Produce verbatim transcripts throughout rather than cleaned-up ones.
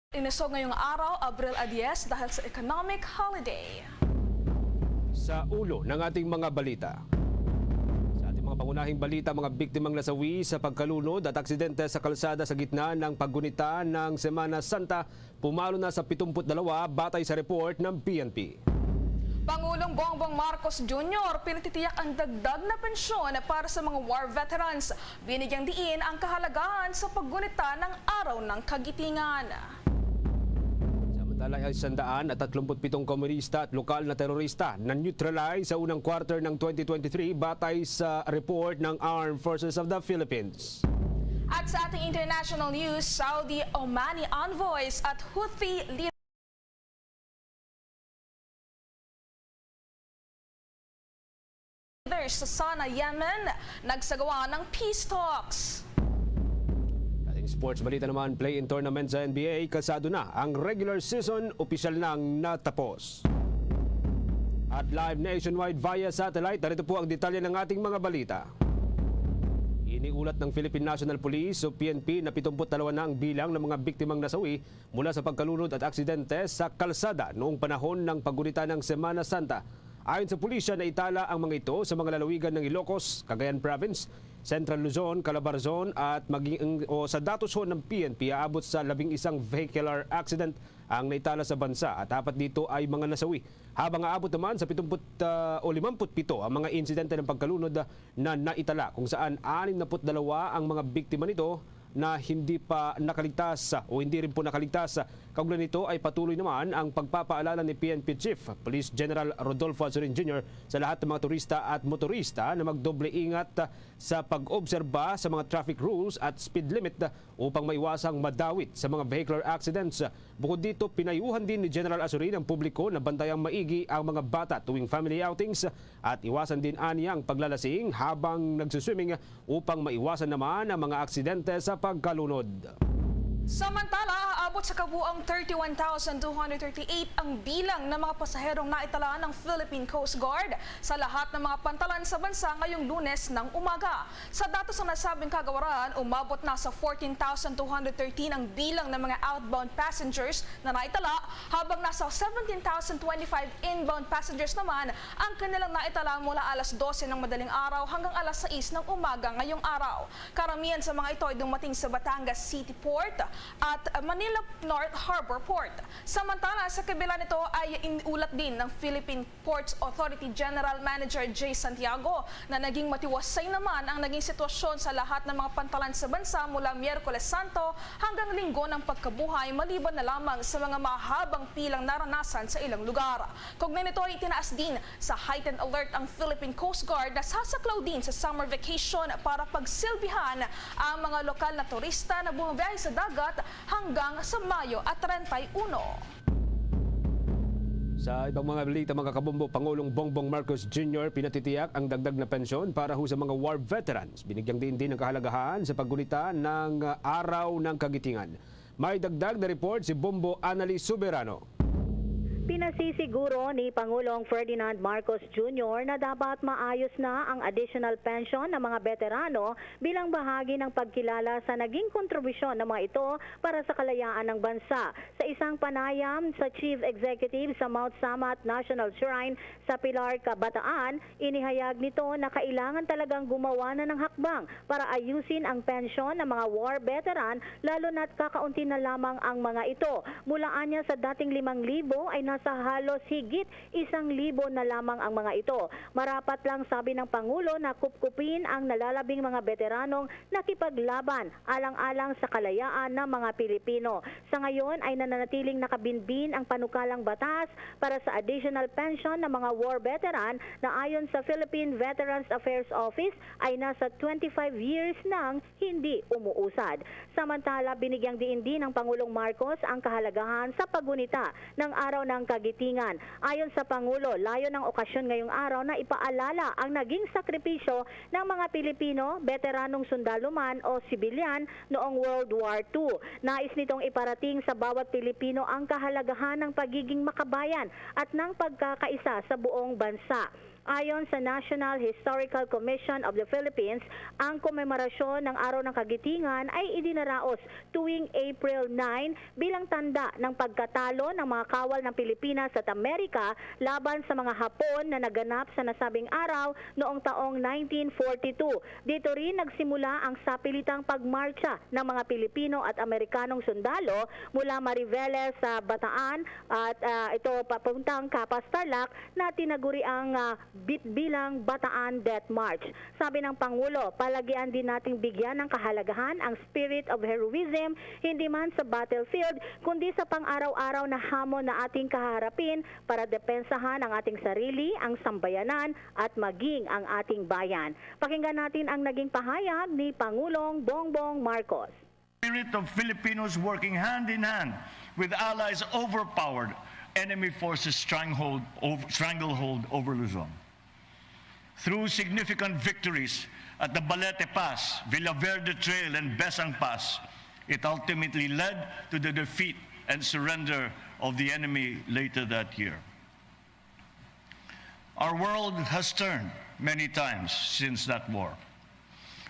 Inisog ngayong araw, Abril a diyes, dahil sa economic holiday. Sa ulo ng ating mga balita. Sa ating mga pangunahing balita, mga biktimang nasawi sa pagkalunod at aksidente sa kalsada sa gitna ng paggunita ng Semana Santa, pumalo na sa pitungput dalawa batay sa report ng P N P. Pangulong Bongbong Marcos Junior pinatitiyak ang dagdag na pensyon para sa mga war veterans. Binigyang diin ang kahalagahan sa paggunita ng Araw ng Kagitingan. Samantala, ay sandaan at tatlumput pitong komunista at lokal na terorista na neutralize sa unang quarter ng twenty twenty-three batay sa report ng Armed Forces of the Philippines. At sa ating international news, Saudi Omani envoys at Houthi leaders leaders sa Sana, Yemen, nagsagawa ng peace talks. Ating sports balita naman, play-in tournament sa N B A, kasado na ang regular season, opisyal nang natapos. At live nationwide via satellite, narito po ang detalye ng ating mga balita. Iniulat ng Philippine National Police o P N P na pitungput dalawa na ang bilang ng mga biktimang nasawi mula sa pagkalunod at aksidente sa kalsada noong panahon ng paggunita ng Semana Santa. Ayon sa pulisya, naitala ang mga ito sa mga lalawigan ng Ilocos, Cagayan Province, Central Luzon, Calabarzon at maging o sa datos ho ng P N P, aabot sa labing isang vehicular accident ang naitala sa bansa at apat dito ay mga nasawi. Habang aabot naman sa pitungput, ah, o limamput pito ang mga insidente ng pagkalunod na naitala, kung saan anim na put dalawa ang mga biktima nito na hindi pa nakaligtas o hindi rin po nakaligtas. Kaugnay nito ay patuloy naman ang pagpapaalala ni P N P Chief Police General Rodolfo Azurin Junior sa lahat ng mga turista at motorista na magdoble ingat sa pag-obserba sa mga traffic rules at speed limit upang maiwasang madawit sa mga vehicular accidents. Bukod dito, pinayuhan din ni General Azurin ang publiko na bantayang maigi ang mga bata tuwing family outings at iwasan din aniya ang paglalasing habang nagsiswimming upang maiwasan naman ang mga aksidente sa pagkalunod. Samantala, abot sa kabuang thirty-one thousand two hundred thirty-eight ang bilang ng mga pasaherong naitala ng Philippine Coast Guard sa lahat ng mga pantalan sa bansa ngayong Lunes ng umaga. Sa datos ng nasabing kagawaran, umabot na sa fourteen thousand two hundred thirteen ang bilang ng mga outbound passengers na naitala, habang nasa seventeen thousand twenty-five inbound passengers naman ang kanilang naitala mula alas dose ng madaling araw hanggang alas sais ng umaga ngayong araw. Karamihan sa mga ito ay dumating sa Batangas City Port at Manila North Harbor Port. Samantala, sa kabila nito ay iniulat din ng Philippine Ports Authority General Manager Jay Santiago na naging matiwasay naman ang naging sitwasyon sa lahat ng mga pantalan sa bansa mula Miyerkules Santo hanggang Linggo ng Pagkabuhay, maliban na lamang sa mga mahabang pilang naranasan sa ilang lugar. Kaugnay nito ay itinaas din sa heightened alert ang Philippine Coast Guard na sasaklaw din sa summer vacation para pagsilbihan ang mga lokal na turista na bumabiyahe sa dagat hanggang sa Mayo at treinta y uno. Sa ibang mga balita, mga kabombo, Pangulong Bongbong Marcos Junior pinatitiyak ang dagdag na pensyon para ho sa mga war veterans. Binigyang diin din ang kahalagahan sa paggunita ng, ah, Araw ng Kagitingan. May dagdag na report si Bombo Annalie Soberano. Pinasisiguro ni Pangulong Ferdinand Marcos Junior na dapat maayos na ang additional pension ng mga beterano bilang bahagi ng pagkilala sa naging kontribusyon ng mga ito para sa kalayaan ng bansa. Sa isang panayam sa Chief Executive sa Mount Samat National Shrine sa Pilar, Cabataan, inihayag nito na kailangan talagang gumawa na ng hakbang para ayusin ang pensyon ng mga war veteran, lalo na't kakaunti na lamang ang mga ito. Mula anya sa dating limang libo ay nasa halos higit isang libo na lamang ang mga ito. Marapat lang, sabi ng Pangulo, na kupkupin ang nalalabing mga beteranong nakipaglaban alang-alang sa kalayaan ng mga Pilipino. Sa ngayon ay nananatiling nakabinbin ang panukalang batas para sa additional pension ng mga war veteran na ayon sa Philippine Veterans Affairs Office ay nasa twenty-five years nang hindi umuusad. Samantala, binigyang diin din ng Pangulong Marcos ang kahalagahan sa paggunita ng Araw ng Kagitingan. Ayon sa Pangulo, layon ng okasyon ngayong araw na ipaalala ang naging sakripisyo ng mga Pilipino, beteranong sundalo man o sibilyan noong World War Two. Nais nitong iparating sa bawat Pilipino ang kahalagahan ng pagiging makabayan at ng pagkakaisa sa buong bansa. Ayon sa National Historical Commission of the Philippines, ang komemorasyon ng Araw ng Kagitingan ay idinaraos tuwing April nine bilang tanda ng pagkatalo ng mga kawal ng Pilipinas at Amerika laban sa mga Hapon na naganap sa nasabing araw noong taong nineteen forty-two. Dito rin nagsimula ang sapilitang pagmartsa ng mga Pilipino at Amerikanong sundalo mula Mariveles sa Bataan at, ah, ito papuntang Capas, Tarlac, na tinaguri ang, ah, bit-, bilang Bataan Death March. Sabi ng Pangulo, palagian din nating bigyan ng kahalagahan ang spirit of heroism, hindi man sa battlefield, kundi sa pang-araw-araw na hamon na ating kaharapin para depensahan ang ating sarili, ang sambayanan, at maging ang ating bayan. Pakinggan natin ang naging pahayag ni Pangulong Bongbong Marcos. Spirit of Filipinos working hand in hand with allies overpowered enemy forces stranglehold over, stranglehold over Luzon. Through significant victories at the Balete Pass, Villaverde Trail, and Besang Pass, it ultimately led to the defeat and surrender of the enemy later that year. Our world has turned many times since that war.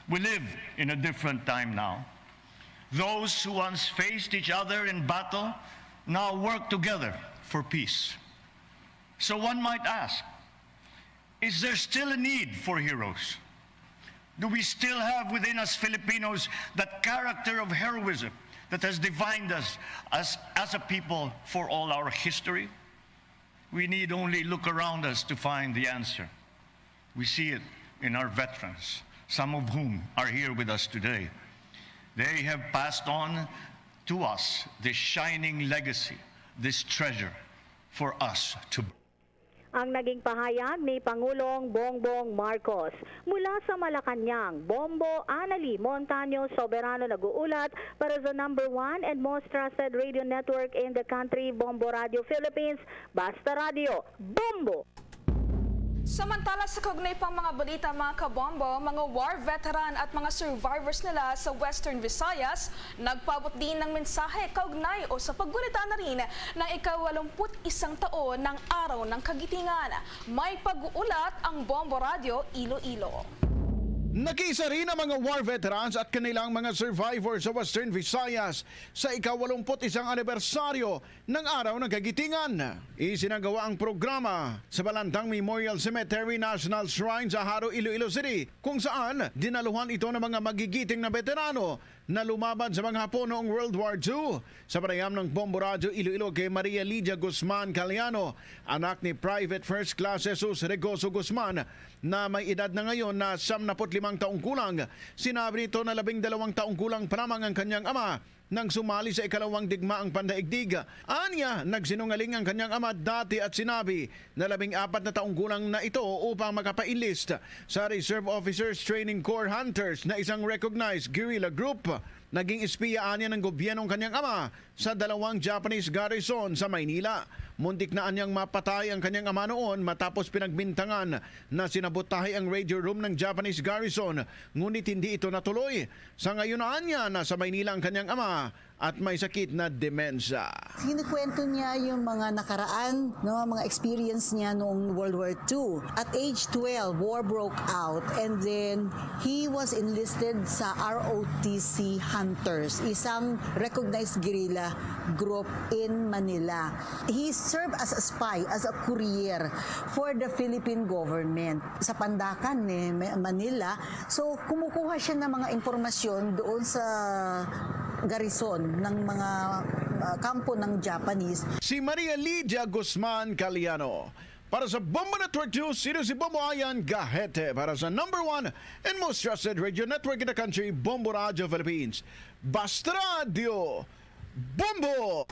We live in a different time now. Those who once faced each other in battle now work together for peace. So one might ask, is there still a need for heroes? Do we still have within us Filipinos that character of heroism that has defined us as, as a people for all our history? We need only look around us to find the answer. We see it in our veterans, some of whom are here with us today. They have passed on to us this shining legacy, this treasure for us to Ang naging pahayag ni Pangulong Bongbong Marcos. Mula sa Malacañang, Bombo Anali Montaño Soberano nag-uulat para sa number one and most trusted radio network in the country, Bombo Radio Philippines, Basta Radio, Bombo! Samantala, sa kaugnay pang mga balita, mga kabombo, mga war veteran at mga survivors nila sa Western Visayas nagpaabot din ng mensahe kaugnay o sa paggunita na rin ng ikawalumput isang taon ng Araw ng Kagitingan. May pag-uulat ang Bombo Radio Iloilo. Nakiisa rin ang mga war veterans at kanilang mga survivors sa Western Visayas sa ikawalumput isang anibersaryo ng Araw ng Kagitingan. Isinagawa ang programa sa Balantang Memorial Cemetery National Shrine sa Jaro, Iloilo City, kung saan dinaluhan ito ng mga magigiting na beterano na lumaban sa mga Hapon noong World War two. Sa panayam ng Bombo Radyo Iloilo kay Maria Lydia Guzman Caliano, anak ni Private First Class Jesus Regoso Guzman, na may edad na ngayon na samnaput limang taong gulang, sinabi nito na labing dalawang taong gulang pa lamang ang kanyang ama nang sumali sa ikalawang digmaang pandaigdig. Anya, nagsinungaling ang kanyang ama dati at sinabi na labing apat na taong gulang na ito upang makapa-enlist sa Reserve Officers Training Corps Hunters, na isang recognized guerrilla group. Naging espiya anya ng gobyerno ang kanyang ama sa dalawang Japanese garrison sa Maynila. Muntik na anyang mapatay ang kanyang ama noon matapos pinagbintangan na sinabotahe ang radio room ng Japanese garrison, ngunit hindi ito natuloy. Sa ngayon, anya, nasa Maynila ang kanyang ama at may sakit na demensya. Kinukwento niya yung mga nakaraan, no, mga experience niya noong World War two. At age twelve, war broke out, and then he was enlisted sa R O T C Hunters, isang recognized guerrilla group in Manila. He served as a spy, as a courier for the Philippine government sa Pandacan, eh, Ma-, Manila. So, kumukuha siya ng mga impormasyon doon sa garrison ng mga, ah, kampo ng Japanese. Si Maria Lydia Guzman Caliano. Para sa Bombo Network News, sino si Bombo Ayan Gahete para sa number one and most trusted radio network in the country, Bombo Radio Philippines. Basta Radio Bombo!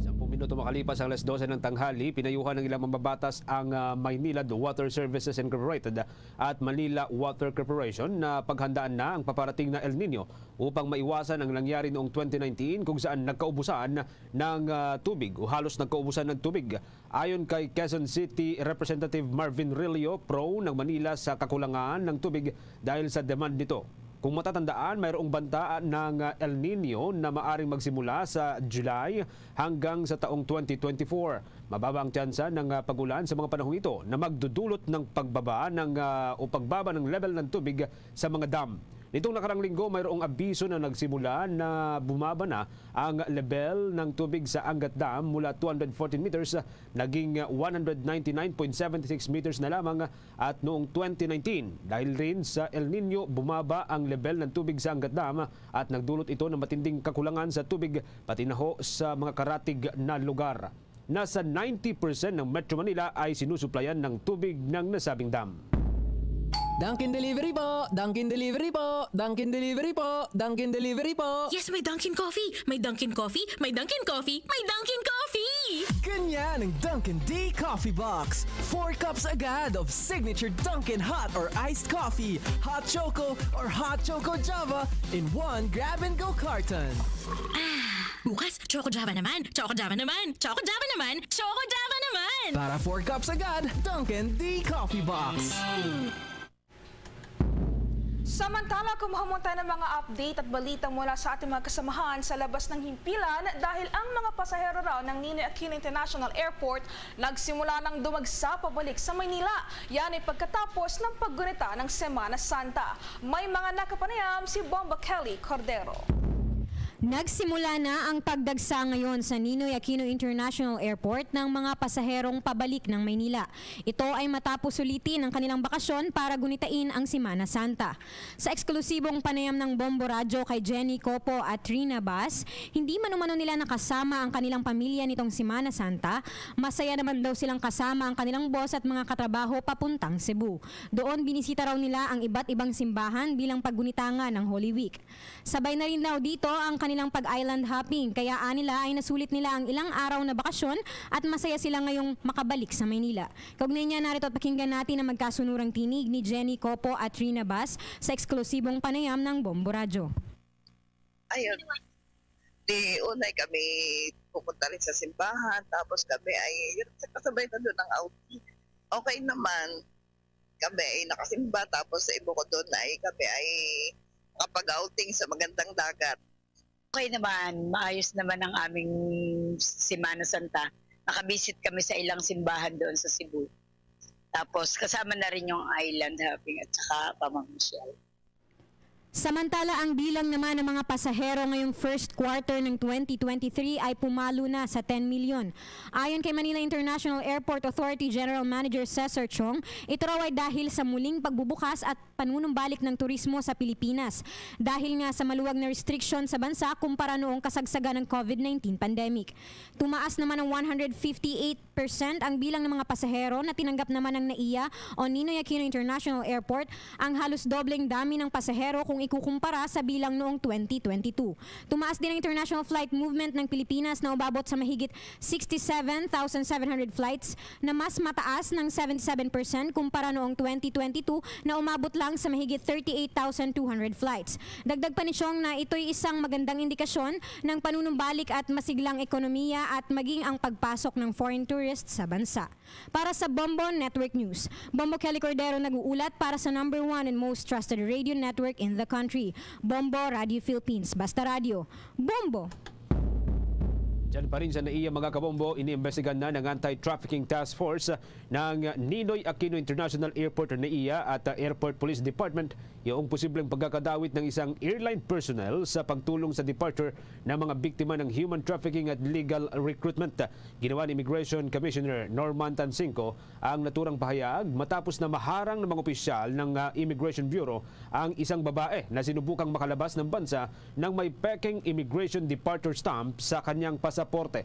Sampung minuto makalipas ang alas dose ng tanghali, pinayuhan ng ilang mambabatas ang, ah, Maynilad Water Services Incorporated at Manila Water Corporation na paghandaan na ang paparating na El Nino upang maiwasan ang nangyari noong twenty nineteen, kung saan nagkaubusan ng, ah, tubig o halos nagkaubusan ng tubig. Ayon kay Quezon City Representative Marvin Rillo, prone ang Manila sa kakulangan ng tubig dahil sa demand nito. Kung matatandaan, mayroong banta ng El Nino na maaring magsimula sa July hanggang sa taong twenty twenty-four. Mababa ang tsansa ng, ah, pag-ulan sa mga panahong ito na magdudulot ng pagbaba ng, ah, o pagbaba ng level ng tubig sa mga dam. Nitong nakarang linggo, mayroong abiso na nagsimula na bumaba na ang level ng tubig sa Angat Dam mula two hundred fourteen meters, naging one hundred ninety-nine point seven six meters na lamang at noong twenty nineteen. Dahil rin sa El Nino, bumaba ang level ng tubig sa Angat Dam at nagdulot ito ng matinding kakulangan sa tubig pati na ho sa mga karatig na lugar. Nasa ninety percent ng Metro Manila ay sinusuplayan ng tubig ng nasabing dam. Dunkin Delivery po! Dunkin Delivery po! Dunkin Delivery po! Dunkin Delivery po! Yes, may Dunkin Coffee! May Dunkin Coffee! May Dunkin Coffee! May Dunkin Coffee! Ganyan ang Dunkin D Coffee Box. Four cups agad of signature Dunkin hot or iced coffee, hot choco or hot choco java in one grab and go carton. Bukas, Choco Java naman! Choco Java naman! Choco Java naman! Choco Java naman! Para four cups agad, Dunkin D Coffee Box. Samantala, kumuha mo tayo ng mga update at balita mula sa ating mga kasamahan sa labas ng himpilan dahil ang mga pasahero raw ng Ninoy Aquino International Airport nagsimula ng dumagsa pabalik sa Maynila. Yan ay pagkatapos ng paggunita ng Semana Santa. May mga nakapanayam si Bomba Kelly Cordero. Nagsimula na ang pagdagsa ngayon sa Ninoy Aquino International Airport ng mga pasaherong pabalik ng Maynila. Ito ay matapos sulitin ang kanilang bakasyon para gunitain ang Semana Santa. Sa eksklusibong panayam ng Bombo Radyo kay Jenny Copo at Rina Bas, hindi man umano nila nakasama ang kanilang pamilya nitong Semana Santa, masaya naman daw silang kasama ang kanilang boss at mga katrabaho papuntang Cebu. Doon binisita raw nila ang iba't ibang simbahan bilang paggunita nga ng Holy Week. Sabay na rin daw dito ang kanilang pag-island hopping, kaya anila ay nasulit nila ang ilang araw na bakasyon at masaya sila ngayong makabalik sa Maynila. Kaugnay niya, narito at pakinggan natin ang magkasunurang tinig ni Jenny Copo at Rina Bas sa eksklusibong panayam ng Bombo Radyo. Ayun. Di unay kami pupunta rin sa simbahan, tapos kami ay kasabay na doon ang outing. Okay naman, kami ay nakasimba, tapos sa ibo ko doon ay kami ay makapag-outing sa magandang dagat. Okay naman, maayos naman ang aming Semana Santa. Nakabisit kami sa ilang simbahan doon sa Cebu. Tapos kasama na rin yung island hopping at saka pamamasyal. Samantala, ang bilang naman ng mga pasahero ngayong first quarter ng twenty twenty-three ay pumalo na sa ten milyon. Ayon kay Manila International Airport Authority General Manager Cesar Chong, ito raw ay dahil sa muling pagbubukas at panunumbalik ng turismo sa Pilipinas dahil nga sa maluwag na restriction sa bansa kumpara noong kasagsagan ng COVID nineteen pandemic. Tumaas naman ng one hundred fifty-eight percent ang bilang ng mga pasahero na tinanggap naman ng NAIA o Ninoy Aquino International Airport, ang halos dobleng dami ng pasahero kung ikukumpara sa bilang noong twenty twenty-two. Tumaas din ang international flight movement ng Pilipinas na umabot sa mahigit sixty-seven thousand seven hundred flights, na mas mataas ng seventy-seven percent kumpara noong twenty twenty-two na umabot lang sa mahigit thirty-eight thousand two hundred flights. Dagdag pa ni Chong na ito'y isang magandang indikasyon ng panunumbalik at masiglang ekonomiya at maging ang pagpasok ng foreign tourists sa bansa. Para sa Bombo Network News, Bombo Kelly Cordero nag-uulat para sa number one and most trusted radio network in the country, Bombo Radio Philippines. Basta Radio, Bombo! Diyan pa rin sa NAIA, mga kabombo, iniimbestigahan na ng Anti-Trafficking Task Force ng Ninoy Aquino International Airport o NAIA at, uh, Airport Police Department yung posibleng pagkakadawit ng isang airline personnel sa pagtulong sa departure ng mga biktima ng human trafficking at illegal recruitment. Ginawa ni Immigration Commissioner Norman Tansingco ang naturang pahayag matapos na maharang ng mga opisyal ng, ah, Immigration Bureau ang isang babae na sinubukang makalabas ng bansa nang may pekeng immigration departure stamp sa kanyang pasaporte.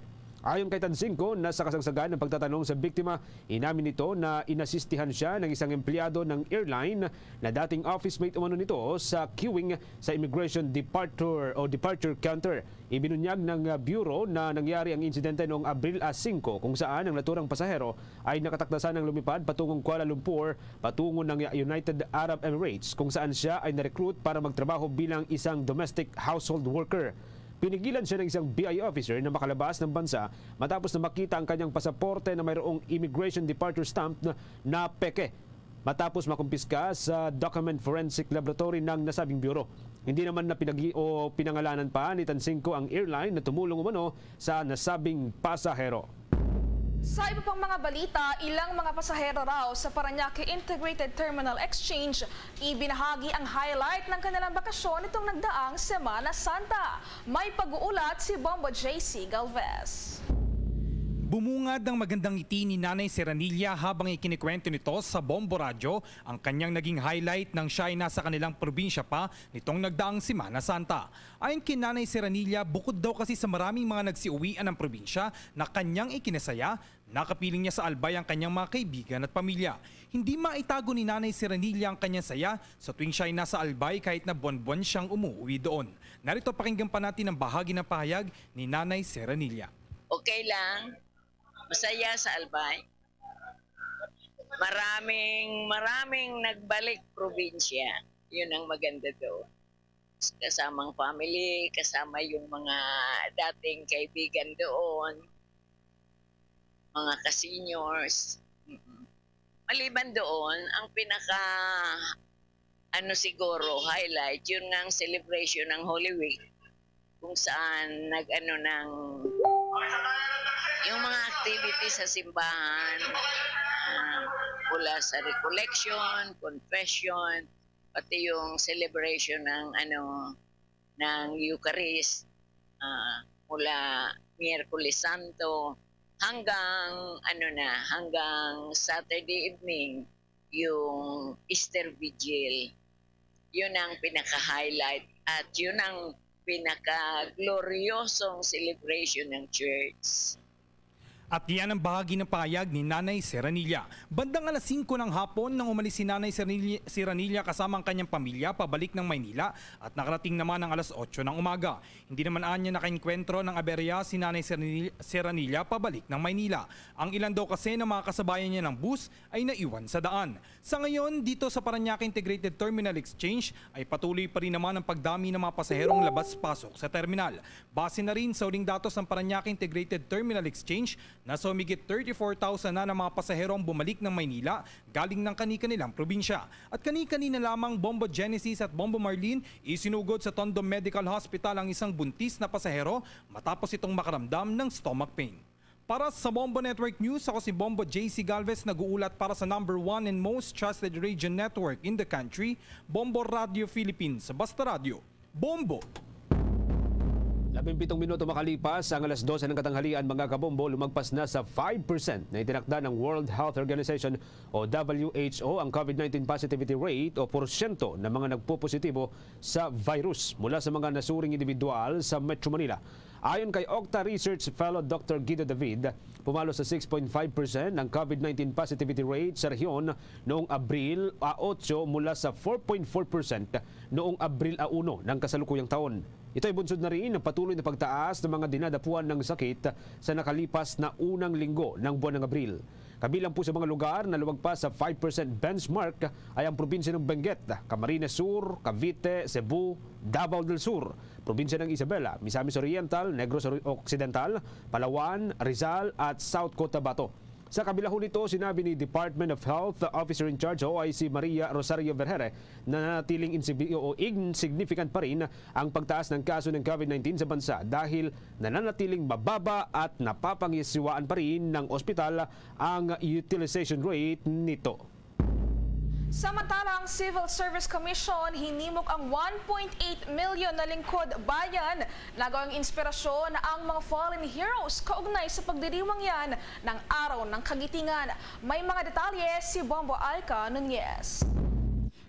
Ayon kay Tansingco, na sa kasagsagan ng pagtatanong sa biktima, inamin nito na inasistihan siya ng isang empleyado ng airline na dating office mate umano nito sa queuing sa immigration departure o departure counter. Ibinunyag ng, ah, Bureau na nangyari ang insidente noong Abril a singko, kung saan ang naturang pasahero ay nakatakdasan ng lumipad patungong Kuala Lumpur, patungo ng United Arab Emirates, kung saan siya ay na-recruit para magtrabaho bilang isang domestic household worker. Pinigilan siya ng isang B I officer na makalabas ng bansa matapos na makita ang kanyang pasaporte na mayroong immigration departure stamp na, na peke. matapos makumpiska sa Document Forensic Laboratory ng nasabing bureau. Hindi naman na pinagi o pinangalanan pa ni Tansingco ang airline na tumulong umano sa nasabing pasahero. Sa iba pang mga balita, ilang mga pasahero raw sa Parañaque Integrated Terminal Exchange, ibinahagi ang highlight ng kanilang bakasyon nitong nagdaang Semana Santa. May pag-uulat si Bombo J C Galvez. Bumungad ang magandang ngiti ni Nanay Seranilla habang ikinikwento nito sa Bombo Radyo ang kanyang naging highlight nang siya ay nasa kanilang probinsya pa nitong nagdaang Semana Santa. Ayon kay Nanay Seranilla, bukod daw kasi sa maraming mga nagsiuwian ng probinsya na kanyang ikinasaya, nakapiling niya sa Albay ang kanyang mga kaibigan at pamilya. Hindi maitago ni Nanay Seranilla ang kanyang saya sa tuwing siya ay nasa Albay kahit na buwan-buwan siyang umuwi doon. Narito, pakinggan pa natin ang bahagi ng pahayag ni Nanay Seranilla. Okay lang. Masaya sa Albay. Maraming, maraming nagbalik probinsya. Yun ang maganda doon. Kasamang family, kasama yung mga dating kaibigan doon, mga ka-seniors. Mm. Maliban doon, ang pinaka, ano siguro, highlight, yun nga ang celebration ng Holy Week, kung saan nag-ano ng, yung mga activities sa simbahan, ah, mula sa recollection, confession, pati yung celebration ng, ano, ng Eucharist, ah, mula Miyerkules Santo hanggang, ano na, hanggang Saturday evening, yung Easter Vigil. Yun ang pinaka-highlight at yun ang pinaka-gloryosong celebration ng church. At iyan ang bahagi ng pahayag ni Nanay Seranilla. Bandang alas singko ng hapon nang umalis si Nanay Seranilla, Seranilla kasama ang kanyang pamilya pabalik ng Maynila at nakarating naman ang alas otso ng umaga. Hindi naman anya nakaengkwentro ng aberya si Nanay Seranilla, Seranilla pabalik ng Maynila. Ang ilan daw kasi ng mga kasabayan niya ng bus ay naiwan sa daan. Sa ngayon, dito sa Parañaque Integrated Terminal Exchange ay patuloy pa rin naman ang pagdami ng mga pasaherong labas-pasok sa terminal. Base na rin sa huling datos ng Parañaque Integrated Terminal Exchange, nasa humigit thirty-four thousand na ng mga pasahero ang bumalik ng Maynila galing ng kani-kanilang probinsya. At kani-kanina lamang, Bombo Genesis at Bombo Marlene, isinugod sa Tondo Medical Hospital ang isang buntis na pasahero matapos itong makaramdam ng stomach pain. Para sa Bombo Network News, ako si Bombo J C Galvez, nag-uulat para sa number one and most trusted radio network in the country, Bombo Radio Philippines. Basta Radyo, Bombo! Labing pitong minuto makalipas ang alas dose ng katanghalian, mga kabombo, lumagpas na sa five percent na itinakda ng World Health Organization o W H O ang COVID nineteen positivity rate o porsyento ng mga nagpopositibo sa virus mula sa mga nasuring individual sa Metro Manila. Ayon kay Octa Research Fellow Doctor Guido David, pumalo sa six point five percent ang COVID nineteen positivity rate sa rehiyon noong Abril a otso mula sa four point four percent noong Abril a uno ng kasalukuyang taon. Ito ay bunsod na rin ng patuloy na pagtaas ng mga dinadapuan ng sakit sa nakalipas na unang linggo ng buwan ng Abril. Kabilang po sa mga lugar na lumagpas sa five percent benchmark ay ang probinsya ng Benguet, Camarines Sur, Cavite, Cebu, Davao del Sur, probinsya ng Isabela, Misamis Oriental, Negros Ori-, Occidental, Palawan, Rizal, at South Cotabato. Sa kabila ho nito, sinabi ni Department of Health Officer in Charge o O I C Maria Rosario Vergere na nanatiling insigni-, o insignificant pa rin ang pagtaas ng kaso ng COVID nineteen sa bansa dahil nananatiling mababa at napapangisiwaan pa rin ng ospital ang utilization rate nito. Samantala, ang Civil Service Commission hinimok ang one point eight milyon na lingkod bayan. Nagawang inspirasyon ang mga fallen heroes kaugnay sa pagdiriwang yan ng Araw ng Kagitingan. May mga detalye si Bombo Alca Nunez.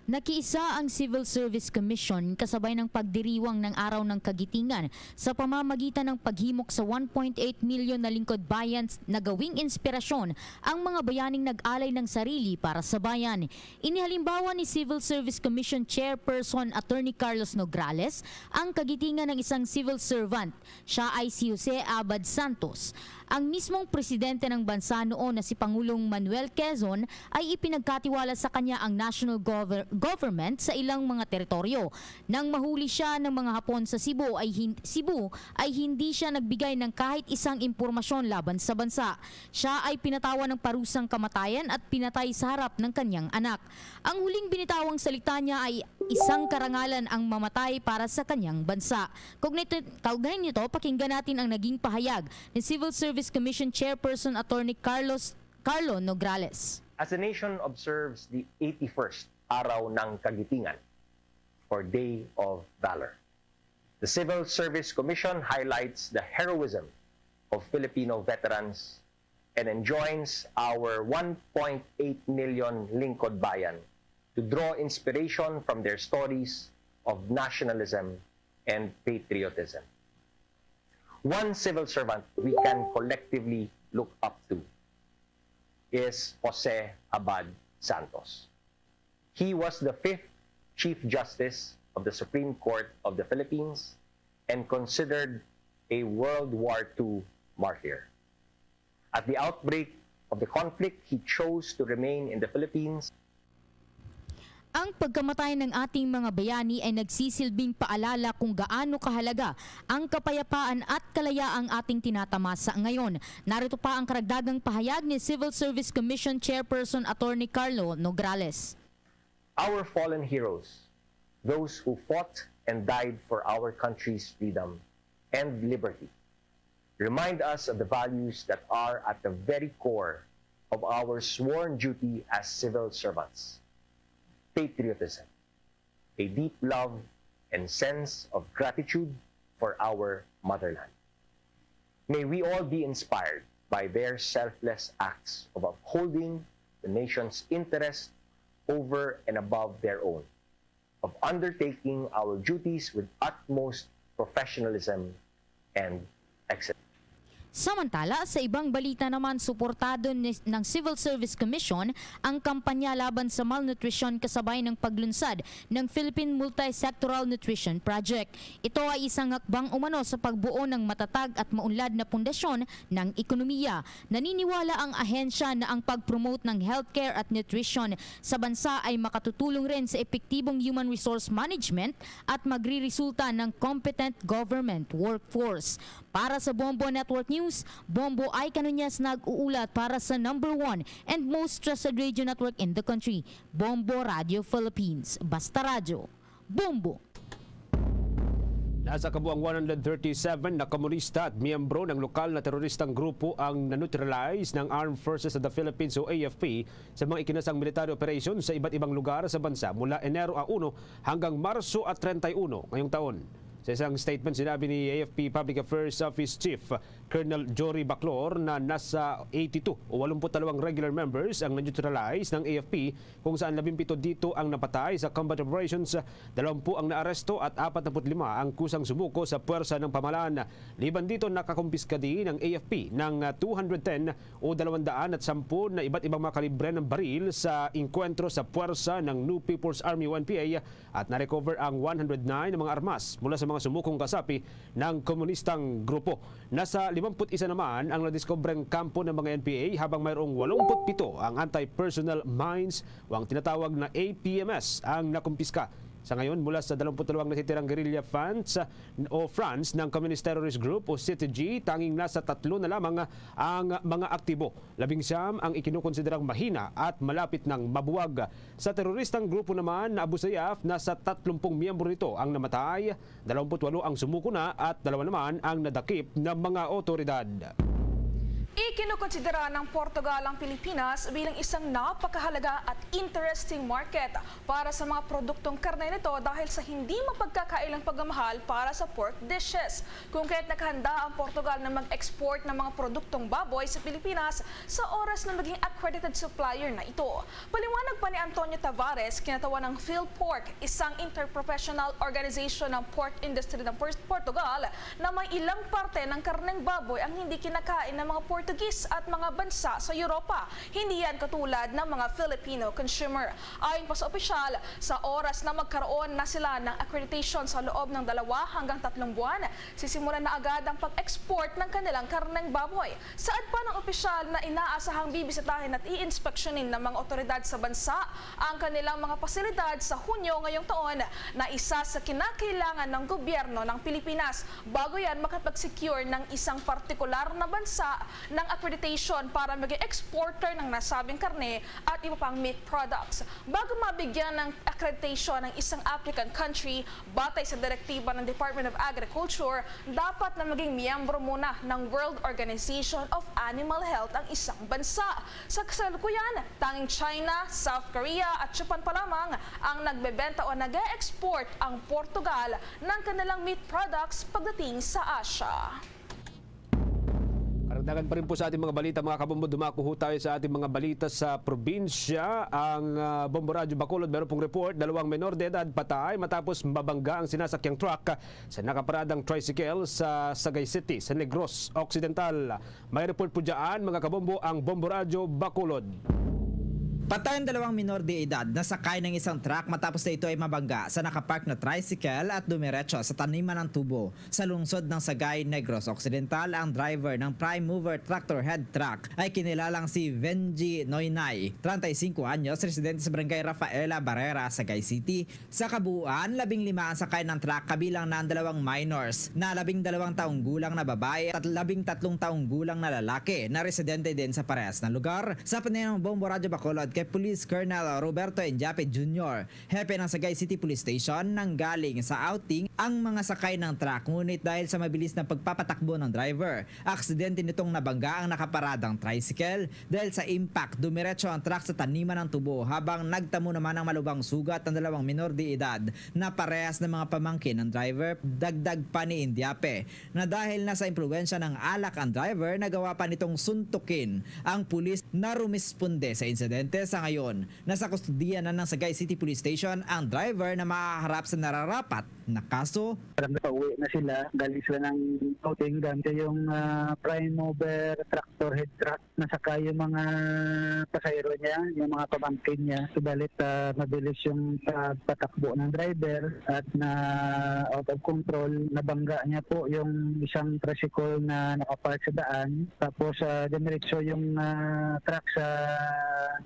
Nakiisa ang Civil Service Commission kasabay ng pagdiriwang ng Araw ng Kagitingan sa pamamagitan ng paghimok sa one point eight milyon na lingkod bayan na gawing inspirasyon ang mga bayaning nag-alay ng sarili para sa bayan. Inihalimbawa ni Civil Service Commission Chairperson Attorney Carlos Nograles ang kagitingan ng isang civil servant. Siya ay si Jose Abad Santos. Ang mismong presidente ng bansa noon na si Pangulong Manuel Quezon ay ipinagkatiwala sa kanya ang National Gover-, government sa ilang mga teritoryo. Nang mahuli siya ng mga Hapon sa Cebu ay hin-, Cebu ay hindi siya nagbigay ng kahit isang impormasyon laban sa bansa. Siya ay pinatawan ng parusang kamatayan at pinatay sa harap ng kanyang anak. Ang huling binitawang salita niya ay isang karangalan ang mamatay para sa kanyang bansa. Kaugnay, kaugnay nito, pakinggan natin ang naging pahayag ni Civil Service Commission Chairperson Attorney Carlos, Carlo Nograles. As the nation observes the eighty-first Araw ng Kagitingan or Day of Valor, the Civil Service Commission highlights the heroism of Filipino veterans and enjoins our one point eight million Lingkod Bayan to draw inspiration from their stories of nationalism and patriotism. One civil servant we can collectively look up to is Jose Abad Santos. He was the fifth Chief Justice of the Supreme Court of the Philippines and considered a World War Two martyr. At the outbreak of the conflict, he chose to remain in the Philippines. Ang pagkamatay ng ating mga bayani ay nagsisilbing paalala kung gaano kahalaga ang kapayapaan at kalayaang ating tinatamasa ngayon. Narito pa ang karagdagang pahayag ni Civil Service Commission Chairperson Attorney Carlo Nograles. Our fallen heroes, those who fought and died for our country's freedom and liberty, remind us of the values that are at the very core of our sworn duty as civil servants: patriotism, a deep love and sense of gratitude for our motherland. May we all be inspired by their selfless acts of upholding the nation's interest over and above their own, of undertaking our duties with utmost professionalism and excellence. Samantala, sa ibang balita naman, suportado ni, ng Civil Service Commission ang kampanya laban sa malnutrisyon kasabay ng paglunsad ng Philippine Multisectoral Nutrition Project. Ito ay isang hakbang umano sa pagbuo ng matatag at maunlad na pundasyon ng ekonomiya. Naniniwala ang ahensya na ang pag-promote ng healthcare at nutrition sa bansa ay makatutulong rin sa epektibong human resource management at magriresulta ng competent government workforce. Para sa Bombo Network News, Bombo Ay Canuñas nag-uulat para sa number one and most trusted radio network in the country, Bombo Radio Philippines. Basta Radyo, Bombo! Nasa kabuang one hundred thirty-seven na komunista at miyembro ng lokal na teroristang grupo ang na-neutralize ng Armed Forces of the Philippines o A F P sa mga ikinasang military operation sa iba't ibang lugar sa bansa mula Enero a uno hanggang Marso a treinta y uno ngayong taon. Sa isang statement, sinabi ni A F P Public Affairs Office Chief Colonel Jory Baclor na nasa eighty-two o eighty-two ang regular members ang na-neutralize ng A F P, kung saan labing pito dito ang napatay sa combat operations, dalawampu ang naaresto at apat na put lima ang kusang sumuko sa puwersa ng pamahalaan. Liban dito, nakakumpiska din ng A F P ng, ah, two hundred ten o dalawang daan at sampu na iba't ibang mga kalibre ng baril sa engkwentro sa puwersa ng New People's Army o N P A at na-recover ang one hundred nine na mga armas mula sa mga sumukong kasapi ng komunistang grupo. Nasa limampu't isa naman ang nadiskubreng kampo ng mga N P A, habang mayroong walumpu't pito ang anti-personnel mines o ang tinatawag na A P M S ang nakumpiska. Sa ngayon, mula sa dalawampu't dalawang natitirang guerrilla fronts o fronts ng Communist Terrorist Group o C T G, tanging nasa tatlo na lamang ang mga aktibo. Labing siyam ang ikinukonsiderang mahina at malapit nang mabuwag. Sa teroristang grupo naman na Abu Sayyaf, nasa tatlumpung miyembro nito ang namatay, dalawampu't walo ang sumuko na at dalawa naman ang nadakip ng mga awtoridad. Ikinukonsidera ng Portugal ang Pilipinas bilang isang napakahalaga at interesting market para sa mga produktong karne nito dahil sa hindi mapagkakailang pagmamahal para sa pork dishes. Kung kaya't nakahanda ang Portugal na mag-export ng mga produktong baboy sa Pilipinas sa oras na maging accredited supplier na ito. Paliwanag pa ni Antonio Tavares, kinatawa ng PhilPork, isang interprofessional organization ng pork industry ng Por-, Portugal, na may ilang parte ng karneng baboy ang hindi kinakain ng mga pork Portuguese at mga bansa sa Europa. Hindi yan katulad ng mga Filipino consumer. Ayon pa sa opisyal, sa oras na magkaroon na sila ng accreditation sa loob ng dalawa hanggang tatlong buwan, sisimulan na agad ang pag-export ng kanilang karneng baboy. Saad pa ng opisyal na inaasahang bibisitahin at iinspeksyonin ng mga otoridad sa bansa ang kanilang mga pasilidad sa Hunyo ngayong taon, na isa sa kinakailangan ng gobyerno ng Pilipinas bago yan makapag-secure ng isang partikular na bansa ng accreditation para maging exporter ng nasabing karne at iba pang meat products. Bago mabigyan ng accreditation ng isang applicant country, batay sa direktiba ng Department of Agriculture, dapat na maging miyembro muna ng World Organization of Animal Health ang isang bansa. Sa kasalukuyan, tanging China, South Korea at Japan pa lamang ang nagbebenta o nag-e-export ang Portugal ng kanilang meat products pagdating sa Asia. Karagdagan pa rin po sa ating mga balita, mga kabombo, dumako ho tayo sa ating mga balita sa probinsya. Ang, ah, Bombo Radyo Bacolod, meron pong report, dalawang menor de edad patay matapos mabangga ang sinasakyang truck sa nakaparadang tricycle sa Sagay City, sa Negros Occidental. May report po dyan, mga kabombo, ang Bombo Radyo Bacolod. Patay ang dalawang minor de edad na sakay ng isang truck matapos na ito ay mabangga sa nakapark na tricycle at dumiretso sa taniman ng tubo sa lungsod ng Sagay, Negros Occidental. Ang driver ng Prime Mover Tractor Head Truck ay kinilalang si Venji Noynay, treinta y cinco anyos, residente sa Barangay Rafaela Barrera, Sagay City. Sa kabuuan, labing lima ang sakay ng truck, kabilang na ang dalawang minors na labing dalawang taong gulang na babae at labing tatlong taong gulang na lalaki na residente din sa parehas na lugar. Sa panayon ng Bombo Radyo Bacolod kay Police Colonel Roberto Indiape Junior, hepe ng Sagay City Police Station, nanggaling sa outing ang mga sakay ng truck, ngunit dahil sa mabilis na pagpapatakbo ng driver, aksidente nitong nabangga ang nakaparadang tricycle. Dahil sa impact, dumiretso ang truck sa taniman ng tubo, habang nagtamo naman ng malubhang sugat ang dalawang minor de edad na parehas ng mga pamangkin ng driver. Dagdag pa ni Indiape na dahil nasa impluwensya ng alak ang driver, nagawa pa nitong suntukin ang pulis na rumisponde sa insidente. Sa ngayon, nasa kustodiya na ng Sagay City Police Station ang driver na mahaharap sa nararapat na kaso. Parang pauwi na sila, galing sila ng outing gamit yung, ah, Prime Mover Tractor Head Truck. Nasakay yung mga pasahero niya, yung mga pamangkin niya. Subalit, ah, mabilis yung pagpatakbo ng driver at na out of control. Nabangga niya po yung isang tricycle na nakapark sa daan. Tapos, ah, dumiretso yung, ah, truck sa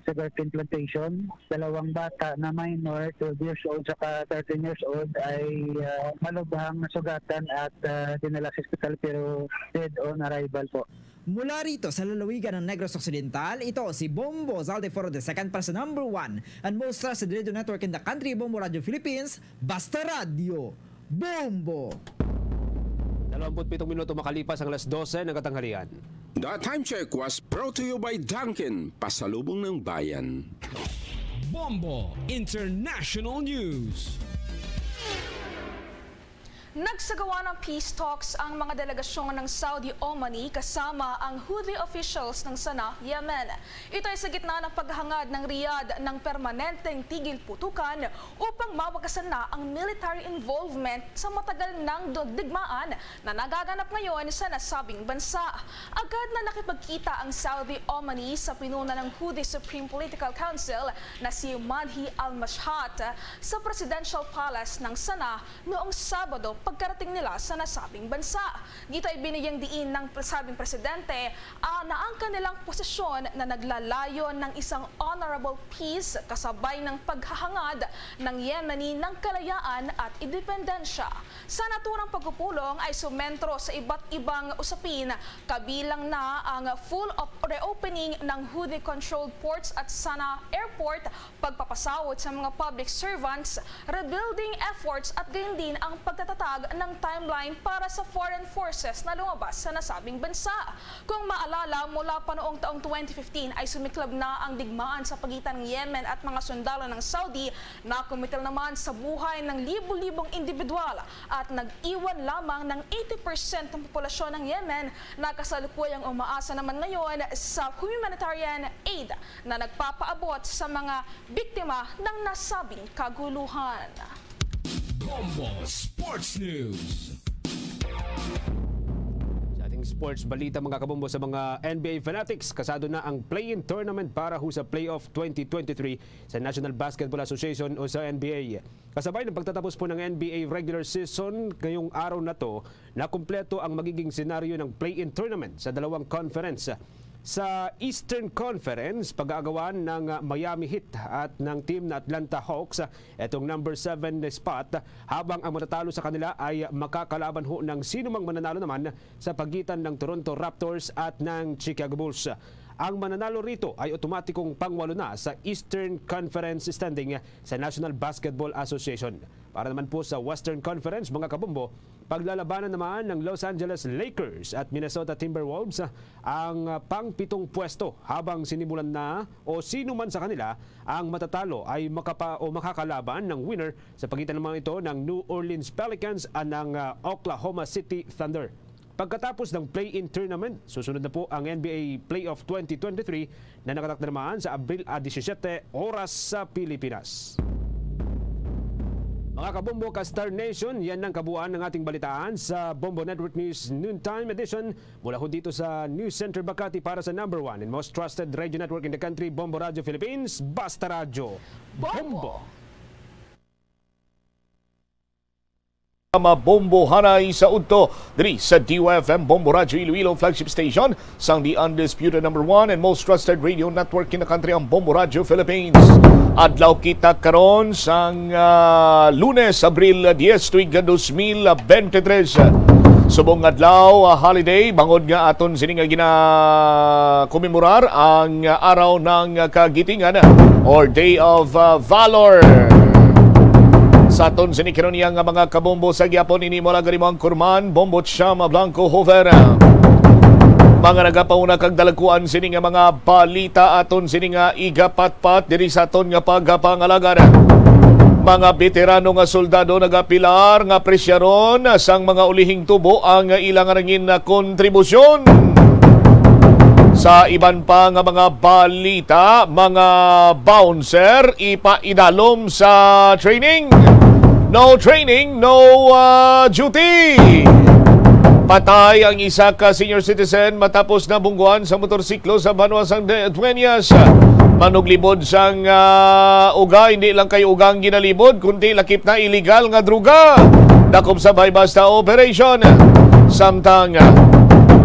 sugarcane plantation. Dalawang bata na minor, twelve years old saka thirteen years old, ay, ah, malubhang nasugatan at, ah, dinala sa ospital pero dead on arrival po. Mula rito sa lalawigan ng Negros Occidental, ito si Bombo Zaldeforo the second para sa number one and most trusted radio network in the country, Bombo Radio Philippines, Basta Radio Bombo. Dalawampu't pitong minuto makalipas ang alas dose ng katanghalian. The time check was brought to you by Dunkin, pasalubong ng bayan. Bombo International News. Nagsagawa ng peace talks ang mga delegasyon ng Saudi Omani kasama ang Houthi officials ng Sanaa, Yemen. Ito ay sa gitna ng paghangad ng Riyadh ng permanenteng tigil putukan upang mawakasan na ang military involvement sa matagal nang digmaan na nagaganap ngayon sa nasabing bansa. Agad na nakipagkita ang Saudi Omani sa pinuna ng Houthi Supreme Political Council na si Madhi al-Mashhat sa Presidential Palace ng Sanaa noong Sabado pagkarating nila sa nasabing bansa. Dito ay binigyang diin ng sabing presidente, ah, na ang kanilang posisyon na naglalayon ng isang honorable peace kasabay ng paghahangad ng Yemeni ng kalayaan at independensya. Sa naturang pagpupulong ay sumentro sa iba't ibang usapin, kabilang na ang full op-, reopening ng Houthi-controlled ports at Sanaa Airport, pagpapasahod sa mga public servants, rebuilding efforts at gayon din ang pagtatatag ng timeline para sa foreign forces na lumabas sa nasabing bansa. Kung maalala, mula pa noong taong twenty fifteen ay sumiklab na ang digmaan sa pagitan ng Yemen at mga sundalo ng Saudi na kumitil naman sa buhay ng libo-libong individual at nag-iwan lamang ng eighty percent ng populasyon ng Yemen na kasalukuyang umaasa naman ngayon sa humanitarian aid na nagpapaabot sa mga biktima ng nasabing kaguluhan. Bombo Sports News. Sa ating Sports balita, mga kabombo, sa mga N B A fanatics. Kasado na ang play-in tournament para ho sa playoff twenty twenty-three sa National Basketball Association o sa N B A. Kasabay ng pagtatapos po ng N B A regular season ngayong araw na to, nakumpleto ang magiging senaryo ng play-in tournament sa dalawang conference. Sa Eastern Conference, pag-aagawan ng Miami Heat at ng team na Atlanta Hawks itong number seven na spot, habang ang matatalo sa kanila ay makakalaban ho ng sino mang mananalo naman sa pagitan ng Toronto Raptors at ng Chicago Bulls. Ang mananalo rito ay otomatikong pangwalo na sa Eastern Conference standing sa National Basketball Association. Para naman po sa Western Conference, mga kabombo, paglalabanan naman ng Los Angeles Lakers at Minnesota Timberwolves ang pangpitong pwesto, habang sinimulan na o sino man sa kanila ang matatalo ay makapa-, o makakalaban ng winner sa pagitan naman ito ng New Orleans Pelicans at ng, ah, Oklahoma City Thunder. Pagkatapos ng play-in tournament, susunod na po ang N B A Playoff twenty twenty-three na nakatakda naman sa Abril, ah, disisiyete, oras sa Pilipinas. Mga kabombo, ka Star Nation, yan ang kabuuan ng ating balitaan sa Bombo Network News Noontime Edition. Mula ho dito sa News Center Makati para sa number one and most trusted radio network in the country, Bombo Radio Philippines, Basta Radyo Bombo. Mabombohanay sa udto diri sa D Y F M Bombo Radyo Iloilo, flagship station sang the undisputed number one and most trusted radio network in the country, ang Bombo Radyo Philippines. Adlaw kita karon sang, ah, Lunes, Abril dies, tuig dos mil veintitrés. Subong adlaw, ah, holiday, bangod nga aton sini nga ginakomemorar ang, ah, araw ng kagitingan or Day of, ah, Valor. Sa aton sini kanunay nga mga kabombo, sa gihapon ini mo lang gani mo ang kurman, Bombo Chama Blanco Hover. Mga nagapauna kag dalagkuan sini nga mga balita aton sini nga igapatpat diri sa aton nga pagpangalagad. Mga beterano nga soldado nagapilar nga presyaron sang mga ulihing tubo ang ilang nangin na kontribusyon. Sa iban pa nga mga balita, mga bouncer ipaidalom sa training. No training, no, ah, duty. Patay ang isa ka senior citizen matapos nabungguan sa motorsiklo sa banwa sang De-, Dueñas. Manuglibod sang, ah, uga, hindi lang kay uga ang ginalibod, kundi lakip na illegal nga droga. Dakop sa Bay Basta Operation. Samtang, ah,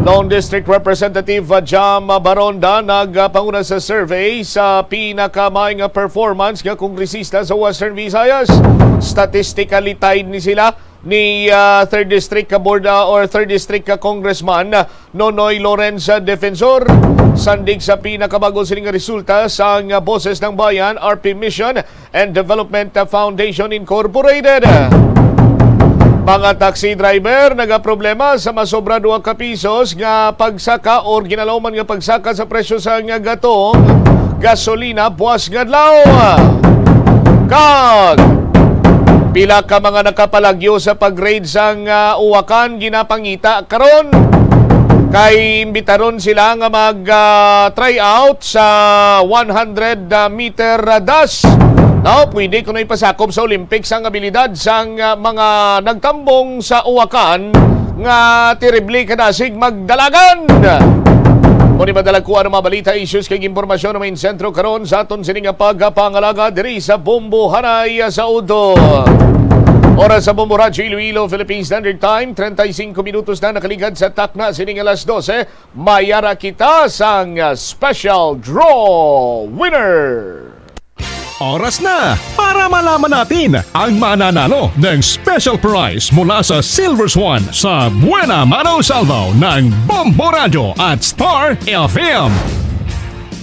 Lone District Representative, ah, Jam Baronda nagpanguna sa survey sa pinakamay nga performance nga kongresista sa Western Visayas. Statistically tied ni sila ni, ah, third District ka Board, ah, or third District ka Congressman, ah, Nonoy Lawrence, ah, Defensor. Sandig sa pinakabago sining resulta sang, ah, Boses ng Bayan, R P Mission and Development, ah, Foundation Incorporated. Mga taxi driver nagaproblema sa masobra dua ka pisos nga pagsaka or ginalawman nga pagsaka sa presyo sang gatong, gasolina, buas nga adlaw. Kag pila ka mga nakapalagyo sa pag-raid sang, ah, Uwakan ginapangita karon, kay imbitaron sila nga mag, ah, try out sa one hundred meter dash. Now, pwede kuno ipasakop sa Olympics ang abilidad sang, ah, mga nagtambong sa Uwakan nga terrible kadasig magdalagan. Mao ni madalagkuan ang mga balita, issues kag impormasyon nga main sentro karon sa aton sini nga pagpangalagad diri sa Bombo Hanay sa Udto. Oras sa Bombo Radyo Iloilo, Philippine Standard Time, treinta y cinco minutos na nakaligad sa takna sining alas dose. Mayara kita sang special draw winner. Oras na para malaman natin ang mananalo ng special prize mula sa Silver Swan sa Buena Mano Salvo ng Bombo Radyo at Star F M.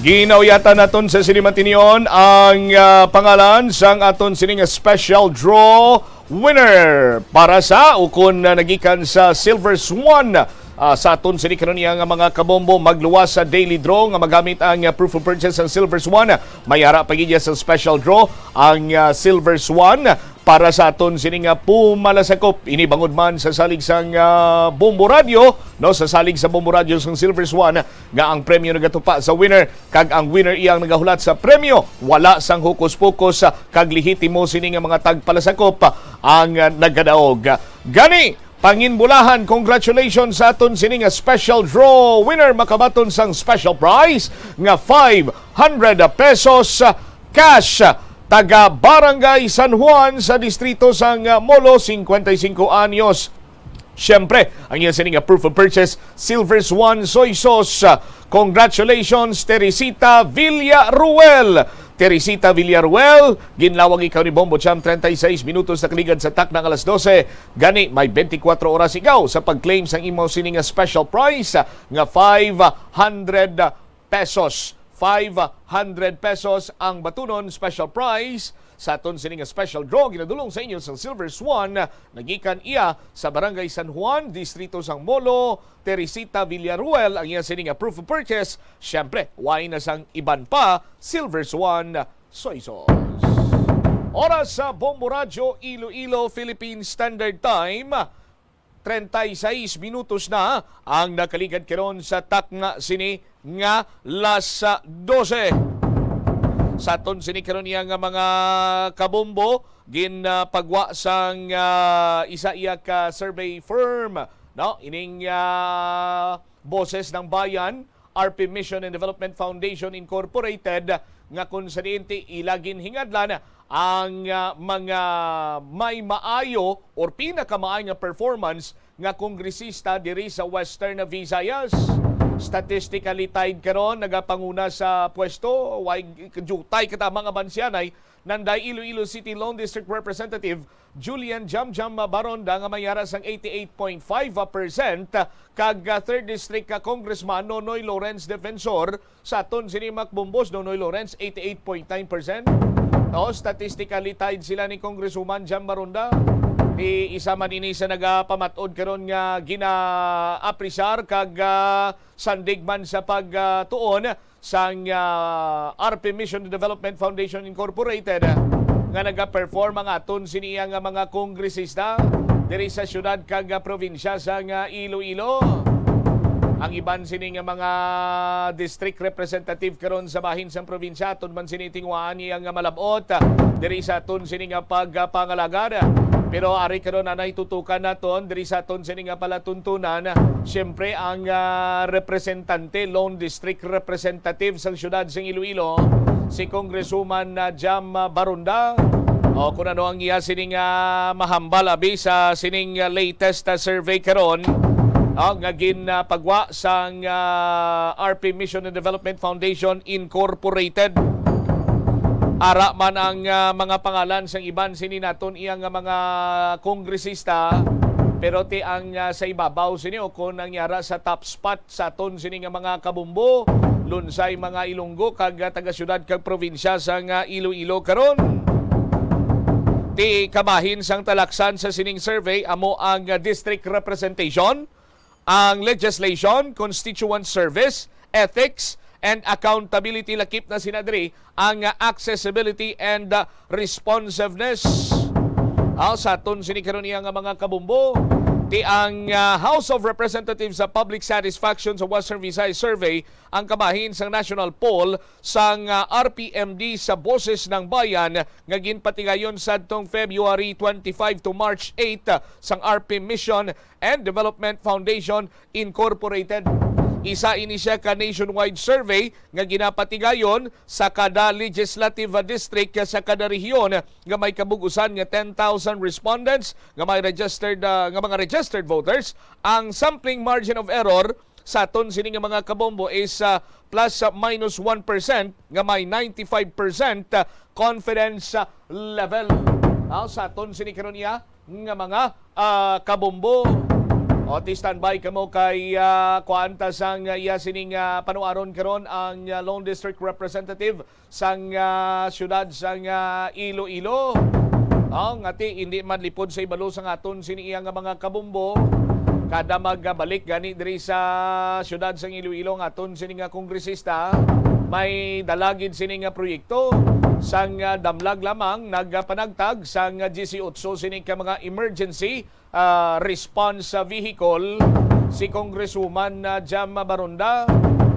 Ginauyatan naton sa sini matinyon ang, ah, pangalan sang aton sining special draw winner para sa, ukon na nagikan sa Silver Swan, ah, sa aton sini kanunay nga mga kabombo, magluwas sa daily draw nga magamit ang, ah, proof of purchase sang Silver Swan. May ara pa gid sa special draw ang, ah, Silver Swan para sa aton sini nga pumalasakop. Ini bangod man sa salig sang, ah, Bombo Radyo, no, sa salig sa Bombo Radyo sang Silver Swan, nga ang premyo nagatupa sa winner, kag ang winner iyang nagahulat sa premyo, wala sang hokus-pokus, ah, kag lehitimo sini nga mga tagpalasakop, ah, ang, ah, nagadaog. Gani, Panginbulahan, congratulations sa aton sini nga special draw winner, makabaton sang special prize nga five hundred pesos cash. Taga Barangay San Juan sa distrito sang Molo, cincuenta y cinco anyos. Siyempre, ang iya sini nga proof of purchase, Silver Swan Soy Sauce. Congratulations, Teresita Villaruel. Teresita Villaruel, ginlawag ikaw ni Bombo Jam, treinta y seis minutos na kaligad sa takna nga alas dose. Gani, may twenty-four oras ikaw sa pag-claim sang imo sini nga special prize nga five hundred pesos. Five hundred pesos ang batunon special prize sa aton sini nga special draw. Ginadulong sa inyo sang Silver Swan, nagikan iya sa Barangay San Juan, Distrito sang Molo. Teresita Villaruel ang iya sini nga proof of purchase. Siyempre, why na sang iban pa, Silver Swan Soy Sauce. Oras sa Bombo Radyo Iloilo, Philippine Standard Time, treinta y seis minutos na ang nakaligad karon sa takna sini nga las dose. Sa aton sini karon iya nga mga kabombo, ginpagwa sang, ah, isa iya ka survey firm, no? Ining, ah, Boses ng Bayan, R P Mission and Development Foundation Incorporated, nga kung sa diin ti ila ginhingadlan ang, ah, mga may maayo or pinakamaayo nga performance nga kongresista diri sa Western Visayas. Statistically tied karon, nagapanguna sa pwesto, way jutay katama nga bansyanay, nanday Iloilo City Lone District Representative Julian Jamjam Baronda nga may ara sang eighty-eight point five percent, kag, ah, Third District ka Congressman Nonoy Lawrence Defensor. Sa aton sini, Mac Bumbos, Nonoy Lawrence, eighty-eight point nine percent. No, statistically tied sila ni Congresswoman Jam Baronda. Di isa man ini sa nagapamat-od karon nga gina-apresar kag, ah, sandig man sa pagtuon sang, ah, R P Mission Development Foundation Incorporated, ah, nga nagaperform ang aton sini iya nga mga kongresista diri sa siyudad kag, ah, probinsya sang, ah, Iloilo. Ang iban sini nga mga district representative karon sa bahin sang probinsya, aton man sini tinguhaan iya nga malab-ot, ah, diri sa aton sini nga pagpangalagad. Pero ari karon anay tutukan naton diri sa aton sini nga palatuntunan, siyempre ang, ah, representante, lone district representative sang siyudad sang Iloilo, si Congresswoman, ah, Jam, ah, Baronda. O, kung ano ang iya sining, ah, mahambal abi sa sining, ah, latest, ah, survey karon, ah, nga gin, ah, pagwa sang, ah, R P Mission and Development Foundation Incorporated. Ara man ang, ah, mga pangalan sang iban sini naton iya nga mga kongresista, pero ti ang, ah, sa ibabaw sini o kon ang yara sa top spot sa aton sini nga mga kabumbo, lunsay mga Ilonggo kag, ah, taga-siyudad kag probinsya sang, ah, Iloilo karon. Ti kabahin sang talaksan sa sining survey amo ang, ah, district representation, ang legislation, constituent service, ethics, and accountability, lakip na sina diri ang, ah, accessibility and, ah, responsiveness. Ah, sa aton sini karon iya nga mga kabumbo, ti ang, ah, House of Representatives sa Public Satisfaction sa Western Visayas Survey ang kabahin sang national poll sang, ah, R P M D sa Boses ng Bayan nga ginpatigayon sadtong February twenty-five to March eight, ah, sang R P Mission and Development Foundation Incorporated. Isa ini siya ka nationwide survey nga ginapatigayon sa kada legislative district sa kada rehiyon nga may kabug-usan nga ten thousand respondents nga may registered, ah, nga mga registered voters. Ang sampling margin of error sa aton sini nga mga kabombo is, ah, plus minus one percent nga may ninety-five percent confidence level. Ah, sa aton sini karon iya nga mga, ah, kabombo. O, ti standby kamo kay, ah, kuan ta sang, ah, iya sining, ah, panuaron karon ang, ah, lone district representative sang, ah, siyudad sang, ah, Iloilo. O, nga ti hindi man lipod sa ibalo sang aton sini iya nga mga kabombo. Kada magbalik gani diri sa siyudad sang Iloilo ang aton sini nga kongresista, may dala gid sini nga proyekto. Sang, ah, damlag lamang, nagapanagtag sang, ah, diyesiyotso sini ka mga emergency, ah, response vehicle si Congresswoman, ah, Jam Baronda.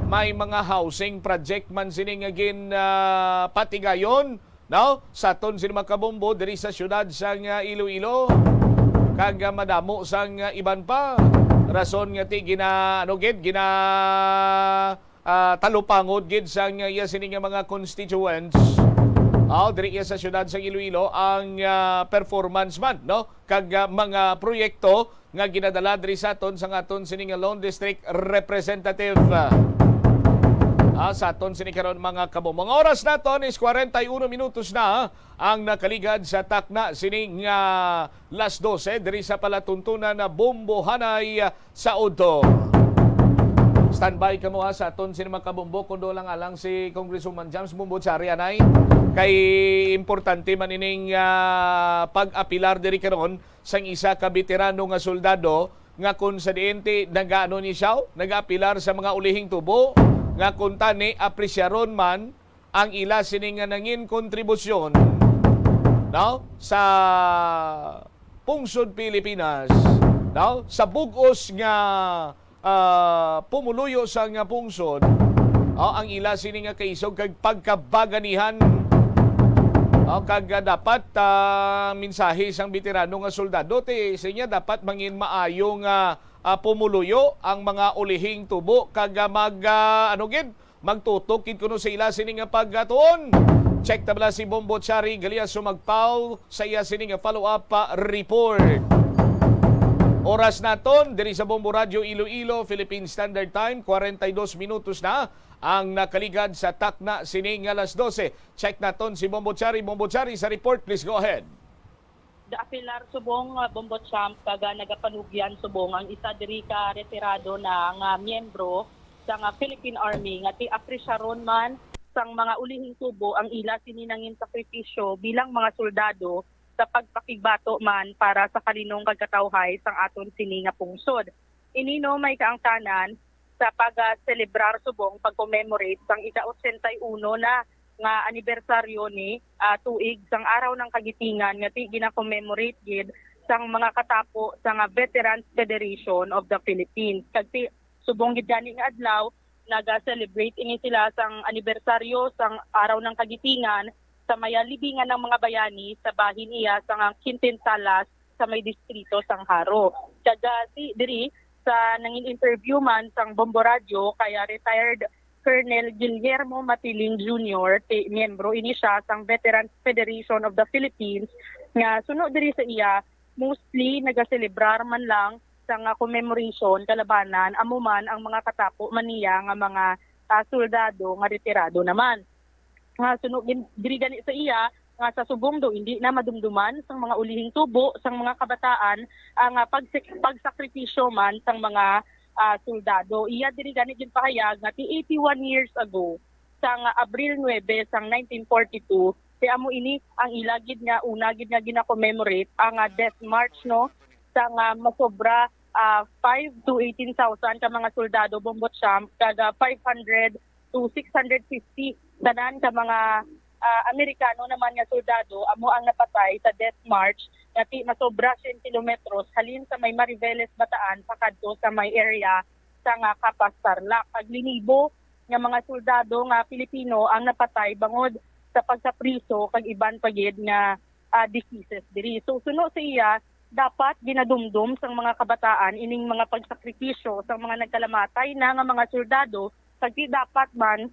May mga housing project man sini nga gin, ah, patigayon, no? Sa aton sini mga kabombo diri sa siyudad sang, ah, Iloilo. kag, ah, madamo sang, ah, iban pa. Rason nga ti gina, ano gid, gina, ah, talupangod gid sang, ah, iya sini nga mga constituents. Aw, diri iya sa siyudad sang Iloilo ang, ah, performance man, no? Kag, ah, mga proyekto nga ginadala diri sa aton sang aton sini nga lone district representative. Ah, sa aton sini karon, mga kabong. Mga oras naton is kwarenta y uno minutos na ang nakaligad sa takna sini nga las dose diri sa palatuntunan na Bombohanay sa Udto. Standby kamo ha sa aton sini, mga kabong, kung doon lang alang si Congresswoman James Bombochari anay. Kay importante man ining, ah, pag-apilar diri karon sang isa ka beterano nga soldado nga kung sa diin ti nagaano ni siya, nagaapilar sa mga ulihing tubo, nga kung tani apresyaron man ang ila sini nga nangin kontribusyon, no, sa pungsod Pilipinas, no, sa bug-os nga, ah, pumuluyo sa nga pungsod, oh, ang ila sini nga kaisog kag pagkabaganihan. Oh, kag, ah, dapat, ah, mensahe sang beterano nga soldado ti siya dapat mangin maayo nga, ah, pumuluyo ang mga ulihing tubo kag, ah, mag, ah, ano gid, magtutok gid kuno sa ila sini nga pagtuon. Check ta bala si Bombo Chari Galiaso Magpao sa iya sini nga follow-up, ah, report. Oras naton diri sa Bombo Radio Iloilo, Philippine Standard Time, kwarenta y dos minutos na ang nakaligad sa takna sini nga las dose. Check naton si Bombo Chari. Bombo Chari, sa report, please go ahead. Nagaapilar subong, ah, Bombo Champ, kag, ah, nagapanugyan subong ang isa diri ka retirado na nga miyembro sang, ah, Philippine Army nga ti apresyaron man sang mga ulihing tubo ang ila sini nangin sakripisyo bilang mga soldado sa pagpakigbato man para sa kalinong kag katawhay sang aton sini nga pungsod. Ini, no, may kaangtanan sa pag-selebrar subong, pag-commemorate sang ika-otsenta y uno na nga anibersaryo ni, ah, tuig sang Araw ng Kagitingan nga ti gina-commemorate gid sang mga katapo sang, ah, Veterans Federation of the Philippines. Kag ti subong gid gani nga adlaw, naga-celebrate ini sila sang anibersaryo sang Araw ng Kagitingan sa may, ah, Libingan ng mga Bayani sa bahin iya sang, ah, Quintin Salas sa may distrito sang Jaro. Kag, ah, ti diri sa nangin interview man sang Bombo Radyo kay, ah, retired Colonel Guillermo Matiling Junior, ti miyembro ini siya sang Veterans Federation of the Philippines, nga suno diri sa iya, mostly nagaselebrar man lang sang, ah, commemoration kalabanan amo man ang mga katapo man niya nga mga, ah, soldado nga retirado naman. Nga suno gin-, diri gani sa iya nga sa subong daw indi na madumduman sang mga ulihing tubo sang mga kabataan ang, ah, pagsik-, pagsakripisyo man sang mga, ah, soldado. Iya diri gani ginpahayag nga ti eighty-one years ago, sang, ah, Abril nuebe sang nineteen forty-two, kay amo ini ang ila gid nga una gid nga gina-commemorate ang, ah, Death March, no, sang, ah, masobra, ah, five to eighteen thousand ka mga soldado, Bombo Champ, kag, ah, five hundred to six hundred fifty tanan ka mga, ah, Amerikano naman nga soldado amo ang napatay sa Death March nga ti masobra siyam kilometros halin sa may Mariveles, Bataan, pakadto sa may area sa nga Capas, Tarlac. Kag linibo nga mga soldado nga Pilipino ang napatay bangod sa pagkapriso kag iban pa gid nga, ah, diseases diri. So, suno sa iya, dapat ginadumdom sang mga kabataan ining mga pagsakripisyo sang mga nagkalamatay na nga mga soldado, kag ti dapat man,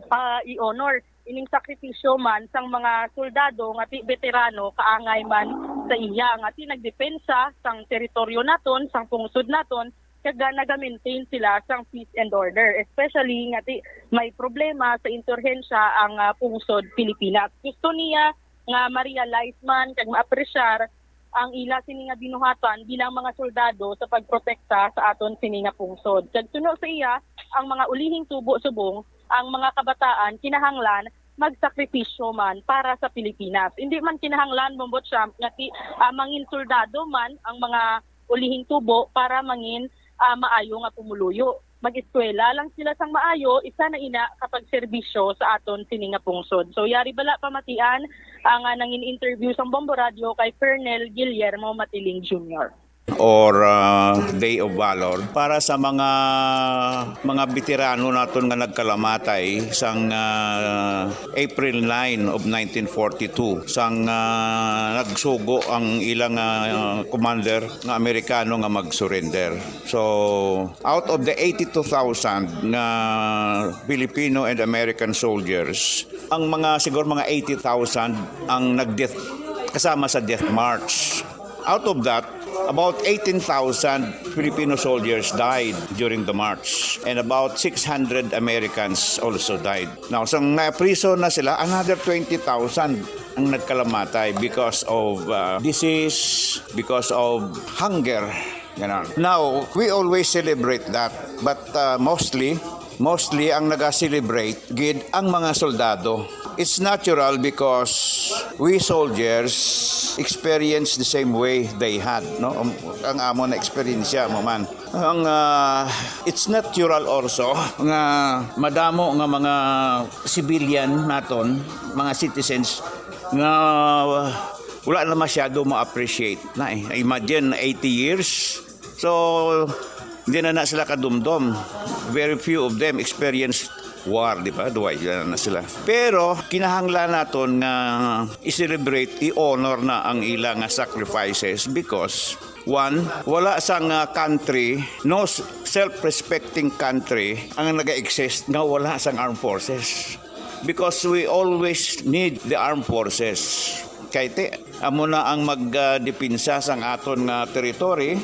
ah, i-honor ining sakripisyo man sang mga soldado nga ti beterano kaangay man sa iya nga ti nagdepensa sang teritoryo naton, sang pungsod naton, kag, ah, naga-maintain sila sang peace and order, especially nga ti may problema sa insurhensya ang, ah, pungsod Pilipinas. Gusto niya nga ma-realize man kag ma-appreciate ang ila sini nga binuhatan bilang mga soldado sa pagprotekta sa aton sini nga pungsod. Kag suno sa iya, ang mga ulihing tubo subong ang mga kabataan kinahanglan magsakripisyo man para sa Pilipinas. Hindi man kinahanglan, Bombo Champ, nga ti, ah, mangin soldado man ang mga ulihing tubo para mangin, ah, maayo nga pumuluyo. Mag-eskwela lang sila sang maayo, isa na ina ka pagserbisyo sa aton sini nga pungsod. So, yari bala pamatian ang, ah, nangin interview sang Bombo Radyo kay Colonel Guillermo Matiling Junior. or uh, Day of Valor para sa mga mga veterano naton nga nagkalamatay sang uh, April nine of nineteen forty-two, sang uh, nagsugo ang ilang uh, commander nga Amerikano nga mag-surrender. So, out of the eighty-two thousand nga Filipino and American soldiers, ang mga siguro mga eighty thousand ang nag-death kasama sa death march. Out of that, about eighteen thousand Filipino soldiers died during the march, and about six hundred Americans also died. Now, sang na-prison na sila, another twenty thousand ang nagkalamatay because of uh, disease, because of hunger. Ganon. Now, we always celebrate that, but uh, mostly, mostly ang naga-celebrate gid ang mga soldado. It's natural because we soldiers experience the same way they had, no? Ang, ang amo na eksperyensya mo man. Ang uh, it's natural also nga madamo nga mga civilian naton, mga citizens nga uh, wala na masyado ma-appreciate na eh. Imagine eighty years. So hindi na na sila kadumdom. Very few of them experienced war, di ba? Duway na, na sila. Pero kinahanglan naton nga i-celebrate, i-honor na ang ila nga sacrifices because one, wala sang uh, country, no self-respecting country ang nag-exist nga wala sang armed forces. Because we always need the armed forces. Kay ti, amo na ang magdepensa sang aton nga territory,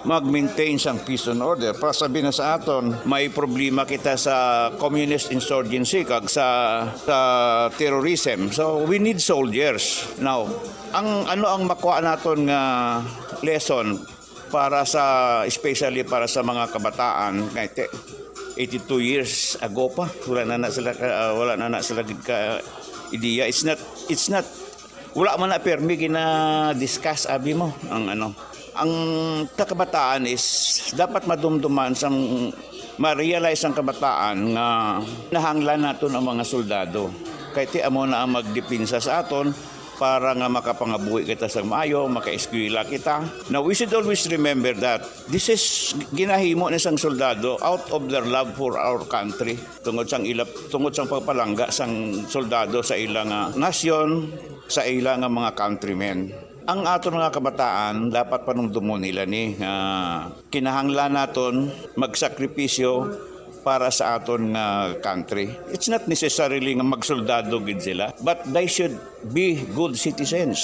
mag-maintain sang peace and order. Para sabi na sa aton, may problema kita sa communist insurgency kag sa, sa terrorism. So we need soldiers. Now, ang ano ang makuha naton nga lesson para sa, especially para sa mga kabataan, kay ti, eighty-two years ago pa, wala na na sila ka, ah, wala na na sila gid ka ideya. It's not, it's not, wala man na permi gina-discuss, abi mo, ang ano. Ang kabataan is dapat madumduman sang ma-realize ang kabataan nga nahanglan naton ang mga soldado. Kay ti amo na ang magdepensa sa aton para nga makapangabuhi kita sa maayo, makaeskwela kita. Now, we should always remember that this is ginahimo ni sang soldado out of their love for our country. Tungod sang ila, tungod sang pagpalangga sang soldado sa ila nga nasyon, sa ila nga mga countrymen. Ang aton mga kabataan, dapat panumdumon nila ni nga kinahanglan naton magsakripisyo para sa aton nga country. It's not necessarily nga magsoldado gid sila, but they should be good citizens.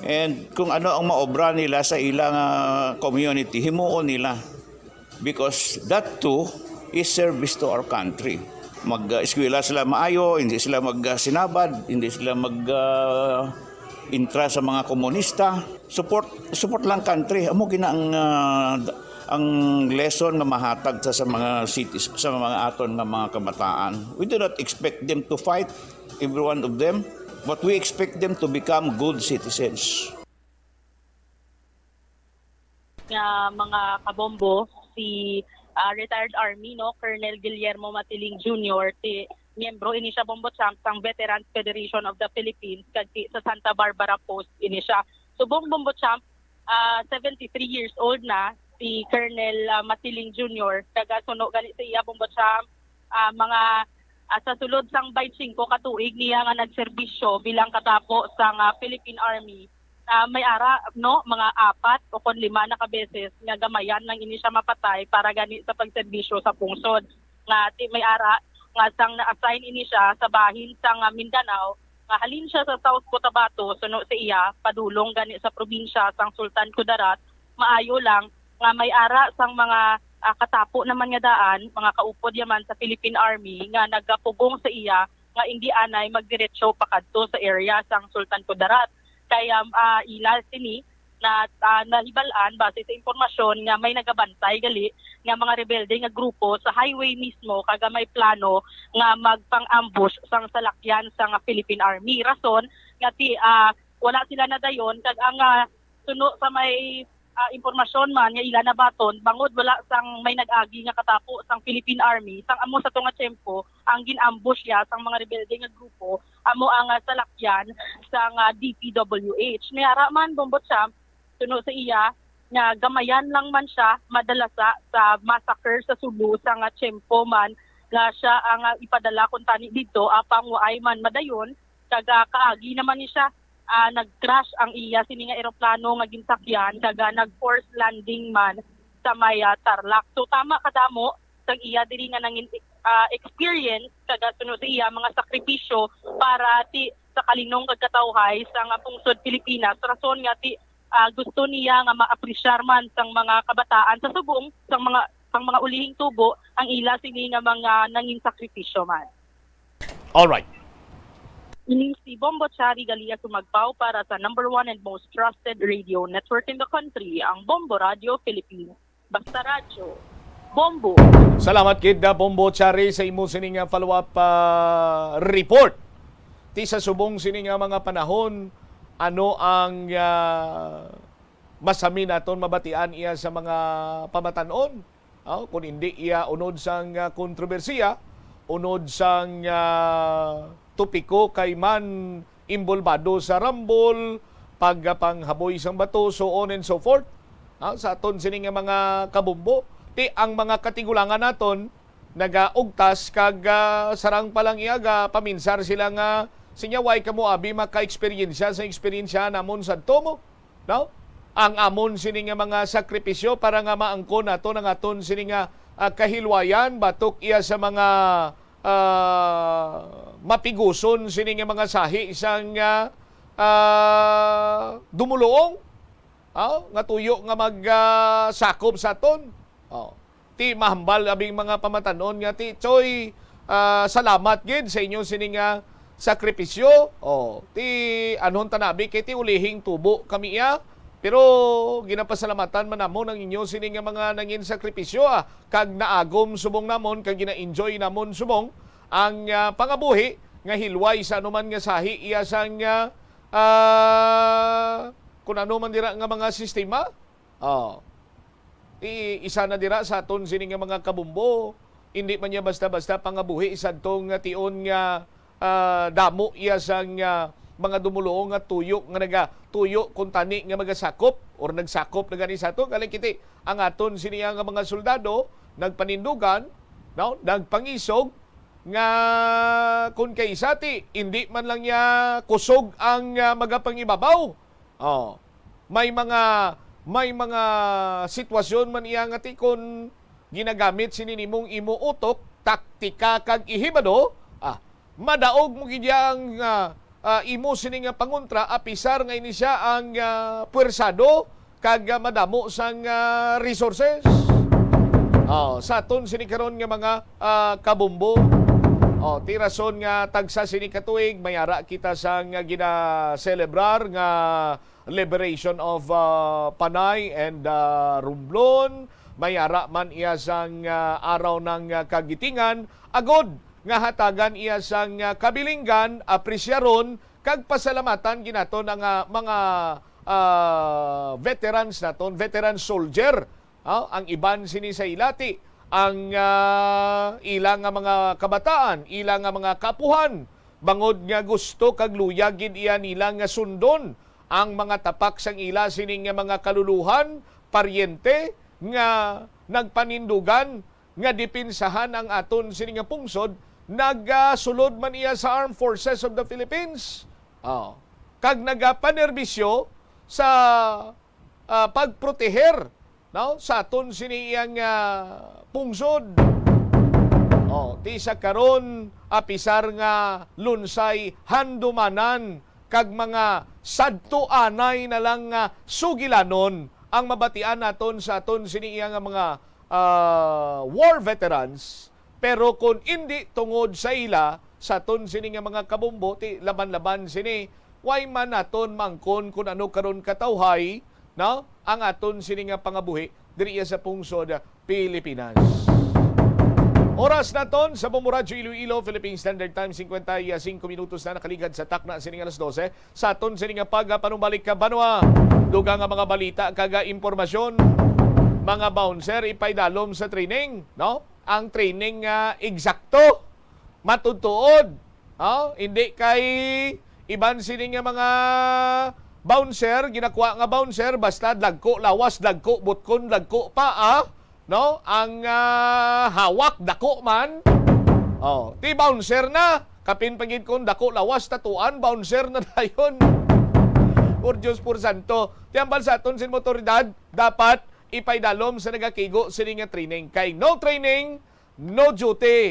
And kung ano ang maobra nila sa ila nga community, himuon nila. Because that too is service to our country. Mag-eskwela sila maayo, hindi sila magsinabad, hindi sila mag ah, intra sa mga komunista. Support, support lang country. Amo gina ang ah, ang lesson nga mahatag sa, sa mga cities, sa mga aton nga mga kabataan. We do not expect them to fight, every one of them, but we expect them to become good citizens. Nga mga kabombo, si ah, retired Army, no, Colonel Guillermo Matiling Junior, si miyembro ini siya, Bombo Champ, sang Veterans Federation of the Philippines, kag si, sa Santa Barbara Post ini siya. Subong, Bombo Champ, ah, seventy-three years old na si Colonel ah, Matiling Junior, kag ah, suno gani sa iya, Bombo Champ, ah, mga ah, sa sulod sang twenty-five ka tuig niya nga nagserbisyo bilang katapo sang ah, Philippine Army, ah, may ara, no, mga apat o kon lima na ka beses nga gamayan lang ini siya mapatay para gani sa pagserbisyo sa pungsod. Nga ti may ara nga sang na-assign ini siya sa bahin sang ah, Mindanao, nga halin siya sa South Cotabato, suno sa iya, padulong gani sa probinsya sang Sultan Kudarat. Maayo lang nga may ara sang mga ah, katapo naman nga daan, mga kaupod yaman sa Philippine Army nga nagapugong sa iya nga indi anay magdiretso pakadto sa area sang Sultan Kudarat. Kay ah, ila sini na ah, nahibal-an base sa impormasyon nga may nagabantay gali nga mga rebelde nga grupo sa highway mismo, kag may plano nga magpang-ambush sang salakyan sang Philippine Army. Rason nga ti ah, wala sila nadayon, kag ang ah, suno sa may ah, impormasyon man nga ila nabaton, bangod wala sang may nag-agi nga katapo sang Philippine Army, sang amo sa tunga tiyempo ang gin-ambush ya sang mga rebelde nga grupo, amo ang ah, salakyan sang ah, D P W H. May ara man, Bombo Champ, suno sa iya, nga gamayan lang man siya madala sa, sa massacre sa Sulu sa nga tiyempo man nga siya ang, ah, ipadala kuntani didto, apang waay man madayon kag, ah, kaagi naman ni siya, ah, nag-crash ang iya sini nga eroplano nga ginsakyan kag, ah, nag-force landing man sa may, ah, Tarlac. So tama kadamo sang iya diri nga nangin, ah, experience kag, ah, suno sa iya mga sakripisyo para ti sa kalinong kag katawhay sa nga pungsod Pilipinas, rason nga ti, ah, gusto niya nga maapresyar man sang mga kabataan sa subong sang mga, sang mga ulihing tubo ang ila sini nga mga nangin sakripisyo man. Alright. Ini si Bombo Chari Galia Sumagpao para sa number one and most trusted radio network in the country, ang Bombo Radio Philippines. Basta Radyo, Bombo. Salamat gid, ah, Bombo Chari, sa imo sini nga follow-up, ah, report. Ti sa subong sini nga mga panahon, ano ang, ah, masami naton mabatian iya sa mga pamatan-on? Ah, kung hindi iya unod sang, ah, kontrobersiya, unod sang, ah, topiko kay man inbolbado sa rambol, pagpanghaboy sang bato, so on and so forth. Ah, sa aton sini nga mga kabombo, ti ang mga katigulangan naton nagaugtas kag, ah, sarang pa lang iya, gapaminsar sila nga, "Sinya, way kamo abi maka-eksperyensya sa eksperyensya namon sadto mo?" No? Ang amon sini nga mga sakripisyo para nga maangkon naton ang aton sini nga, ah, kahilwayan batok iya sa mga, ah, mapiguson sini nga mga sahi sang, ah, ah, dumuluong, ah, nga tuyo nga mag, ah, sakop sa aton. Oh. Ti mahambal abing mga pamatan-on nga, ti Choy, ah, salamat gid sa inyo sini nga sakripisyo. Oh, ti anhon ta nabi kay ti ulihing tubo kami iya. Pero ginapasalamatan man namon ang inyo sini nga mga nangin sakripisyo, ah, kag naagom subong namon kag gina-enjoy namon subong ang, ah, pangabuhi nga hilway sa anuman nga sahi iya sang, ah, ah, kun ano man dira nga mga sistema. Oh. Ti isa na dira sa aton sini nga mga kabombo, indi man niya basta-basta pangabuhi sadto nga tion nga, ah, damo iya sang, ah, mga dumuluong nga tuyo nga nagatuyo kuntani nga magasakop or nagsakop na gani sa aton. Kali kiti ang aton sini nga mga soldado nagpanindugan, no? Nagpangisog nga kun kay sa ti, indi man lang niya kusog ang, ah, magapangibabaw. Oh, may mga, may mga sitwasyon man iya nga ti kon ginagamit sini nimong imo utok, taktika kag ihibado, ah, madaog mo gid iya ang, ah, ah, imo sini nga pangontra apisar nga ini siya ang, ah, puwersado kag, ah, madamo sang, ah, resources. Oh, sa aton sini karon nga mga, ah, kabombo. Oh, ti rason nga tagsa sini ka tuig may ara kita sang, ah, gina-celebrar nga liberation of, ah, Panay and, ah, Romblon. May ara man iya sang, ah, araw ng, ah, kagitingan, agod nga hatagan iya sang, ah, kabilinggan, apresyaron kag pasalamatan ginaton ang, ah, mga, ah, veterans naton, veteran soldier. Ah, ang iban sini sa ila ti ang, ah, ila nga mga kabataan, ila nga mga kaapuhan, bangod nga gusto kag luyag gid iya nila nga sundon ang mga tapak sang ila sini nga mga kaluluhan, paryente nga nagpanindugan nga depensahan ang aton sini nga pungsod, nagasulod man iya sa Armed Forces of the Philippines. Oh. Kag nagapanerbisyo sa, ah, pagproteher, no, sa aton sini iyang, ah, pungsod. Oh, ti sa karon, apisar nga lunsay handumanan kag mga sadto anay na lang nga sugilanon ang mabatian naton sa aton sini iya nga mga, ah, war veterans, pero kon indi tungod sa ila, sa aton sini nga mga kabombo, ti laban-laban sini, way man naton mangkon kun ano karon katawhay, no, ang aton sini nga pangabuhi diri sa pungsod Pilipinas. Oras naton sa Bombo Radyo Iloilo, Philippine Standard Time, cincuenta y cinco minutos na nakaligad sa takna sining alas dose. Sa aton sini nga pagpanumbalik ka banwa, dugang nga mga balita kag impormasyon, mga bouncer, ipaidalom sa training, no? Ang training nga eksakto, matutuod, oh, hindi kay iban sini nga mga Bouncer, ginakuha nga bouncer, basta dagko lawas, dagko butkon, dagko paa, no? Ang, ah, hawak, dako man. Oh, ti bouncer na. Kapin pa gid kon dako lawas, tatuan, bouncer na dayon. Por Diyos, por santo. Ti hambal sa aton sin motoridad, dapat ipaidalom sa nagakigo sini nga training. Kay no training, no duty.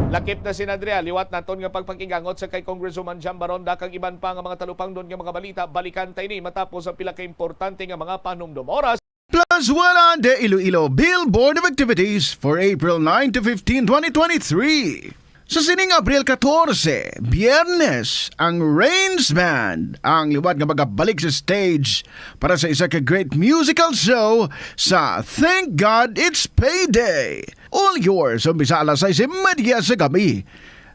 Lakip na si Andrea, liwat naton nga pagpakigangot sa kay Congresswoman Jam Baronda kag iban pa nga mga talupangnon nga mga balita. Balikan ta ini matapos ang pila ka importante nga mga panumdom. Oras. Plazuela de Iloilo Billboard of Activities for April nine to fifteen, twenty twenty-three. Sa sining Abril katorse, Biyernes, ang Rains Band ang liwat nga magabalik sa stage para sa isa ka great musical show sa Thank God It's Payday. All yours, umpisa alas sais y media sa gabi.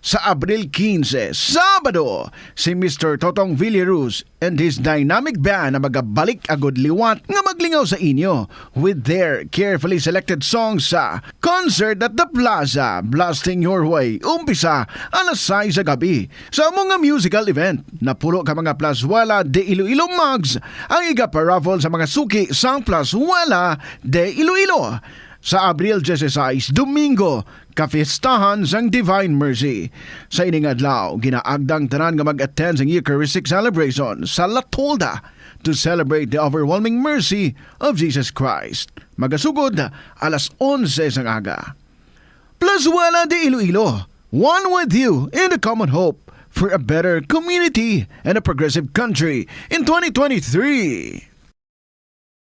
Sa Abril quince, Sabado, si Mister Totong Villaruz and his dynamic band na magabalik agud liwat nga maglingaw sa inyo with their carefully selected songs sa Concert at the Plaza, Blasting Your Way, umpisa alas sais sa gabi. Sa amo nga musical event, napulo ka mga Plazuela de Iloilo mugs ang igaparaffle sa mga suki sang Plazuela de Iloilo. Sa Abril dieciséis, Domingo, kapistahan sang Divine Mercy. Sa ining adlaw, ginaagda ang tanan nga mag-attend sang Eucharistic Celebration sa La Tolda to celebrate the overwhelming mercy of Jesus Christ. Magasugod alas onse sang aga. Plazuela de Iloilo, one with you in the common hope for a better community and a progressive country in twenty twenty-three.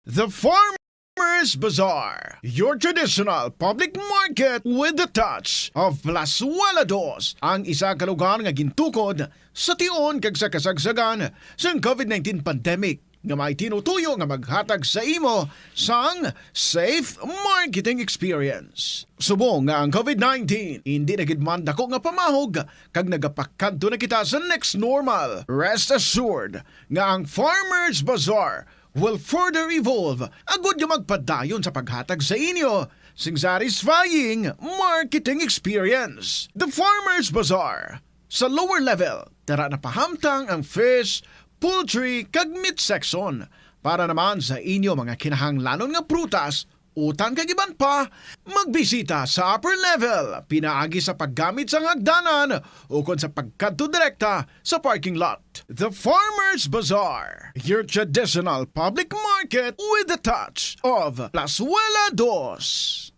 The Farmers Bazaar, your traditional public market with the touch of Plazuela Dos, ang isa ka lugar nga gintukod sa tion kag sa kasagsagan sang covid nineteen pandemic, nga may tinutuyo nga maghatag sa imo sang safe marketing experience. Subong nga ang covid nineteen indi na gid man dako nga pamahog kag nagapakadto na kita sa next normal, rest assured nga ang Farmers Bazaar will further evolve agud nga magpadayon sa paghatag sa inyo sing satisfying marketing experience. The Farmers Bazaar. Sa lower level, tara na pahamtang ang fish, poultry, kag meat section. Para naman sa inyo mga kinahanglanon nga prutas, utan kag iban pa, magbisita sa upper level pinaagi sa paggamit sang hagdanan ukon sa pagkadto direkta sa parking lot. The Farmers Bazaar, your traditional public market with the touch of Plazuela Dos.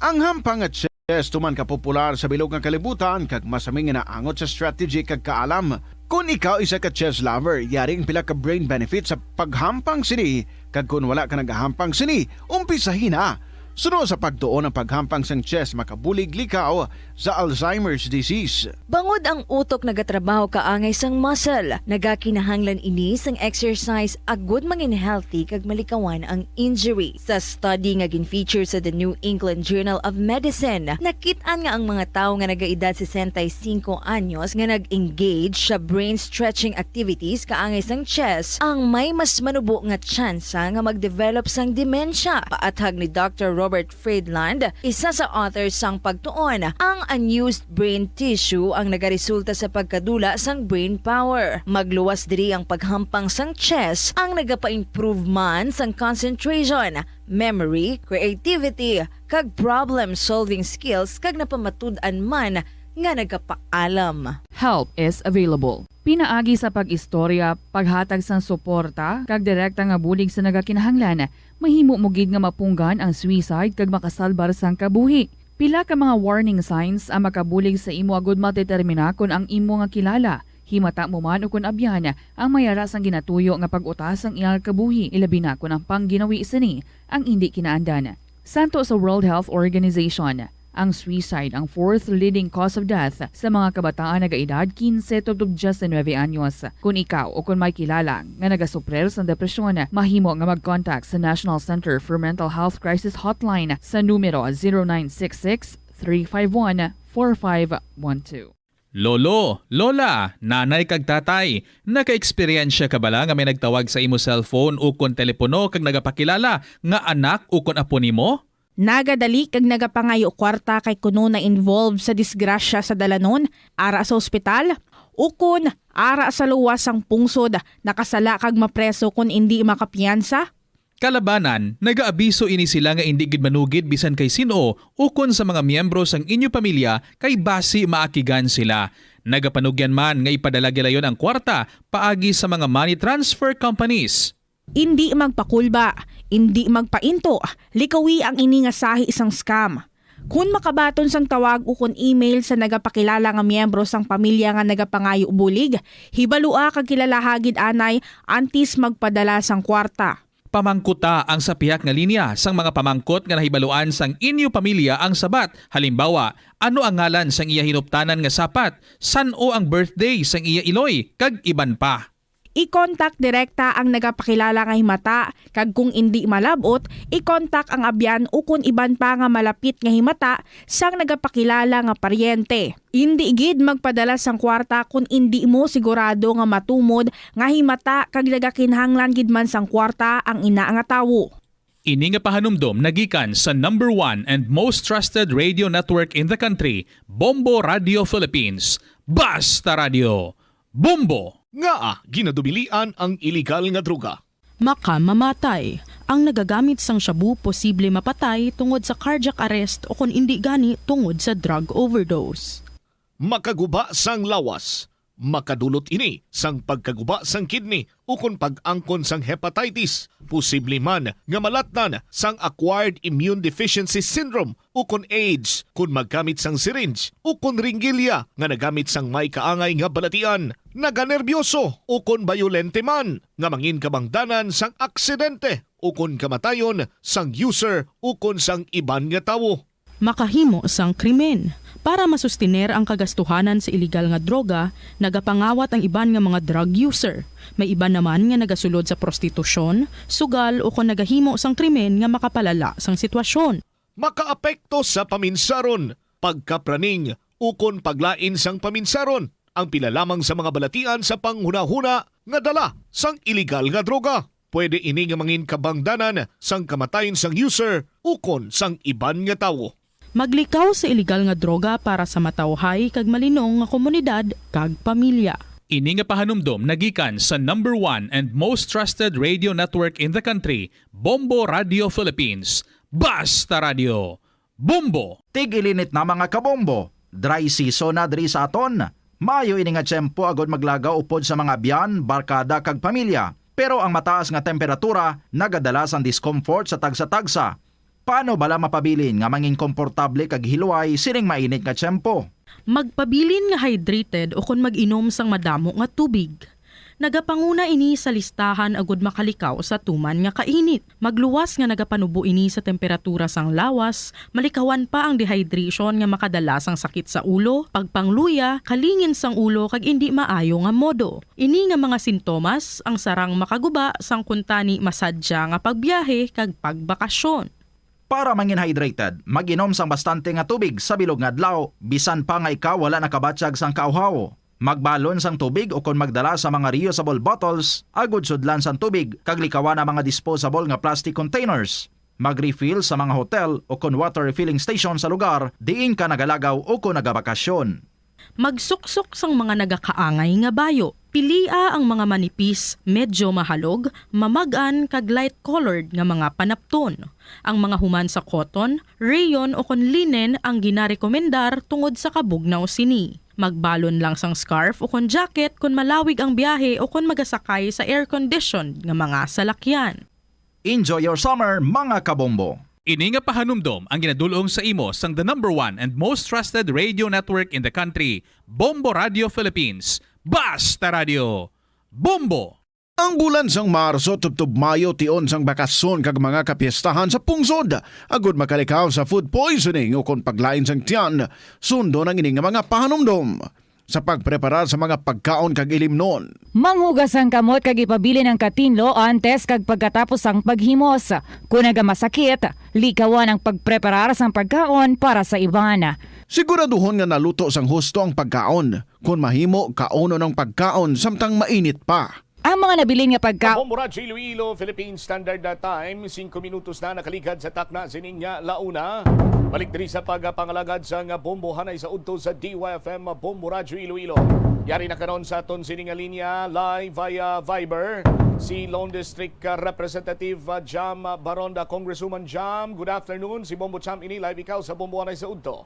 Ang hampang nga chess tuman ka popular sa bilog nga kalibutan kag masami nga naangot sa strategy kag kaalam. Kon ikaw isa ka chess lover, yari ang pila ka brain benefits sa paghampang sini, kag kon wala ka nagahampang sini, umpisahi na. Suno sa pagtuon, ang paghampang sang chess makabulig likaw sa Alzheimer's disease. Bangod ang utok nagatrabaho kaangay sang muscle, nagakinahanglan ini sang exercise agud mangin healthy kag malikawan ang injury. Sa study nga gin-feature sa The New England Journal of Medicine, nakit-an nga ang mga tawo nga nagaedad sesenta y cinco anyos nga nag-engage sa brain stretching activities kaangay sang chess ang may mas manubo nga tsansa nga mag-develop sang dementia. Paathag ni Doctor Robert Friedland, isa sa author sang pagtuon, ang unused brain tissue ang nagaresulta sa pagkadula sang brain power. Magluwas diri ang paghampang sang chess ang nagapa-improve man sang concentration, memory, creativity, kag problem-solving skills, kag napamatud-an man nga nagapaalam. Help is available. Pinaagi sa pag-istorya, paghatag sang suporta, kag direkta nga bulig sa nagakinahanglan, mahimo mo gid nga mapunggan ang suicide kag makasalbar sang kabuhi. Pila ka mga warning signs ang makabulig sa imo agud madetermina kon ang imo nga kilala, himata mo man ukon abyan, ang may ara sang ginatuyo nga pag-utas sang iyang kabuhi, ilabi na kon ang pangginawi sini ang indi kinaandan. Santo sa World Health Organization, ang suicide ang fourth leading cause of death sa mga kabataan nagaedad quince tubtob diyes y nuebe anyos. Kon ikaw o kon may kilala nga nagasuprir sang depresyon, mahimo nga mag-contact sa National Center for Mental Health Crisis Hotline sa numero zero nine six six, three five one, four five one two. Lolo, lola, nanay kag tatay, naka-eksperyensya ka bala nga may nagtawag sa imo cellphone ukon telepono kag nagapakilala nga anak ukon apo nimo? Nagadali kag nagapangayo kwarta kay kuno na-involve sa disgrasya sa dalanon, ara sa ospital, Ukon, ara sa luwas sang pungsod, nakasala kag mapreso kon indi makapiyansa? Kalabanan, nagaabiso ini sila nga indi gid manugid bisan kay sin-o ukon sa mga miyembro sang inyo pamilya kay basi maakigan sila. Nagapanugyan man nga ipadala gilayon ang kwarta paagi sa mga money transfer companies. Indi magpakulba, indi magpainto, likawi ang ini nga sahi sang scam. Kon makabaton sang tawag ukon email sa nagapakilala nga miyembro sang pamilya nga nagapangayo bulig, hibalua kag kilalaha gid anay antes magpadala sang kwarta. Pamangkuta ang sa pihak nga linya sang mga pamangkot nga nahibaluan sang inyo pamilya ang sabat. Halimbawa, ano ang ngalan sang iya hinuptanan nga sapat, san-o ang birthday sang iya iloy, kag iban pa. I-contact direkta ang nagapakilala nga himata, kag kung indi malab-ot, i-contact ang abyan ukon iban pa nga malapit nga himata sang nagapakilala nga paryente. Indi gid magpadala sang kwarta kon indi mo sigurado nga matumod nga himata kag nagakinahanglan gid man sang kwarta ang ina nga tawo. Ini nga pahanumdom nagikan sa number one and most trusted radio network in the country, Bombo Radio Philippines. Basta Radio, Bombo! Ngaa ginadubilian ang iligal nga droga? Makamamatay. Ang nagagamit sang shabu posible mapatay tungod sa cardiac arrest o kon indi gani tungod sa drug overdose. Makaguba sang lawas. Makadulot ini sang pagkaguba sang kidney ukon pag-angkon sang hepatitis. Posible man nga malatnan sang acquired immune deficiency syndrome ukon AIDS kon maggamit sang syringe ukon ringgilya nga nagamit sang may kaangay nga balatian. Naganerbyoso ukon bayolente man nga mangin kabangdanan sang aksidente ukon kamatayon sang user ukon sang iban nga tawo. Makahimo sang krimen. Para masustiner ang kagastuhanan sa iligal nga droga, nagapangawat ang iban nga mga drug user. May iban naman nga nagasulod sa prostitusyon, sugal, o kon nagahimo sang krimen nga makapalala sang sitwasyon. Makaapekto sa paminsaron, pagkapraning, ukon paglain sang paminsaron ang pila lamang sa mga balatian sa panghunahuna nga dala sang iligal nga droga. Pwede ini nga mangin kabangdanan sang kamatayon sang user ukon sang iban nga tawo. Maglikaw sa iligal nga droga para sa matawhay kag malinong nga komunidad kag pamilya. Ini nga pahanumdom nagikan sa number one and most trusted radio network in the country, Bombo Radio Philippines. Basta Radio, Bombo! Tig-ilinit na, mga kabombo. Dry season na diri sa aton. Maayo ini nga tiyempo agud maglagaw upod sa mga abyan, barkada, kag pamilya. Pero ang mataas nga temperatura nagadala sang discomfort sa tagsa-tagsa. Paano bala mapabilin nga mangin komportable kag hilway sining mainit nga tiyempo? Magpabilin nga hydrated o kon mag-inom sang madamo nga tubig. Nagapanguna ini sa listahan agud makalikaw sa tuman nga kainit. Magluwas nga nagapanubo ini sa temperatura sang lawas, malikawan pa ang dehydration nga makadala sang sakit sa ulo, pagpangluya, kalingin sang ulo kag indi maayo nga modo. Ini nga mga sintomas ang sarang makaguba sang kuntani masadya nga pagbiyahe kag pagbakasyon. Para mangin hydrated, mag-inom sang bastante nga tubig sa bilog nga adlaw, bisan pa nga ikaw wala nakabatyag sang kauhaw. Magbalon sang tubig ukon magdala sa mga reusable bottles agud sudlan sang tubig kag likawan ang mga disposable nga plastic containers. Mag-refill sa mga hotel ukon water refilling station sa lugar diin ka nagalagaw ukon nagabakasyon. Magsuksok sang mga nagakaangay nga bayo. Pilia ang mga manipis, medyo mahalog, mamag-an, kag light-colored nga mga panapton. Ang mga human sa cotton, rayon, ukon linen ang ginarekomendar tungod sa kabugnaw sini. Magbalon lang sang scarf ukon jacket kon malawig ang biyahe ukon magasakay sa air-conditioned nga mga salakyan. Enjoy your summer, mga kabombo! Ini nga pahanumdom ang ginadul-ong sa imo sang the number one and most trusted radio network in the country, Bombo Radio Philippines. Basta Radio, Bombo! Ang bulan sang Marso tubtob Mayo tion sang bakasyon kag mga kapiestahan sa pungsod. Agud makalikaw sa food poisoning ukon paglain sang tiyan, sundon ang ini nga mga pahanumdom. Sa pagpreparar sa mga pagkaon kag ilimnon. Manghugas ang kamot kag ipabilin ang katinlo antes kag pagkatapos sang paghimos. Kon nagamasakit, likawan ang pagpreparar sang pagkaon para sa iban. Siguraduhon nga naluto sang husto ang pagkaon. Kon mahimo, kaunon ang pagkaon samtang mainit pa. Ang mga nabilin nga pagka- Bombo Radyo Iloilo, Philippine Standard Time, singko minutos na nakaligad sa takna sining nga launa. Balik diri sa pagpangalagad sa nga bombo hanay sa udto sa D Y F M Bombo Radyo Iloilo. Yari na karon sa aton sini nga linya live via Viber si Lone District uh, Representative uh, Jam Baronda. Congresswoman Jam, good afternoon. Si Bombo Cham ini live ikaw sa Bombo hanay sa udto.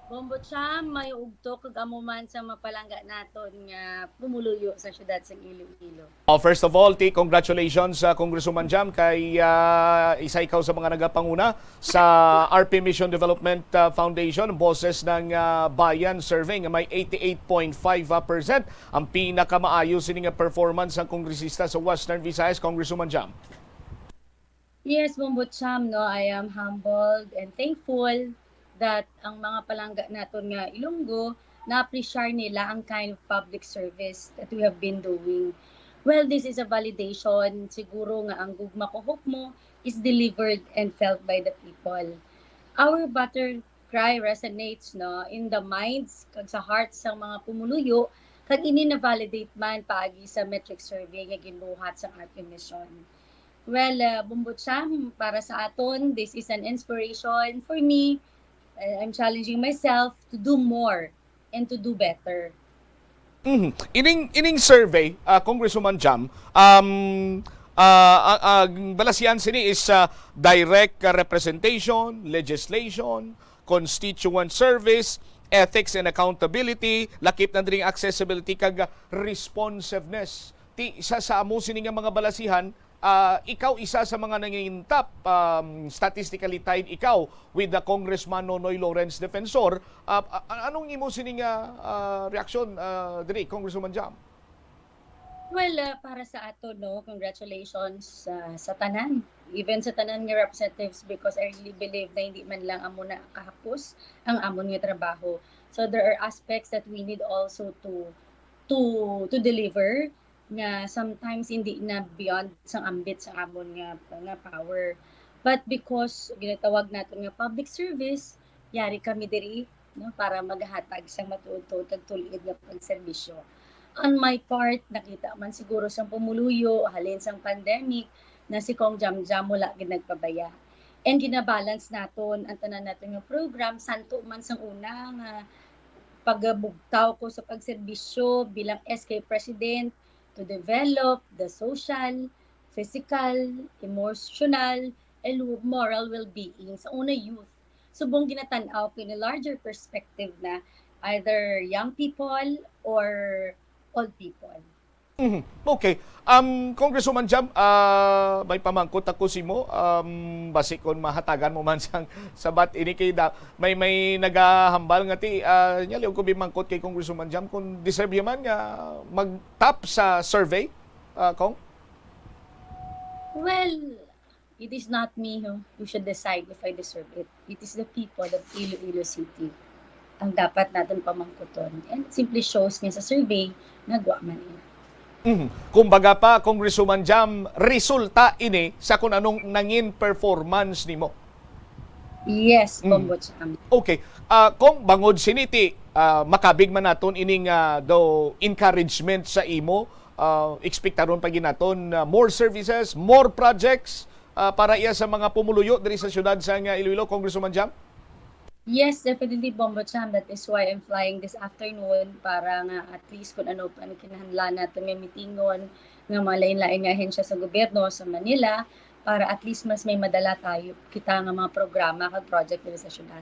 Bombo Cham, may ugto kag amo man sa mapalangga naton nga pumuluyo sa siyudad sang Iloilo. Oh, first of all, ti congratulations sa Congresswoman Jam kay ah, isa ikaw sa mga nagapanguna sa R P Mission Development ah, Foundation, Boses ng ah, Bayan Survey nga may eighty-eight point five percent ang pinakamaayo sini nga performance sang kongresista sa Western Visayas, Congresswoman Jam. Yes, Bombo Cham, no, I am humbled and thankful that ang mga palangga naton nga Ilonggo na-appreciate nila ang kind of public service that we have been doing. Well, this is a validation siguro nga ang gugma ko hukmo is delivered and felt by the people. Our battle cry resonates, no, in the minds kag sa hearts sang mga pumuluyo, kag ini na-validate man paagi sa metric survey nga ginbuhat sang aton mission. Well, uh, Bumbutsam, para sa aton, this is an inspiration for me. Uh, I'm challenging myself to do more and to do better. Mhm. Ining ining survey, ah, Congresswoman Jam, um, ah, ah, ang balasian sini is ah, direct ah, representation, legislation, constituent service, ethics and accountability, lakip na diri ang accessibility kag responsiveness. Ti sa, sa amo sini nga mga balasihan, ah, ikaw isa sa mga nangin top um, statistically tied ikaw with the Congressman Nonoy Lawrence Defensor. Ah, a- a- anong imo sini nga ah, reaksyon ah, diri, Congresswoman Jam? Well, uh, para sa ato, no, congratulations uh, sa tanan. Even sa tanan nga representatives, because I really believe na hindi man lang amo na kahapos ang amon nga trabaho. So there are aspects that we need also to to to deliver nga sometimes hindi na beyond sang ambit sa amon nga nga power. But because ginatawag naton nga public service, yari kami diri, no, para maghatag sang matuod-tuod kag tul-id nga pagserbisyo. On my part, nakita man siguro sang pumuluyo halin sang pandemic na si Cong Jamjam wala gid nagpabaya. And ginabalance naton ang tanan naton nga program, santo man sang una nga pagabugtaw ko sa pagserbisyo bilang S K President to develop the social, physical, emotional, and moral well-being sa una youth. Subong ginatan-aw ko in a larger perspective na either young people or old people. Mhm. Okay. Um, Congresswoman Jam, ah, may pamangkot ako simo. Um, basi kon mahatagan mo man sang sabat ini kay da, may may nagahambal nga ti ah, nya liog ko bimangkot kay Congresswoman Jam kung deserve man nga mag-top sa survey, ah, Cong? Well, it is not me who, who should decide if I deserve it. It is the people of Iloilo City ang dapat naton pamangkuton. And it simply shows nga sa survey, nagwa man ina. Mhm. Kumbaga pa, Congresswoman Jam, resulta ini sa kung anong nangin performance nimo. Yes, Mm. Congressman. Okay. Ah, kung bangod siniti, ah, makabig man naton ining ah, daw encouragement sa imo, ah, ekspektaron pa gid naton ah, more services, more projects ah, para iya sa mga pumuluyo diri sa siyudad sa nga Iloilo, Congresswoman Jam? Yes, definitely, Bombo Cham. That is why I'm flying this afternoon para nga at least kung ano pa ang kinahanglan natin nga mitingon nga mga lain-lain nga ahensya sa gobyerno sa Manila para at least mas may madala tayo kita nga mga programa kag project diri sa syudad.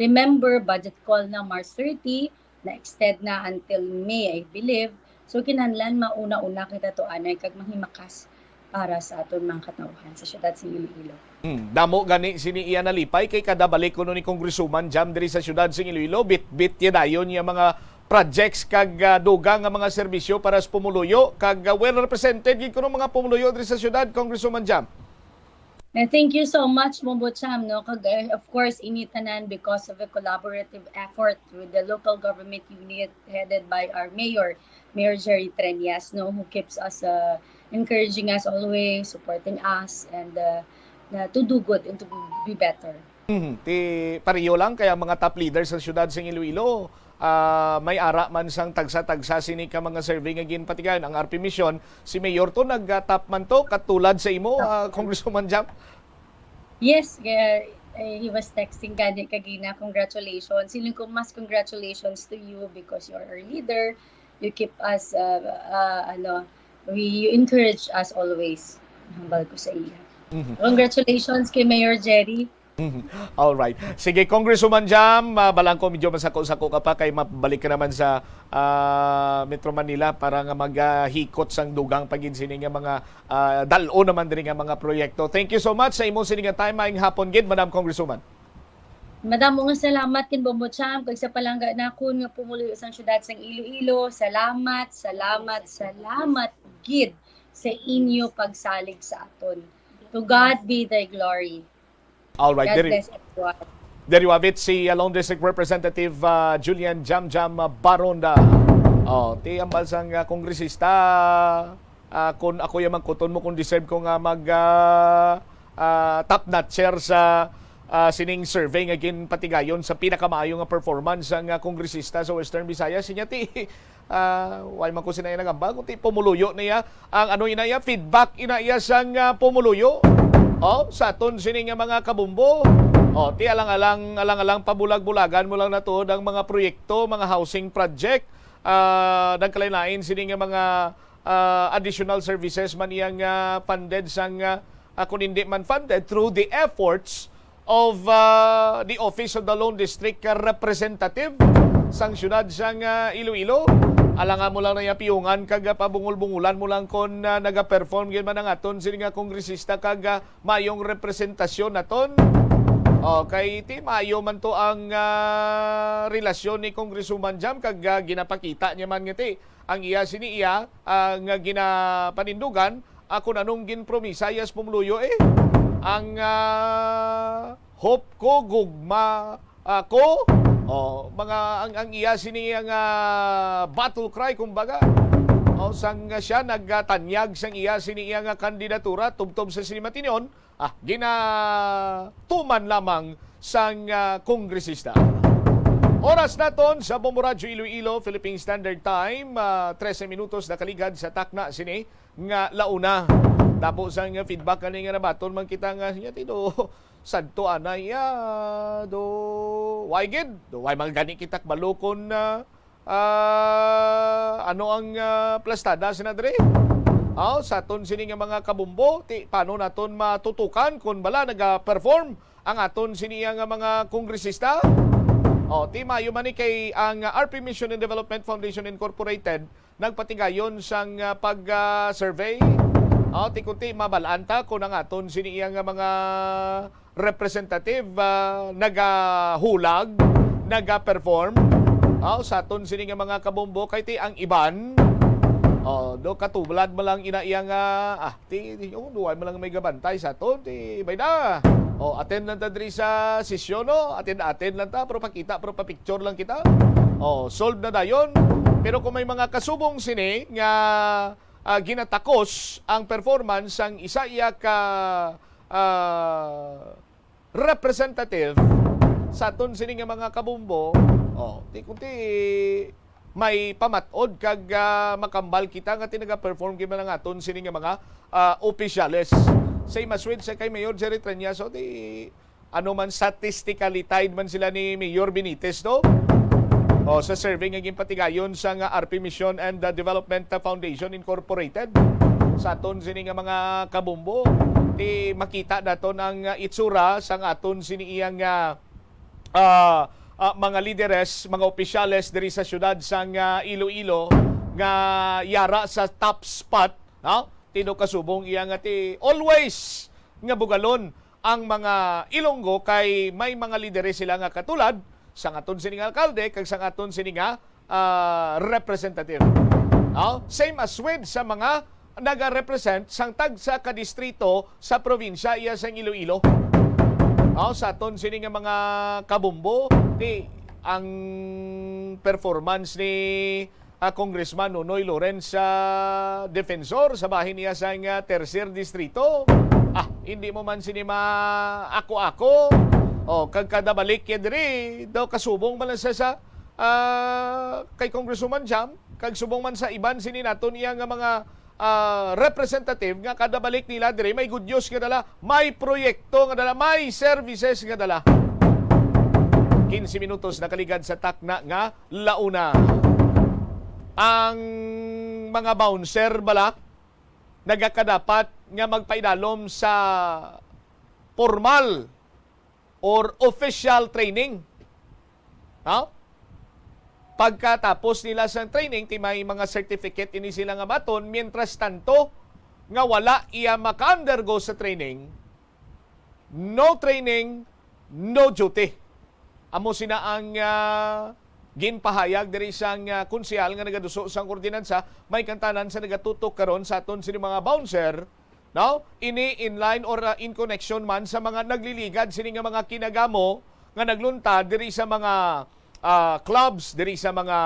Remember, budget call na March thirty, na-extend na until May, I believe. So, kinahanglan mauna-una kita to anay kag mahimakas para sa aton mga katawhan sa syudad sa Iloilo. Hmm, damo gani sini iya nalipay kay kada balik kuno ni Congresswoman Jam diri sa siyudad sing Iloilo, bit-bit niya dayon niya mga projects kag ah, dugang nga mga serbisyo para sa pumuluyo kag ah, well represented gid kuno mga pumuluyo diri sa siyudad, Congresswoman Jam. And thank you so much, Bombo Cham, no? Kag, eh, of course, ini tanan because of a collaborative effort with the local government unit headed by our mayor, Mayor Jerry Treñas, no, who keeps us uh, encouraging us always, supporting us, and uh, na to do good and to be better. Mhm. Ti pareho lang kaya mga top leaders sa siyudad sa Iloilo, ah, may ara man sang tagsa-tagsa sini ka mga survey nga ginpatigayon. Ang R P Mission, si Mayor to nag-top man to, katulad sa imo, ah, Congresswoman Jam? Yes, eh, eh, he was texting gani kagina. Congratulations. Siling ko, mas congratulations to you because you're our leader. You keep us, uh, uh, ano, we, you encourage us always. Hambal ko sa iya. Mhm. Congratulations kay Mayor Jerry. Mhm. All right. Sige, Congresswoman Jam, ah, balang ko medyo masako-sako ka pa kay mabalik ka naman sa, ah, Metro Manila para nga maghikot sang dugang pa gid sini nga mga, ah, dal-o naman diri nga mga proyekto. Thank you so much sa imo sini nga time. Maayong hapon gid, Madam Congresswoman. Madamo nga salamat kin Bombo Cham kag sa palangga nakon nga pumuluyo sang syudad sang Iloilo. Salamat, salamat, salamat gid sa inyo pagsalig sa aton. To God be the glory. All right, God there, bless everyone. there you have it, si, uh, Lone District Representative, uh, Julian Jam Jam, uh, Baronda. Oh, ti ambal sang, uh, kongresista, uh, kung ako yung mangkuton mo kung deserve ko nga mag, uh, uh, top notcher sa, uh, sining survey nga ginpatigayon sa pinakamaayo nga performance sang, uh, kongresista sa Western Visayas. Sinya ti, uh, way man ko sinay nagambal, kung ti pumuluyo niya ang ano ina iya, feedback ina iya sang, ah, pumuluyo. Oh, sa aton sini nga mga kabumbo. Oh, ti alang-alang, alang-alang pabulag-bulagan mo lang natuod ang mga proyekto, mga housing project, ah, nagkalain-lain sini nga mga, ah, additional services man iya nga funded sang, ah, ah, kung hindi man funded, through the efforts of, ah, the Office of the Lone District Representative sang siyudad sang, ah, Iloilo. Alangan mo lang na iya piyungan kag, ah, pabungol-bungulan mo lang kon, ah, naga-perform gyud man ang aton sini nga kongresista kag, ah, mayong representasyon naton. Oh, kay ti mayo man to ang, ah, relasyon ni Congresswoman Jam kag, ah, ginapakita niya man nga ti ang iya sini iya, ah, nga ginapanindugan, ah, kun anong ginpromisa iya sa pumuluyo, eh. Ang, ah, hope ko, gugma, ah, ko. Oh, mga ang, ang iya sini nga battle cry, kumbaga. Oh, sang siya nagtanyag sang iya sini iya nga kandidatura tubtob sa sini matinyon, ah, ginatuman lamang sang, ah, kongresista. Oras naton sa Bombo Radyo Iloilo, Philippine Standard Time, ah, trese minutos nakaligad sa takna sini nga launa. Dapo sang feedback kani nga nabaton man kita nga, niya ti do, sadto anay ya, do, way gid, do, way man gani kita kabalo kon, ah, ah, ano ang, ah, plastada sina diri? Aw, sa aton sini nga mga kabumbo, ti paano naton matutukan kon bala naga-perform ang aton sini nga mga kongresista? Oh, ti mayo man ni kay ang, ah, R P Mission and Development Foundation Incorporated nagpatigayon sang, ah, pag, ah, survey. Oh, ti kunti mabal-an ta kon ang aton sini nga mga representative, ah, nagahulag, nagaperform. Oh, sa aton sini nga mga kabumbo kay ti ang iban, oh, do katubad man lang ina iya nga, ah, ti, ti, oh, duway man lang may gabantay sa aton, ti, bay na. Oh, attend lang ta diri sa sesyon, no? Attend, attend lang ta, pero pakita, pero pa-picture lang kita. Oh, solve na dayon. Pero kung may mga kasubong sini nga, ah, ginatakos ang performance sang isa iya ka, ah, representative sa aton sini nga mga kabumbo, oh, ti kunti may pamat-od kag, ah, makambal kita nga ti naga-perform gid man ang aton sini nga mga, ah, opisyales. Same as with sa kay Mayor Jerry Treñas, so ti ano man, statistically tied man sila ni Mayor Benitez, no? O, sa survey nga ginpatigayon sa nga R P Mission and, uh, Development Foundation Incorporated, sa aton sini nga mga kabumbo, ti makita naton ang, uh, itsura sang aton sini iyang, uh, uh, uh, mga lideres, mga opisyales diri sa siyudad sang, uh, Iloilo nga yara sa top spot, no? Ti do kasubong iya nga ti always nga bugalon ang mga Ilonggo kay may mga lideres sila nga katulad sang aton sini nga alkalde kag sang aton sini nga, ah, representative. No? Same as with sa mga naga-represent sang tagsa ka distrito sa probinsya iya sang Iloilo. No? Sa aton sini nga mga kabumbo, ti ang performance ni ah, Congressman Nonoy Lawrence, ah, defensor sa bahin niya sa nga tercer distrito. Ah, hindi mo man sini ma-ako-ako. O, kag kada balik ya diri, daw kasubong man lang siya sa, ah, kay Congresswoman Jam, kag subong man sa iban sini naton iya nga mga, ah, representative nga kada balik nila diri may good news nga dala, may proyekto nga dala, may services nga dala. Quince minutos nakaligad sa takna nga launa. Ang mga bouncer bala nagakadapat nga magpaidalom sa formal or official training. No? Pagkatapos nila sa training, ti may mga certificate ini sila nga baton, mientras tanto nga wala iya maka-undergo sa training, no training, no duty. Amo sina ang, ah, ginpahayag diri sang, ah, konsehal nga nagaduso sang ordinansa, may kantanan sa nagatutok karon sa aton sini mga bouncer, no? Ini in line or, ah, in connection man sa mga nagliligad sini nga mga kinagamo nga nagluntad diri sa mga, ah, clubs, diri sa mga,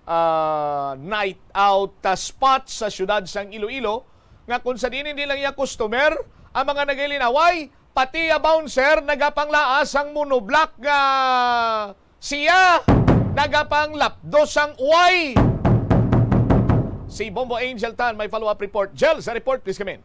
ah, night out, ah, spots sa siyudad sang Iloilo, nga kung sa diin hindi lang iya customer ang mga nagalinaway, pati iya bouncer nagapanglaas ang monoblock nga siya nagapanglapdos sang uway. Si Bombo Angel Tan may follow-up report. Jel, sa report, please come in.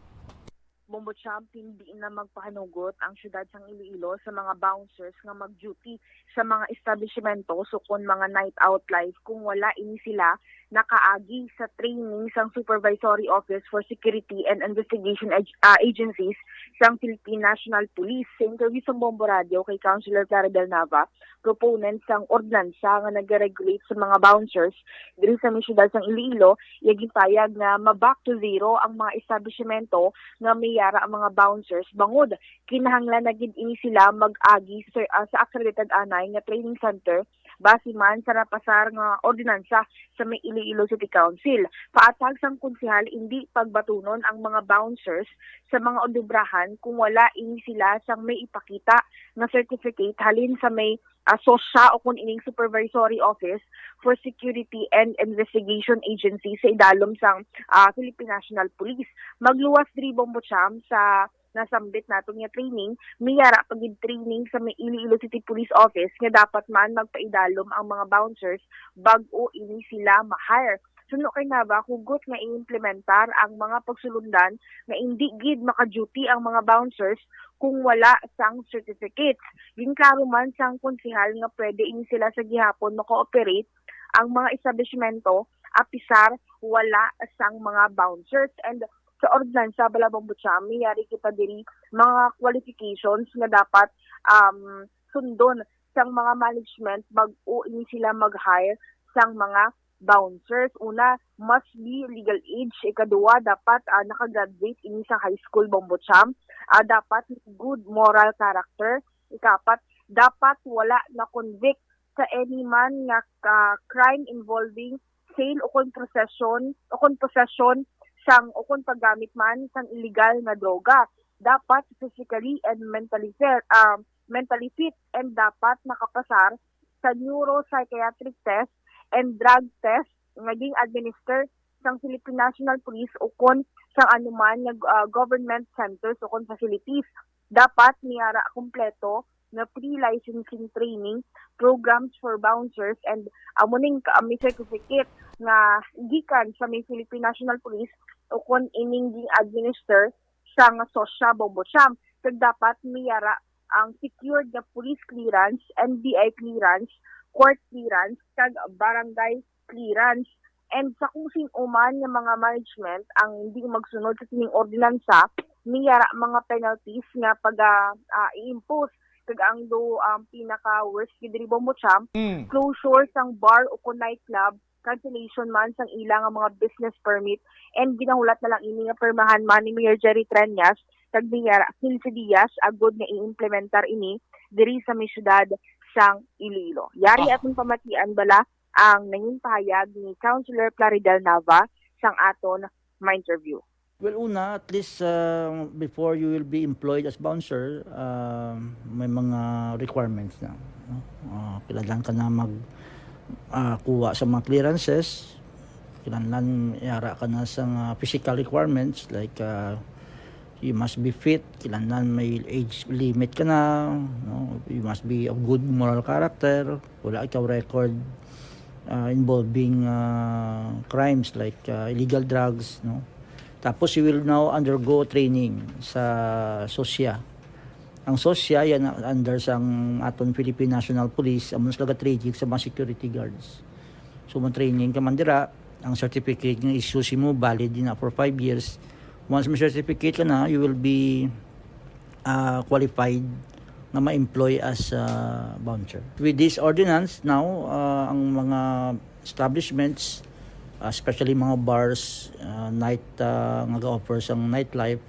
Bombo Champ, hindi na magpahanugot ang siyudad sang Iloilo sa mga bouncers nga mag-duty sa mga establishmento sukon mga night out life kung wala ini sila nakaagi sa training sang Supervisory Office for Security and Investigation Ag-, ah, Agencies sang Philippine National Police. Sa interview sa Bombo Radio kay Councilor Claribel Nava, proponent sang ordinansa nga nag-regulate sa mga bouncers diri sa may siyudad sang Iloilo, iya ginpayag nga ma-back to zero ang mga establishmento nga may yara ang mga bouncers bangod kinahanglan na gid ini sila mag-agi sa, ah, sa accredited anay nga training center base man sa napasar nga ordinansa sa may Iloilo City Council. Paatag sang konsehal, indi pagbatunon ang mga bouncers sa mga odobrahan kung wala ini sila sang may ipakita nga certificate halin sa may, ah, SOSYA o kun ining Supervisory Office for Security and Investigation Agency sa idalom sang, ah, Philippine National Police. Magluwas diri, Bombo Cham, sa nasambit nato nga training, may yara pa gid training sa may Iloilo City Police Office nga dapat man magpaidalom ang mga bouncers bag-o ini sila ma-hire. Suno kay Nava, hugot nga i-implementar ang mga pagsulundan nga indi gid maka-duty ang mga bouncers kung wala sang certificates. Ginklaro man sang konsehal nga pwede ini sila sa gihapon maka-operate ang mga establishmento apisar wala sang mga bouncers. And sa ordinansa, bala, Bombo Cham, may yari kita diri mga qualifications nga dapat, um, sundon sang mga management bag-o ini sila mag-hire sang mga bouncers. Una, must be legal age. Ikaduha, dapat, ah, nakagraduate ini sa high school, Bombo Cham. Ah, dapat good moral character. Ikapat, dapat wala na-convict sa any man nga ka-, crime involving sale o kon possession, o kon possession sang, o kon paggamit man sang illegal nga droga. Dapat physically and mentally fair, ah, mentally fit, and dapat nakapasar sa neuropsychiatric test and drug test nga ging-administer sang Philippine National Police o kon sang anuman nga, ah, government centers o kon facilities. Dapat may ara kompleto nga pre-licensing training programs for bouncers, and amo ning ka-, may certificate nga gikan sa may Philippine National Police o kon ining ging-administer sang SOSYA, Bombo Cham. Kag dapat may ara ang secured nga police clearance, N B I clearance, court clearance, kag barangay clearance. And sa kung sin-o man nga mga management ang hindi magsunod sa sining ordinansa, may ara mga penalties nga pag, ah, ah, i-impose. Kag ang do, ang pinaka-worst gid diri, Bombo Cham, Mm. closure sang bar o kon nightclub, cancellation man sang ila nga mga business permit, and ginahulat na lang ini nga pirmahan man ni Mayor Jerry Treñas, kag may ara quince dias agod nga i-implementar ini diri sa may siyudad sang Iloilo. Yari Ah. atong pamatian bala ang nangin pahayag ni Councilor Plaridel Nava sang aton ma-interview. Well, una, at least, uh, before you will be employed as bouncer, uh, may mga requirements na, no? Uh, kailangan ka na mag, uh, kuha sa mga clearances, kailangan yara ka na sa mga physical requirements like, uh, You must be fit, kinahanglan may age limit ka na, no? You must be of good moral character, wala ikaw record, ah, involving, ah, crimes like, ah, illegal drugs, no? Tapos you will now undergo training sa SOSYA. Ang SOSYA, yan ang under sang aton Philippine National Police, amo sila ga-training sa mga security guards. So, ma-training ka man dira, ang certificate nga issue simo valid din na for five years. Once may certificate ka na, you will be, ah, qualified nga ma-employ as a bouncer. With this ordinance now, ah, ang mga establishments, especially mga bars, ah, night, ah, nga ga-offer sang nightlife,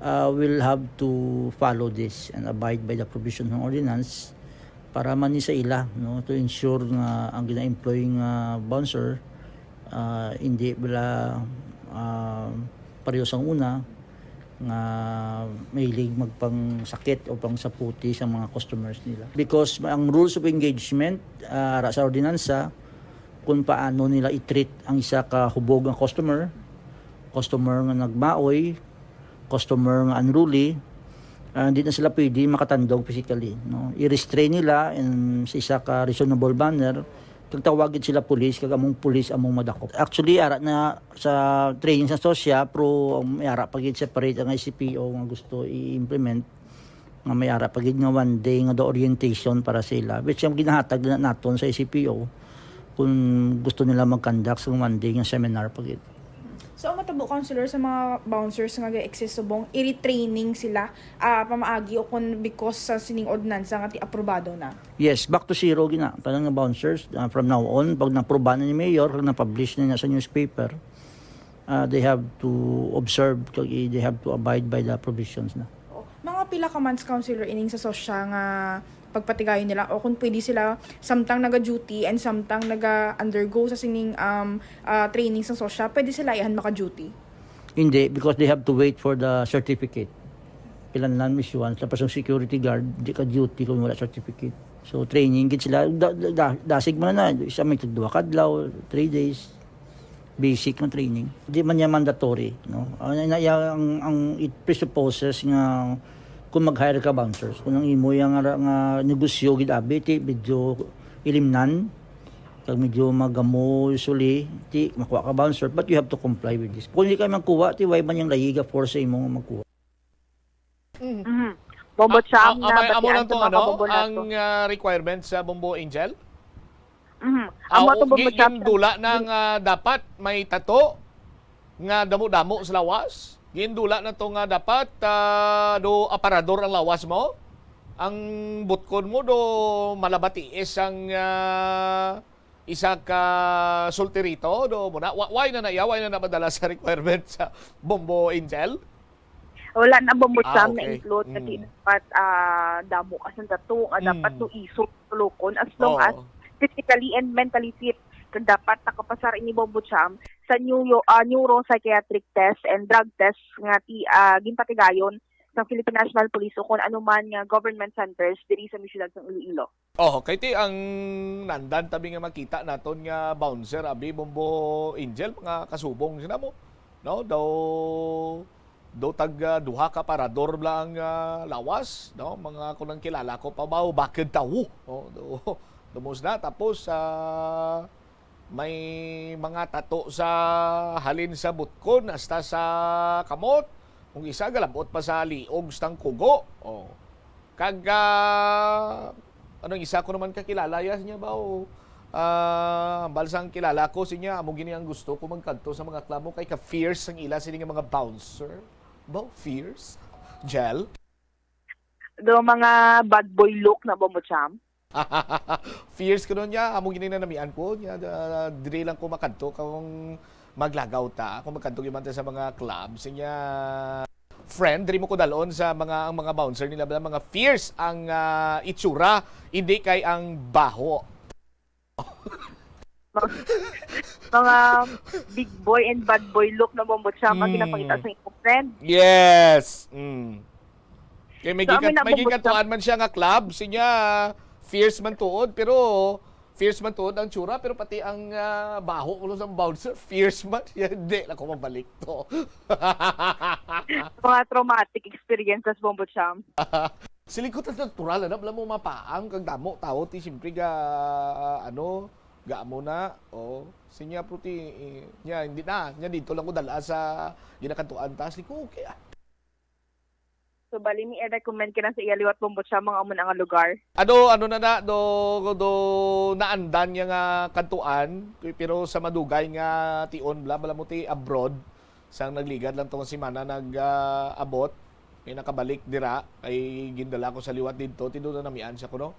ah, will have to follow this and abide by the provision ng ordinance para man ni sa ila, no, to ensure nga ang gina-employ nga bouncer, ah, hindi bala, ah, pareho sang una nga mahilig magpangsakit o pangsaputi sa mga customers nila. Because ang rules of engagement, ah, ara sa ordinansa, kung paano nila i-treat ang isa ka hubog nga customer, customer nga nagmaoy, customer nga unruly, ah, hindi na sila pwede makatandog physically, no? I-restrain nila in, sa isa ka reasonable manner, kag tawagin sila pulis, kag among pulis among madakop. Actually, ara na sa training sa SOSYA, pero, um, may ara pa gid separate ang I C P O nga gusto i-implement, nga may ara pa gid nga one day nga do orientation para sa ila, which ang ginahatag na naton sa I C P O kung gusto nila mag-conduct sa one day nga seminar pa gid. So, ang matabo, Counselor, sa mga bouncers nga ga-exist subong, i-retraining sila, ah, pamaagi o kung because sa sining ordinansa nga ti aprobado na? Yes, back to zero gina. Tanan nga bouncers, ah, from now on, pag na-approve na ni Mayor, pag na-publish na niya sa newspaper, ah, they have to observe, kag i-, they have to abide by the provisions na. Oh, mga pila ka months, Counselor, ining sa SOSYA nga pagpatigayon nila, o kung pwede sila samtang naga-duty and samtang naga-undergo sa sining, um, ah, training sa SOSYA, pwede sila ihan maka-duty? Hindi, because they have to wait for the certificate. Kinahanglan issuance, tapos ang security guard, di ka duty kung wala certificate. So, training gid sila. Da-, da-, dasig man na, isa may duha ka adlaw, three days. Basic nga training. Di man niya mandatory, no? Ang, ang, ang, ang it presupposes nga kung mag-hire ka bouncers, kung ang imo yang nga, nga negosyo gid abi, ti medyo ilimnan, kag medyo magamo usually, ti makuha ka bouncer, but you have to comply with this. Kung hindi ka magkuha, ti why man yang layi ga-force sa imo nga magkuha? Mhm. Bombo Ah, Cham, ah, amay, amo nabatian lang sa to, mga ano, kabombo nato. Ang, ah, requirements sa Bombo Angel? Mhm. Ah, Amo to, o, Bombo gi-, Cham, gindula na gin- nga dapat may tato nga damo-damo sa lawas. Gindula na to nga dapat, ah, do aparador ang lawas mo. Ang butkon mo do malabatiis ang, ah, isa ka sultirito, do mo na. Wa-, why na na iya? Why na na madala sa requirement sa Bombo Angel? Wala na, Bombo Ah, Cham, okay. na-include kasi Mm. dapat, ah, damo ka sa tato, nga dapat Mm. to isog tulokon as long Oo. as physically and mentally fit. Kag dapat nakapasar ini, Bombo Cham, sa neuro-, ah, neuropsychiatric test and drug test nga ti-, ah, ginpatigayon sa Philippine National Police o kung ano man nga government centers diri sa may siyudad sa Iloilo. Oh, kay ti ang nandan tabi nga makita naton nga bouncer, abi, Bombo Angel, mga kasubong sila mo, no? Daw, daw tag, ah, duha ka parador lang, ah, lawas, no? Mga, kung ang kilala ko pa ba, bakit tawo, no? Do, dumos na, tapos, ah, may mga tato sa halin sa butkon hasta sa kamot. Kung isa, galabot pa sa liog sang kugo. Oh. Kag, ah, anong isa ko naman kakilala ya niya ba? O, ah, hambal sang kilala ko, sinya, amo gini ang gusto ko magkadto sa mga klamo kay ka-fierce ang ila sini nga mga bouncer. Ba, fierce? Gel? Do mga bad boy look na, Bombo Cham? Fierce ko nun niya, amo gini na namian ko niya, da-, diri lang ko makadto kung maglagaw ta, kung magkadto gyud man ta sa mga clubs niya. Friend, diri mo ko dalon sa mga, ang mga bouncer nila, mga fierce ang, ah, itsura, hindi kay ang baho. Mga, mga big boy and bad boy look na, Bombo Cham, ang Mm. ginapakita sa imo, friend. Yes. Mm. Kay may So, gikat-, amin na, may Bombo Cham. gikatuan man siya nga club, sinya fierce man tuod, pero Fierce man tuod ang tsura, pero pati ang, ah, baho kuno sang bouncer, fierce man. Hindi na ko mabalik to. Mga traumatic experiences, Bombo Cham. Siling ko, tas natural, ano, wala mo mapaang kag damo, tawo, ti, siyempre, ga, ano, ga mo na, o, sinya, pero ti, eh, nya, hindi na, nya, dito lang ko dala sa ginakantuan, tas, siling ko, okay, ah. So, bali, may i-recommend ka na sa iya liwat, Bombo Cham, mga amo na nga lugar. Ano, ano na na, do, do, naandan niya nga kantuan, pero sa madugay nga tion, bla, bala mo ti abroad, sang nagligad lang tong semana nag, ah, abot, may nakabalik dira, kay gindala ko sa liwat didto, ti do na namian siya kuno.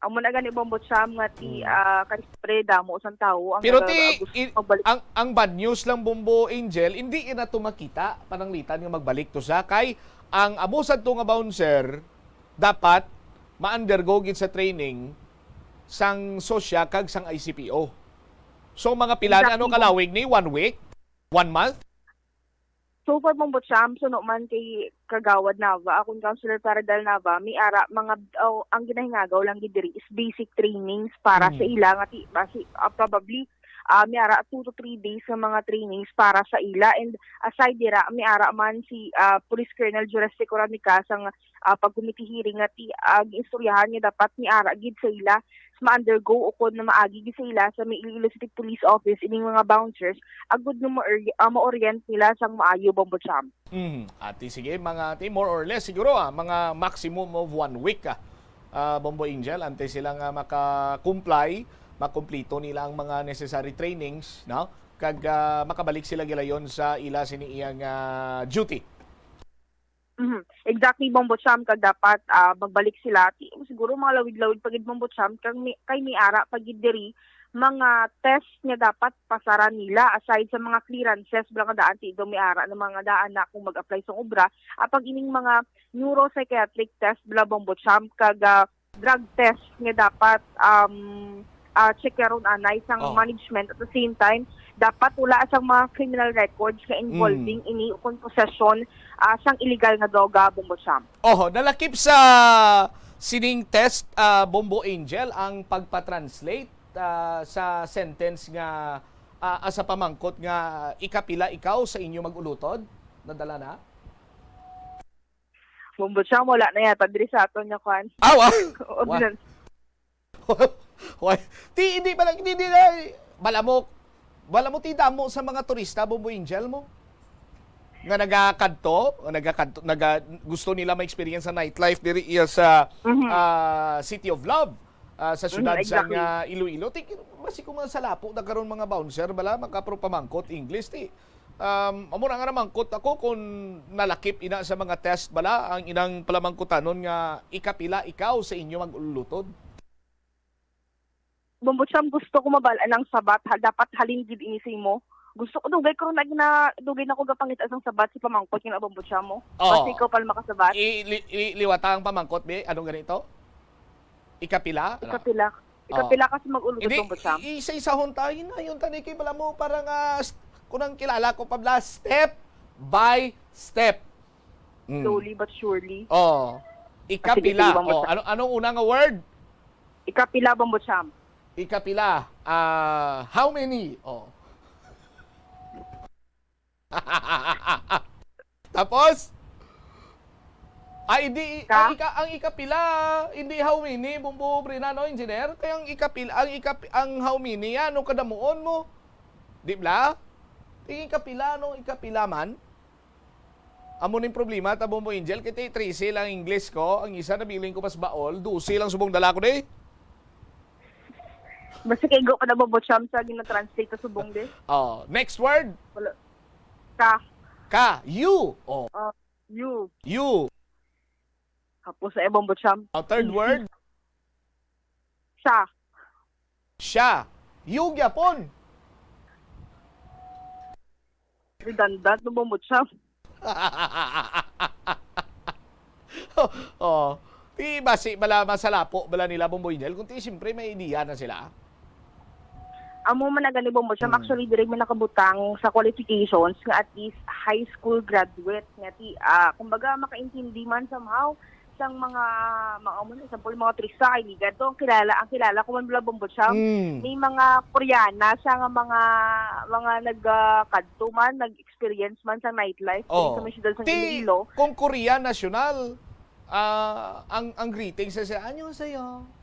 Amo na gani, Bombo Cham, nga ti, Mm. ah, kay siyempre, damo sang tawo ang Pero naga-, ti, gusto i-, magbalik. ang, ang bad news lang, Bombo Angel, hindi ina to makita, pananglitan nga magbalik to siya, kay ang amo sad to nga bouncer, dapat ma-undergo gid sa training sang sosya kag sang I C P O. So, mga pila na, ano, Exactly. kalawig ni? One week? One month? So far, Bombo Cham, suno man kay Kagawad Nava, akong Councilor Paradal Nava, may ara mga, oh, ang ginahingagaw lang gid diri is basic trainings para Mm. sa ila nga ti, basi, ah, probably, ah, may ara two to three days nga mga trainings para sa ila. And aside dira, may ara man si, ah, Police Colonel Jurassic Oranica sang, ah, pag-committee hearing nga ti, ah, giistoryahan nga dapat may ara gid sa ila, ma-undergo o kon na maagi gid sa ila sa may Iloilo City Police Office ining mga bouncers, agud nga ma-, ah, ma-orient nila sang maayo, Bombo Cham. Mm. Ati, sige, mga ati, more or less, siguro, ah, mga maximum of one week, ah, ah, Bombo Angel, antes sila nga maka-comply, makumplito nila ang mga necessary trainings, no? Kag, ah, makabalik sila gilayon sa ila sini iyang, ah, duty. Mhm. Exactly, Bombo Cham, kag dapat, ah, magbalik sila. Ti-, siguro mga lawig-lawig pa gid, Bombo Cham, kag mi-, kay may ara pa gid diri mga test nga dapat pasaran nila aside sa mga clearances bala nga daan ti do may ara na mga daan na kung mag-apply sang obra, apag ining mga neuropsychiatric test bala, Bombo Cham, kag, ah, drug test nga dapat, um, ah, checkeron anay sang Oh. management. At the same time, dapat wala sang mga criminal records nga involving Mm. ini o kon possession, ah, sang illegal nga droga, Bombo Cham. Oho, nalakip sa sining test, ah, Bombo Angel, ang pagpa-translate, ah, sa sentence nga, ah, ah, sa pamangkot nga ikapila ikaw sa inyo mag-ulutod? Nadala na? Bombo Cham, wala na yata diri sa aton nga kwan. Aw, ah! Ordinance. Why? Ti, hindi ba lang, hindi, hindi na, bala mo, bala mo ti damo sa mga turista, Bombo Angel mo? Nga nagakadto, nga nagakadto, naga, gusto nila ma-experience sa nightlife diri iya sa, Mhm. ah, City of Love, ah, sa Mhm, syudad sa exactly. nga Iloilo. Ti, basi ko mga salapo na karon mga bouncer, bala, makapro pamangkot English, ti. Um, amo na nga namangkot ako kung nalakip ina sa mga test bala ang inang palamangkutanon nga ikapila ikaw sa inyo mag-ulutod. Bombo Cham, gusto ko mabal-an ang sabat, ha, dapat halin gid ini sa imo. Gusto ko, dugay ko na, na dugay na ko gapangita sang sabat si pamangkot nga, Bombo Cham, mo. Oh. Basi ikaw pa makasabat. I, li, i, liwata ang pamangkot, be. Anong ganito? Ikapila? Ano? Ikapila. Ikapila ka sa mag-ulutod, Hindi, Bombo Cham. i-, isa-isahon tayo na yun. Tani kay bala mo, parang, ah, st-, kung ang kilala ko pa bala, step by step. Mm. Slowly but surely. Oh. Ikapila. Sige, sige, Bombo Oh, Cham. ano, anong unang word? Ikapila, Bombo Cham. Ikapila. Ah, how many? Oh. Tapos? Ay, hindi, Ka? ang, ika, ang ikapila, hindi how many, Bombo Brina, no, engineer? Kaya ang ikapila, ang ikap, ang how many, ano, kadamuon mo? Di bla? Ang ikapila, no, ikapila man? Amo ning problema ta, Bombo Angel, kay trese lang English ko, ang isa nabilin ko mas baol, dose lang subong dala ko, di? Basta kay go ka na, Bombo Cham, sa gina-translate sa subong, di? Oh, next word. Wala. Ka. Ka. You. Oh. Uh, you. You. Hapos sa, eh, Bombo Cham. Oh, third Easy. Word. Sa. Siya. You gyapon. Redundant, no, Bombo Cham. Oh. Ti basi bala masalapo bala nila, Bombo Angel, kung ti siyempre may idea na sila. Amo man na gani, Bombo Cham. Hmm. Actually, diri man nakabutang sa qualifications nga at least high school graduate nga ti, ah, kumbaga, makaintindi man somehow sang mga, mga, amo na, example, mga turista kay ligad to. Ang kilala, ang kilala ko man bala, Bombo Cham, Mm. may mga Koreana siya nga mga, mga nagakadto man, nag-experience man sa nightlife diri Oh. sa may siyudad sang Ti, Iloilo. Kung Korean national, ah, ang, ang greetings sa siya, "안녕하세요."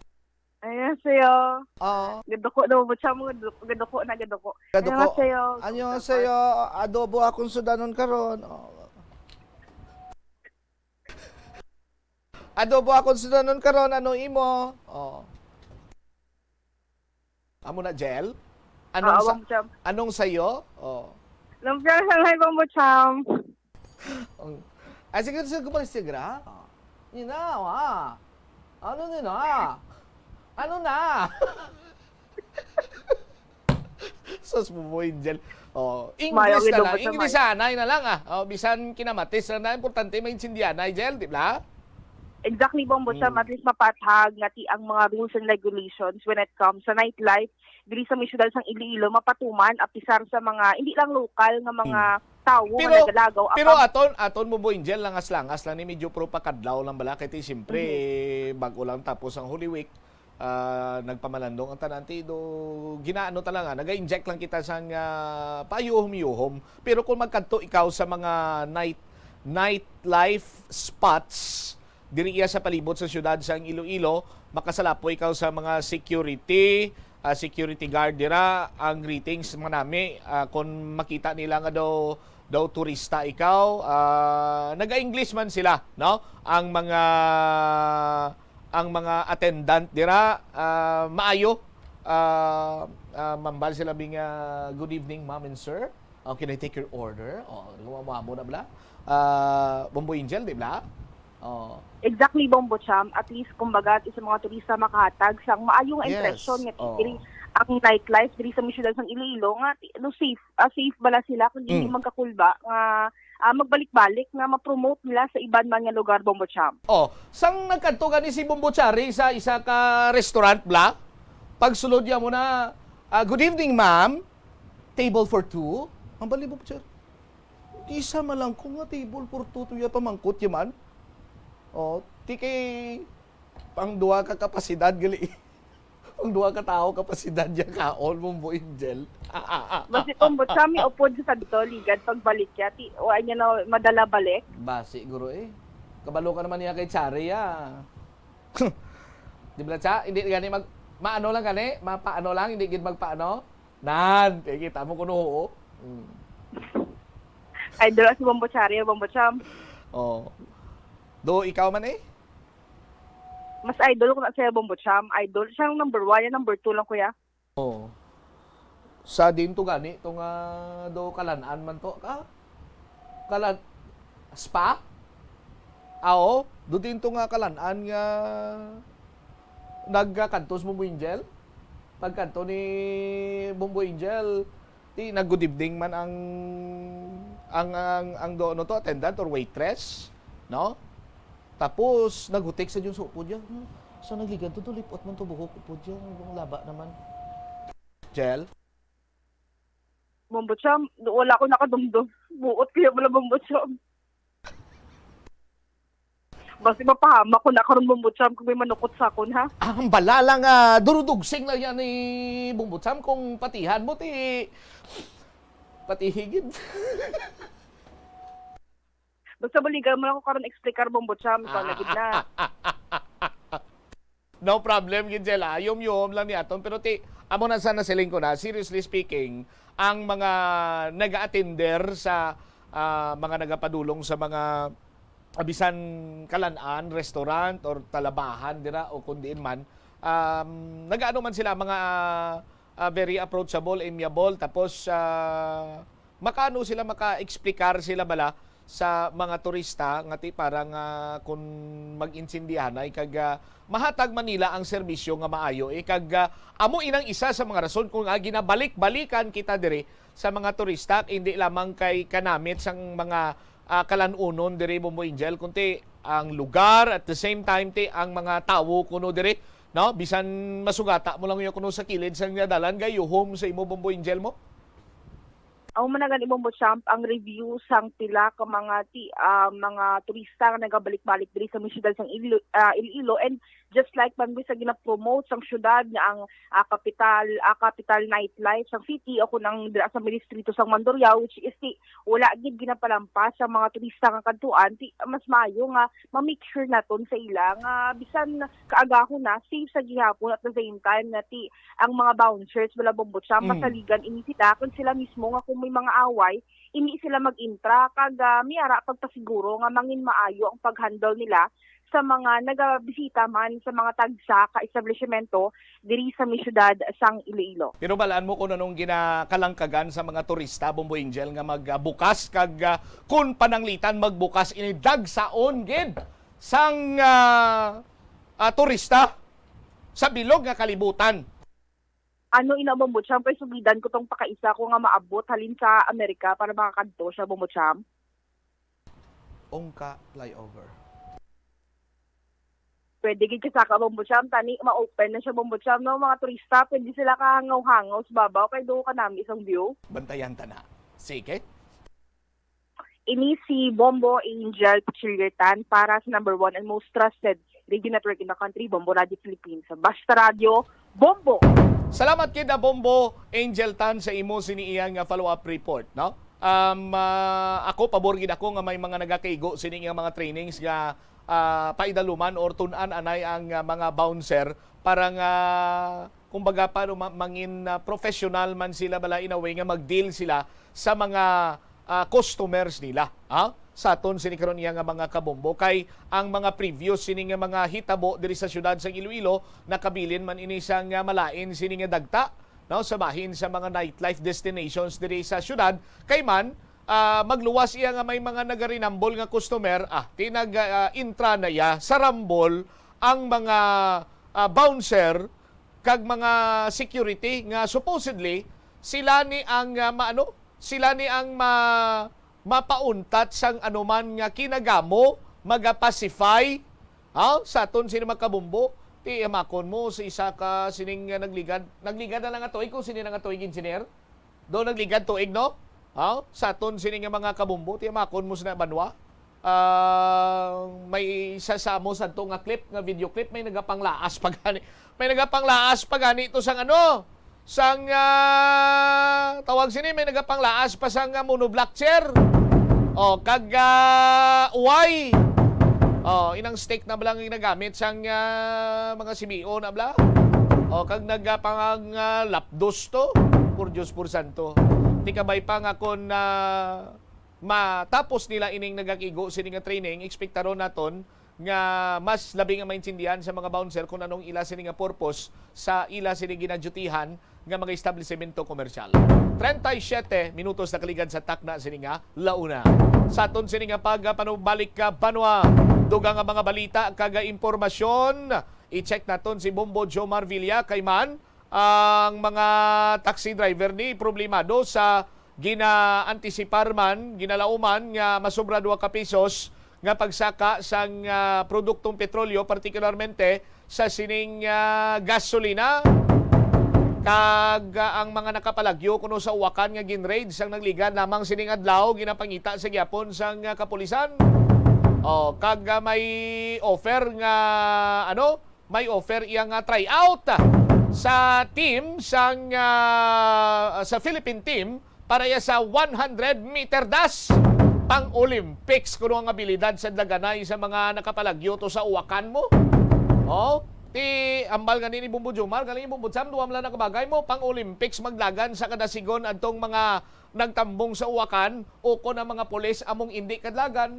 Annyeonghaseyo. Oo. Gaduko na mo siya, mga du-, gaduko na, gaduko. Gaduko. Annyeonghaseyo. Annyeonghaseyo. Adobo akong sudanon karon. Oh. Adobo akong sudanon karon, ano imo? Oh. Amo na, Jel? Anong Oo, sa-, Bombo Cham. Anong sayo? Oh. Lumpia Shanghai, Bombo Cham. Ang, ah, sige, sige, gumalis, sige, ah. Yun na, ah. Ano yun, ah? Ano na? Sus, Bombo Angel. Oh, Mayo, English na lang. Ilonggo sa English may. Anay na lang, ah. Oh, bisan kinamatis na na, importante maintindihan, ay, Jel, di ba? Exactly, Bombo Cham. Mm. At least mapathag nga ti ang mga rules and regulations when it comes sa nightlife diri sa may siyudad sang Iloilo mapatuman, apisar sa mga, hindi lang lokal nga mga Mm. tawo nga Pero, nagalagaw, pero apang aton, aton, Bombo Angel, langas-langas lang ni, medyo propakadlaw lang bala, kay ti, siyempre, Mhm. bag-o lang tapos ang Holy Week, ah, nagpamalandong ang tanan, ti, do, ginaano talaga, naga-inject lang kita sang, ah, payuhom-yuhom. Pero kung magkadto ikaw sa mga night, nightlife spots, diri iya sa palibot sa siyudad sang Iloilo, makasalapoy ikaw sa mga security, ah, security guard dira, ang greetings man nami, ah, kon makita nila nga daw, daw turista ikaw, ah, naga-English man sila, no? Ang mga, ang mga attendant dira, ah, maayo, ah, ah, mambal sila bing, ah, "Good evening, ma'am and sir." Oh, "Can I take your order?" Oh, mo na bala? Ah, Bombo Angel, di ba? Oh. Exactly, Bombo Cham. At least, kumbaga, at least sa mga turista makahatag sang maayong Yes. impresyon nga Oh. diri ang nightlife diri sa may siyudad sang Iloilo nga ti-, no, safe, ah, safe bala sila kung hindi Mm. magkakulba nga, ah, magbalik-balik nga ma-promote nila sa iban man nga lugar, Bombo Cham. Oh, sang nagkadto gani si Bombo Chari sa isa ka restaurant, bla? Pagsulod niya mo na, ah, "Good evening, ma'am. Table for two?" Ang bali, Bombo Chari. Isa man lang ko nga table for two, tuya pamangkot ya man. Oh, ti kay pang duha ka kapasidad gali. Pang duha ka tawo kapasidad ya kaon, Bombo Angel. Basi kung butsa mi upod sa sadto, ligad pagbalik ya, ti, wa niya na madala balik. Ba, siguro eh. Kabalo ka naman niya kay Chari, ah. Di ba, Cha? Hindi gani mag, maano lang gani, mapaano lang, hindi gid magpaano. Nan, kay kita mo kuno, oo. Mm. Idol si Bombo Chari, Bombo Cham. Oh. Do, ikaw man eh? Mas idol ko na siya, Bombo Cham. Idol siya ang number one, yung number two lang, kuya. Oh. Sa din to gani, to nga do kalan-an man to, ka? Kalan-, spa? Aw, do din to nga kalan-an nga nagkadto si Bombo Angel? Pagkadto ni Bombo Angel, ti nag-good evening man ang, ang, ang, ang do, ano to, attendant or waitress, no? Tapos, naghutik sa Diyos, "Upo diyan. Hmm, sa nagligan to, to, lipot man to buhok, upo diyan. Ang laba naman." Jel? Bombo Cham, wala ko nakadumdum. Buot kaya wala, Bombo Cham. Basi mapahama ko na karon, Bombo Cham, kung may manukot sa akon, ha? Ah, ang bala lang, ah, durudugsing na yan ni Bombo Cham. Kung patihan mo, ti, patihi gid. Basta buligan mo lang ko karon explicar, Bombo Cham, ikaw na gid na. No problem gid, Jel, ah. Yum-yum lang ni aton. Pero ti, amo na sana siling ko na, seriously speaking, ang mga nag-attender sa, ah, mga nagapadulong sa mga, ah, bisan kalan-an, restaurant or talabahan dira o kun diin man, um, nagaano man sila, mga, ah, very approachable, amiable, tapos, ah, makaano sila, maka-explicar sila bala sa mga turista nga ti para nga kun mag-intindihanay kag, ah, mahatag man nila ang serbisyo nga maayo, eh, kag, ah, amo inang isa sa mga rason kung, ah, ginabalik-balikan kita diri sa mga turista, hindi lamang kay kanamit sang mga, ah, kalan-unon diri, Bombo Angel, kundi ang lugar, at the same time, ti, ang mga tawo kuno diri, no? Bisan masugata mo lang yun kuno sa kilid sang dalan, gayuhom sa imo, Bombo Angel, mo? Amo man na gani, Bombo Champ, ang review sang pila ka mga ti-, ah, mga turista nga nagabalik-balik diri sa may siyudad sang Ilo-, ah, Iloilo. And just like man sa gina-promote sang siyudad nga ang, ah, kapital, ah, kapital nightlife sang city o kun ang dira sa may distrito sang Mandurriao, which is ti wala gid ginapalampas sa mga turista nga kadtuan, ti mas maayo nga ma-make sure naton sa ila nga bisan kaagahon na, safe sa gihapon, at the same time nga ti ang mga bouncers, bala, Bombo Champ, Mm. masaligan ini sila, kung sila mismo nga kung may mga away, hindi sila mag-intra, kag, ah, may ara pagpasiguro nga mangin maayo ang pag-handle nila sa mga nagabisita man sa mga tagsa ka establishmento diri sa may siyudad sang Iloilo. Pero balaan mo kung anong ginakalangkagan sa mga turista, Bombo Angel, nga magbukas kag, ah, kung pananglitan magbukas ini dagsaon gid sang, ah, ah, turista sa bilog nga kalibutan. Ano ina, Bombo Champ, kay sugidan ko tong pakaisa ko nga maabot halin sa Amerika para makakadto siya, Bombo Champ. Ungka flyover. Pwede gid kasaka, Bombo Champ, tani ma-open na siya, Bombo Champ, no? Mga turista, pwede sila kahangaw-hangaw sa babaw kay duo ka nami isang view. Bantayan ta na. Sige. Ini si Bombo Angel Pachiliertan para sa number one and most trusted radio network in the country, Bombo Radio Philippines. Basta Radio, Bombo! Salamat kita, Bombo Angel Tan, sa imo sini iya nga follow-up report, no? Um, ah, ako, pabor gid ako nga may mga nagakaigo sini nga mga trainings nga, ah, paidaluman or tun-an anay ang, ah, mga bouncer para nga, kumbaga, paano ma-, mangin, ah, professional man sila, bala, in a way nga mag-deal sila sa mga, ah, customers nila, ha? Sa aton sini karon iya nga mga kabombo, kay ang mga previous sini nga mga hitabo diri sa siyudad sa Iloilo, nakabilin man ini sang, ah, malain sini nga dagta, no, sa bahin sa mga nightlife destinations diri sa siyudad, kay man, ah, magluwas iya nga may mga nagarinambol nga customer, ah, ti nag, ah, intra na iya sa rambol ang mga, ah, bouncer kag mga security nga supposedly sila ni ang, ah, maano, sila ni ang ma-, mapauntat sang anuman nga kinagamo, maga-pacify, ha, sa aton sini mga kabombo. Ti, hamakon mo sa isa ka sining, ah, nagligad. Nagligad na lang nga tuig kung sini na nga tuig, engineer. Do nagligad tuig, no? Ha? Sa aton sini nga mga kabombo, ti hamakon mo sa banwa. Ah, may isa sa amo sadto nga clip, nga video clip, may nagapanglaas pa gani. May nagapanglaas pa gani to sang ano? Sang, ah, tawag sini, may nagapanglaas pa sang, ah, monoblock chair. O, kag, ah, uway. O, inang stick na bala ang ginagamit sang, ah, mga C B O na bala. O, kag nagapang, ah, lapdos to. Por Dios, por santo. Ti kabay pa nga kon, ah, matapos nila ining nagakigo sini nga training, ekspektaron naton nga mas labi nga maintindihan sa mga bouncer kung anong ila sini nga purpose sa ila sini ginadyutihan nga mga establisemento komersyal. Treinta y siete minutos nakaligad sa takna sini nga launa. Sa aton sini nga pagpanubalik ka banwa, dugang nga mga balita kag impormasyon, i-check naton si Bombo Jomar Villa kay man ang mga taxi driver ni problemado sa ginaantisipar man, ginalauman nga masobra duha ka pisos nga pagsaka sang, ah, produktong petrolyo, partikularmente sa sining, ah, gasolina. Kag, ah, ang mga nakapalagyo kuno sa uwakan nga ginraid sang nagligad lamang sining adlaw ginapangita sa gyapon sang, ah, kapulisan. O, kag, ah, may offer nga, ano, may offer iya nga tryout sa team sang, ah, sa Philippine team para iya sa one hundred meter dash. Pang Olympics kuno ang abilidad sa daganay sa mga nakapalagyo to sa uwakan mo. Oh, ti ambal gani ni Bombo Jomar, galing Bombo Jam, duwa man lang nakabagay mo, pang Olympics maglagan sa kada sigon adtong mga nagtambong sa uwakan, o kon ang mga pulis among indi kadlagan.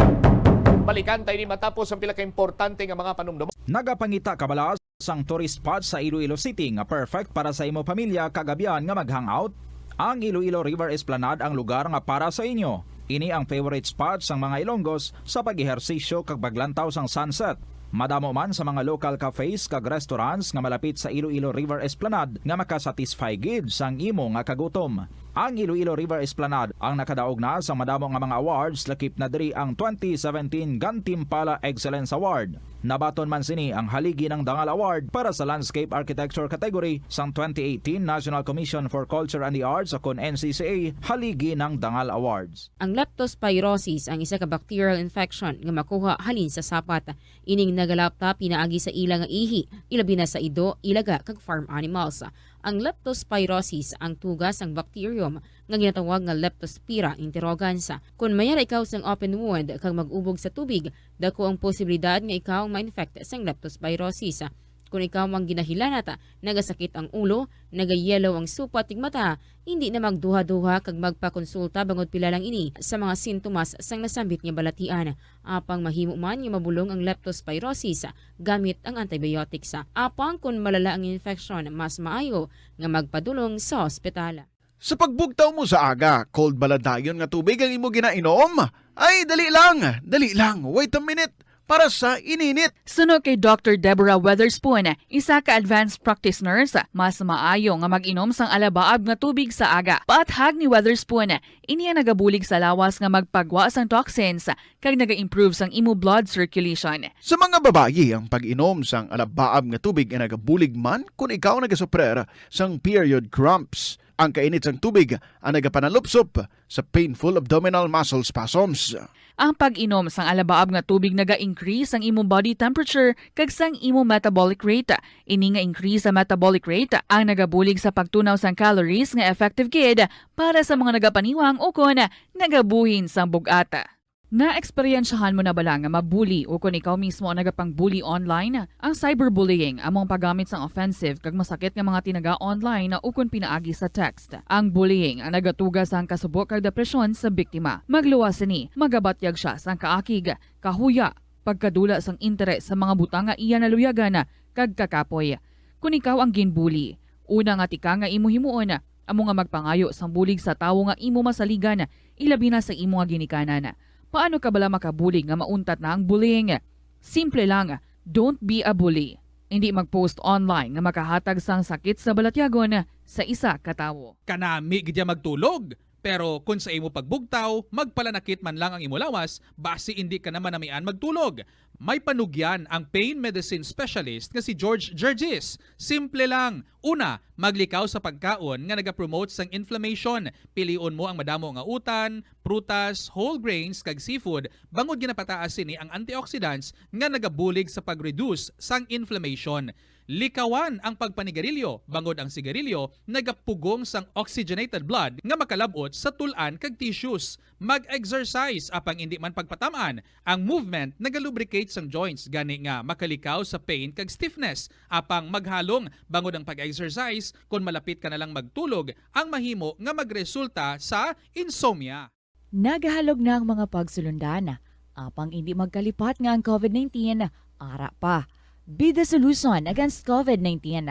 Balikan tayo ni matapos ang pila ka importante nga mga panumdum. Nagapangita ka bala sang tourist spot sa Iloilo City nga perfect para sa imo pamilya kag abyan nga mag-hangout? Ang Iloilo River Esplanade ang lugar nga para sa inyo. Ini ang favorite spot sang mga Ilonggos sa pag-ehersisyo kag paglantaw sang sunset. Madamo man sa mga local cafes kag restaurants nga malapit sa Iloilo River Esplanade nga makasatisfy gid sang imo nga kagutom. Ang Iloilo River Esplanade ang nakadaog na sa madamo nga mga awards, lakip na diri ang twenty seventeen Gantimpala Excellence Award. Nabaton man sini ang Haligi ng Dangal Award para sa Landscape Architecture category sang twenty eighteen National Commission for Culture and the Arts, o kon N C C A Haligi ng Dangal Awards. Ang leptospirosis ang isa ka bacterial infection nga makuha halin sa sapat. Ining nagalapta pinaagi sa ila nga ihi, ilabi na sa ido, ilaga, kag farm animals. Ang leptospirosis ang tuga sang bacterium nga ginatawag nga Leptospira interrogans. Kon mayara ikaw sang open wound kag mag-ubog sa tubig, dako ang posibilidad nga ikaw ma-infect sang leptospirosis. Kon ikaw ang ginahilanat, nagasakit ang ulo, nagayellow ang supat ug mata, hindi na magduha-duha kag magpakonsulta bangod pila lang ini sa mga sintomas sang nasambit nga balatian. Apang mahimo man nga mabulong ang leptospirosis gamit ang antibiotics. Apang kon malala ang infection, mas maayo nga magpadulong sa ospital. Sa pagbugtaw mo sa aga, cold ba lang dayon nga tubig ang imo ginainom? Ay, dali lang, dali lang, wait a minute, para sa ininit. Suno kay Doctor Deborah Weatherspoon, isa ka advanced practice nurse, mas maayo nga mag-inom sang alabaab nga tubig sa aga. Paathag ni Weatherspoon, ini ang nagabulig sa lawas nga magpagwa sang toxins kag naga-improve sang imo blood circulation. Sa mga babayi, ang pag-inom sang alabaab nga tubig ay nagabulig man kon ikaw nagasuprer sang period cramps. Ang kainit sang tubig ang nagapanalupsop sa painful abdominal muscle spasms. Ang pag-inom sang alabaab nga tubig naga-increase sang imo body temperature kag sang imo metabolic rate. Ini nga increase sa metabolic rate ang nagabulig sa pagtunaw sang calories nga effective gid para sa mga nagapaniwang ukon nagabuhin sang bug-at. Naeksperyensyahan mo na bala nga mabuli ukon ikaw mismo ang nagapang-bully online? Ang cyberbullying amo ang paggamit sang offensive kag masakit nga mga tinaga online ukon pinaagi sa text. Ang bullying ang nagatuga sang kasubo kag depresyon sa biktima. Magluwas sini, magabatyag sia sang kaakig, kahuya, pagkadula sang interes sa mga butang nga iya naluyagan, kag kakapoy. Kon ikaw ang ginbuli, una nga tikang nga imo himuon amo nga magpangayo sang bulig sa tawo nga imo masaligan, ilabi na sa imo nga ginikanan. Paano ka bala makabulig nga mauntat na ang bullying? Simple lang, don't be a bully. Indi mag-post online nga makahatag sang sakit sa balatyagon sa isa ka tawo. Kanami gid ya magtulog, pero kon sa imo pagbugtaw, magpalanakit man lang ang imo lawas, basi indi ka na manamian magtulog. May panugyan ang pain medicine specialist nga si George Gergis. Simple lang. Una, maglikaw sa pagkaon nga nagapromote sang inflammation. Pilion mo ang madamo nga utan, prutas, whole grains, kag seafood, bangod ginapataas sini ang antioxidants nga nagabulig sa pag-reduce sang inflammation. Likawan ang pagpanigarilyo, bangod ang sigarilyo nagapugong sang oxygenated blood nga makalab-ot sa tul-an kag tissues. Mag-exercise, apang indi man pagpatam-an. Ang movement nagalubricate sang joints, gani nga makalikaw sa pain kag stiffness. Apang maghalong, bangod ang pag-exercise, kon malapit ka na lang magtulog, ang mahimo nga magresulta sa insomnia. Nagahalog na ang mga pagsulundan, apang indi magkalipat nga ang covid nineteen ara pa. Be the solution against covid nineteen.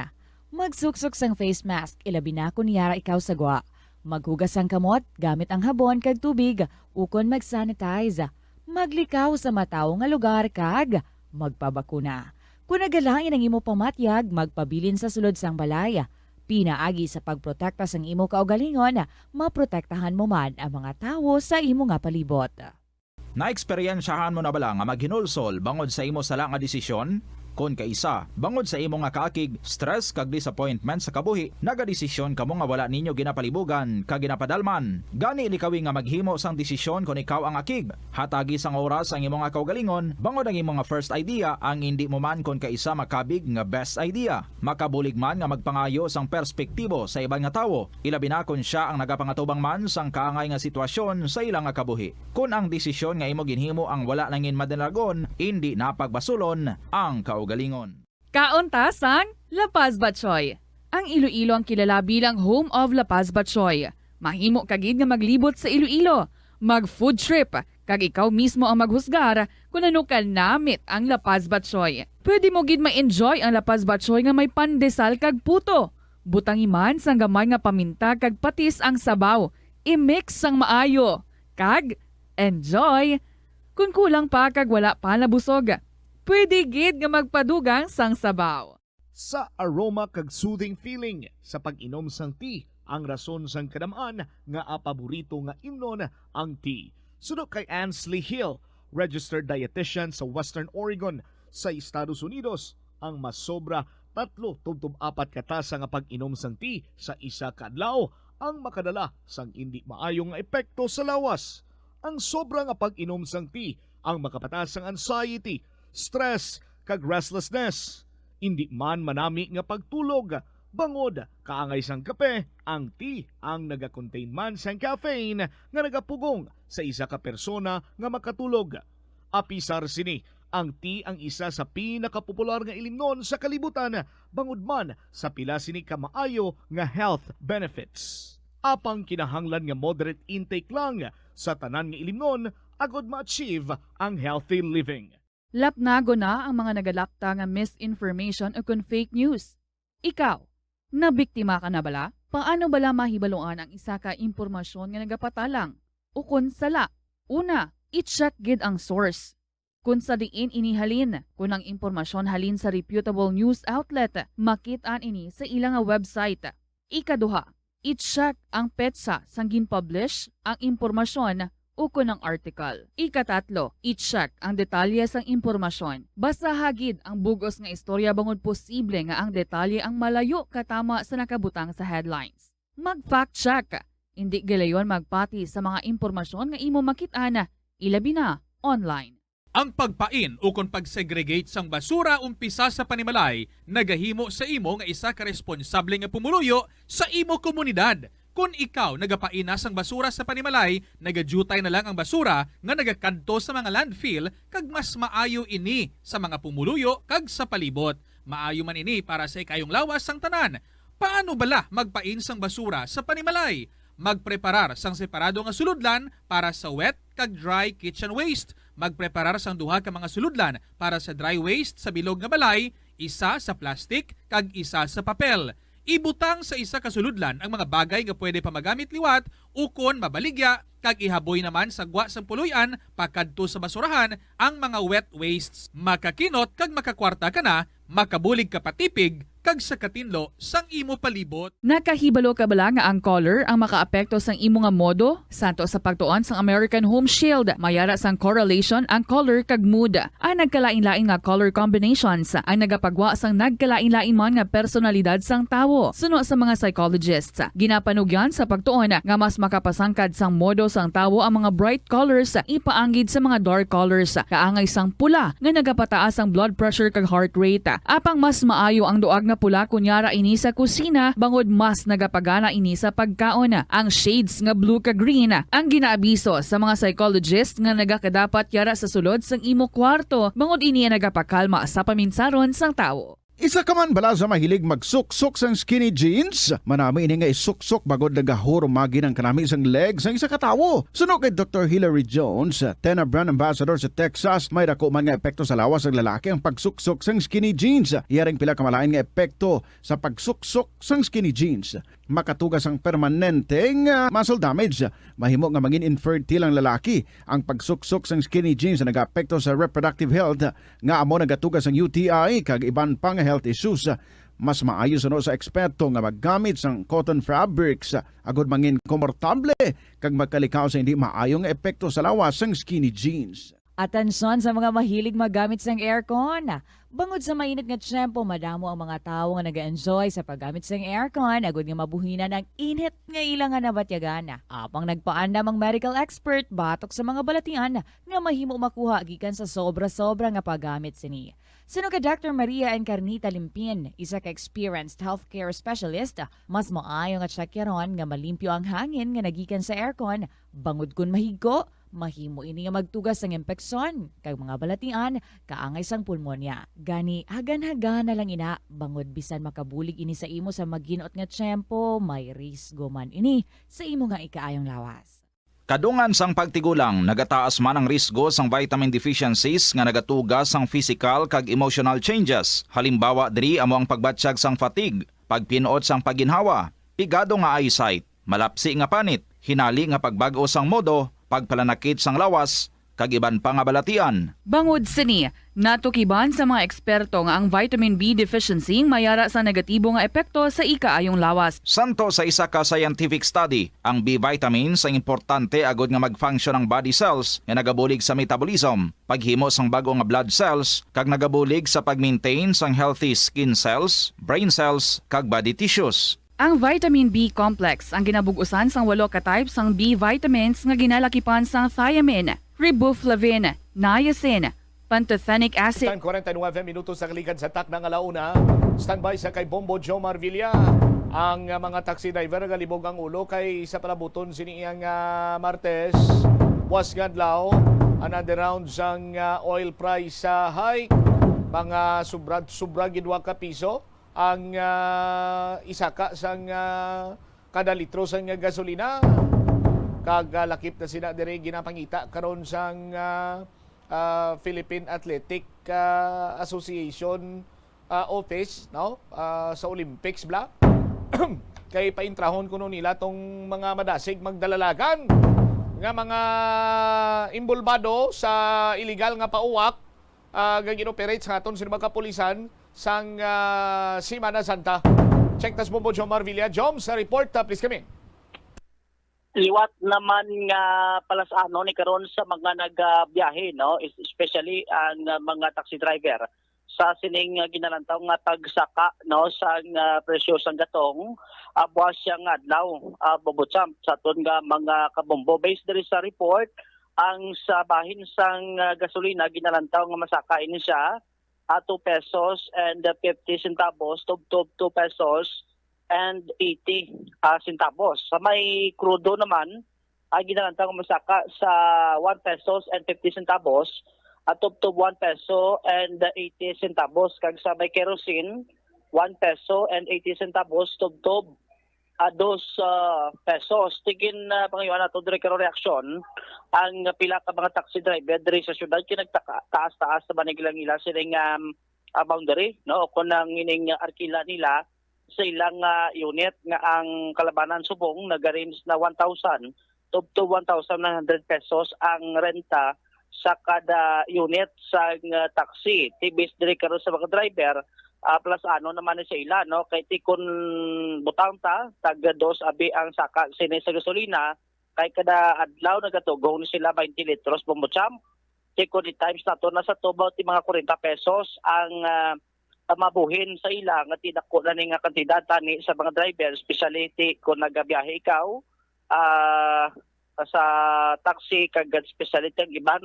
Magsuksok sang face mask, ilabi na kon yara ikaw sa gwa. Maghugas sang kamot gamit ang habon kag tubig, ukon mag-sanitize. Maglikaw sa matawo nga lugar kag magpabakuna. Kon nagalain ang imo pamatyag, magpabilin sa sulod sang balay. Pinaagi sa pagprotekta sang imo kaugalingon, maprotektahan mo man ang mga tawo sa imo nga palibot. Naeksperyensyahan mo na bala nga maghinulsol bangod sa imo sala nga desisyon? Kon kaisa, bangod sa imo nga kaakig, stress, kag disappointment sa kabuhi, nagadesisyon kamo nga wala ninyo ginapalibugan kag ginapadalman. Gani, likawi nga maghimo sang desisyon kon ikaw ang akig. Hatagi sang oras ang imo nga kaugalingon, bangod ang imo nga first idea ang indi mo man kon kaisa makabig nga best idea. Makabulig man nga magpangayo sang perspektibo sa iban nga tawo, ilabi na kon sia ang nagapangatubang man sang kaangay nga sitwasyon sa ila nga kabuhi. Kon ang desisyon nga imo ginhimo ang wala nangin madalagon, indi na pagbasulon ang kaugalingon. Kaon ta sang La Paz Batchoy. Ang Iloilo ang kilala bilang home of La Paz Batchoy. Mahimo ka gid nga maglibot sa Iloilo, mag-food trip, kag ikaw mismo ang maghusgar kon ano ka namit ang La Paz Batchoy. Pwede mo gid ma-enjoy ang La Paz Batchoy nga may pandesal kag puto. Butangi man sang gamay nga paminta kag patis ang sabaw. I-mix sang maayo. Kag enjoy! Kon kulang pa kag wala pa nabusog, pwede gid nga magpadugang sang sabaw. Sa aroma kag soothing feeling sa pag-inom sang tea Ang rason sang kadam-an nga paborito nga imnon ang tea. Suno kay Ansley Hill, registered dietitian sa Western Oregon sa Estados Unidos, ang masobra tatlo tubtob apat ka tasa nga pag-inom sang tea sa isa ka adlaw ang makadala sang indi maayo nga epekto sa lawas. Ang sobra nga pag-inom sang tea ang makapataas sang anxiety, stress, kag restlessness. Indi man manami nga pagtulog, bangod kaangay sang kape, ang tea ang nagakontain man sang caffeine nga nagapugong sa isa ka persona nga makatulog. Apisar sini, ang tea ang isa sa pinakapopular nga ilimnon sa kalibutan, bangod man sa pila sini ka maayo nga health benefits. Apang kinahanglan nga moderate intake lang sa tanan nga ilimnon agod ma-achieve ang healthy living. Lapnagon na ang mga nagalakta nga misinformation o kon fake news. Ikaw, nabiktima ka na bala? Paano bala mahibaluan ang isa ka impormasyon nga nagapatalang o kon sala? Una, i-check gid ang source. Kung sa diin ini halin, kung ang impormasyon halin sa reputable news outlet, makit-an ini sa ila nga website. Ikaduha, i-check ang petsa sang gin-publish ang impormasyon ukon ang article. Ikatatlo, i-check ang detalye sang impormasyon. Basaha gid ang bug-os nga istorya bangod posible nga ang detalye ang malayo katama sa nakabutang sa headlines. Mag-fact check. Indi gilayon magpati sa mga impormasyon nga imo makit-an, ilabi na online. Ang pagpain ukon pag-segregate sang basura umpisa sa panimalay nagahimo sa imo nga isa ka responsable nga pumuluyo sa imo komunidad. Kon ikaw nagapain na sang basura sa panimalay, nagadyutay na lang ang basura nga nagakadto sa mga landfill, kag mas maayo ini sa mga pumuluyo kag sa palibot. Maayo man ini para sa ikaayong lawas sang tanan. Paano bala magpain sang basura sa panimalay? Magpreparar sang separado nga sulodlan para sa wet kag dry kitchen waste. Magpreparar sang duha ka mga sulodlan para sa dry waste sa bilog nga balay, isa sa plastic kag isa sa papel. Ibutang sa isa ka sulodlan ang mga bagay nga pwede pa magamit liwat ukon mabaligya, kag ihaboy naman sa gwa sang puloy-an pakadto sa basurahan ang mga wet wastes. Makakinot kag makakwarta ka na, makabulig ka pa tipig kag sa katinlo sang imo palibot. Nakahibalo ka bala nga ang color ang makaapekto sang imo nga modo? Santo sa pagtuon sang American Home Shield, may ara sang correlation ang color kag mood. Ang nagkalain-lain nga color combinations ang nagapagwa sang nagkalain-lain man nga personalidad sang tawo. Suno sa mga psychologists, ginapanugyan sa pagtuon nga mas makapasangkad sang modo sang tawo ang mga bright colors ipaanggid sa mga dark colors, kaangay sang pula nga nagapataas ang blood pressure kag heart rate. Apang mas maayo ang duag nga pula kon yara ini sa kusina, bangod mas nagapagana ini sa pagkaon. Ang shades nga blue kag green ang ginaabiso sa mga psychologist nga nagakadapat yara sa sulod sang imo kwarto, bangod ini ang nagapakalma sa paminsaron sang tawo. Isa ka man bala sa mahilig magsuksok sang skinny jeans? Manami ini nga isuksok bangod nagahurumagi ang kanami sang leg sang isa ka tawo. Suno kay Doktor Hilary Jones, Tena brand ambassador sa Texas, may dako man nga epekto sa lawas sang lalaki ang pagsuksok sang skinny jeans. Iya ring pila ka malain nga epekto sa pagsuksok sang skinny jeans. Makatuga sang permanente nga muscle damage. Mahimo nga mangin infertile ang lalaki. Ang pagsuksok sang skinny jeans nagaapekto sa reproductive health, nga amo nagatuga sang U T I kag iban pa nga health issues. Mas maayo suno sa eksperto nga maggamit sang cotton fabrics agod mangin komportable kag magkalikaw sa hindi maayo nga epekto sa lawas sang skinny jeans. Atensyon sa mga mahilig maggamit sang aircon. Bangod sa mainit nga tiyempo, madamo ang mga tawo nga nag-enjoy sa paggamit sang aircon agud nga mabuhinan ang init nga ila nga nabatyagan. Apang nagpaandam ang medical expert batok sa mga balatian nga mahimo makuha gikan sa sobra-sobra nga paggamit sini. Suno kay Doctor Maria Encarnita Limpin, isa ka experienced healthcare specialist, mas maayo nga tsakyaron nga malimpyo ang hangin nga nagikan sa aircon, bangod kon mahigko, mahimo ini nga magtuga sang impeksyon kag mga balatian kaangay sang pulmonya. Gani, hagan-hagana lang ina, bangod bisan makabulig ini sa imo sa maginot nga tiyempo, may risgo man ini sa imo nga ikaayong lawas. Kadungan sang pagtigulang, nagataas man ang risgo sang vitamin deficiencies nga nagatuga sang physical kag emotional changes. Halimbawa diri amo ang pagbatyag sang fatigue, pagpin-ot sang pagginhawa, pigado nga eyesight, malapsi nga panit, hinali nga pagbag-o sang modo, pagpalanakit sang lawas, kag iban pa nga balatian. Bangod sini, natukiban sa mga eksperto nga ang vitamin B deficiency may ara sa negatibo nga epekto sa ikaayong lawas. Santo sa isa ka scientific study, ang B vitamins ang importante agod nga mag-function ang body cells nga nagabulig sa metabolism, paghimo sang bag-o nga blood cells, kag nagabulig sa pag-maintain sang healthy skin cells, brain cells, kag body tissues. Ang vitamin B complex ang ginabug-usan sang walo ka type sang B vitamins nga ginalakipan sang thiamine, riboflavin, niacin, pantothenic acid. Time, forty-nine minutos sa kaligad sa takna nga launa. Standby sa kay Bombo Jomar Villa. Ang, uh, mga taxi driver galibog ang ulo kay sa palabuton sini iyang, uh, Martes. Buwas nga adlaw, another round sang, uh, oil price, uh, hike. Mga sobra, sobra gid wa ka piso ang, ah, isaka sang, ah, kada litro sang gasolina. Kag, ah, lakip na sina diri ginapangita karon sang, ah, ah, Philippine Athletic, ah, Association, ah, office, no? Ah, sa Olympics bla. Kay paintrahon kuno nila tong mga madasig magdalalagan nga mga imbolbado sa illegal nga pauwak, ah, nga gin-operate sa aton sini mga kapulisan sang, ah, Semana Santa. Check tas Bombo Jomar Villa. Jom, sa report, ah, please kami. Liwat naman nga palas-anon ni karon sa mga nagabiyahe, no? Es-, especially ang, ah, mga taxi driver sa sining, ah, ginalantaw nga pagsaka, no, sang, ah, presyo sang gatong, ah, buwas siya nga adlaw, ah, Bombo Champ, sa aton nga mga kabombo. Based diri sa report, ang sa bahin sang, ah, gasolina ginalantaw nga masaka ini siya, ah, two pesos and fifty centavos tubtob two pesos and eighty, ah, centavos. Sa may krudo naman, ah, ginalantaw nga masaka sa one pesos and fifty centavos, ah, tubtob one peso and eighty centavos, kag sa may kerosene, one peso and eighty centavos tubtob ah, dos, ah, pesos. Tigin, ah, pangayuan nato diri karon reaksyon ang pila ka mga taxi driver diri sa syudad kay nagtaka-, taas-taas naman ang ilang ila sining, um, ah, boundary, no? O kung ang ining arkila nila sa ilang, ah, unit nga ang kalabanan subong nagarange na one thousand to, to one thousand nine hundred pesos ang renta sa kada unit sa, uh, taxi. Ti based diri karon sa mga driver, ah, plus ano naman ni sa ila, no? Kay ti kun butang ta, tag dos abi ang saka sini sa gasolina, kay kada adlaw nagatugon ni sila twenty litros, Bombo Champ. Ti kun i-times nato na sa tubaw ti mga forty pesos ang, ah, ah, mabuhin sa ila nga ti dako na ni nga kantidad tani sa mga driver, especially ti kun nagabiyahe ikaw, ah, sa taxi, kag especially ang iban,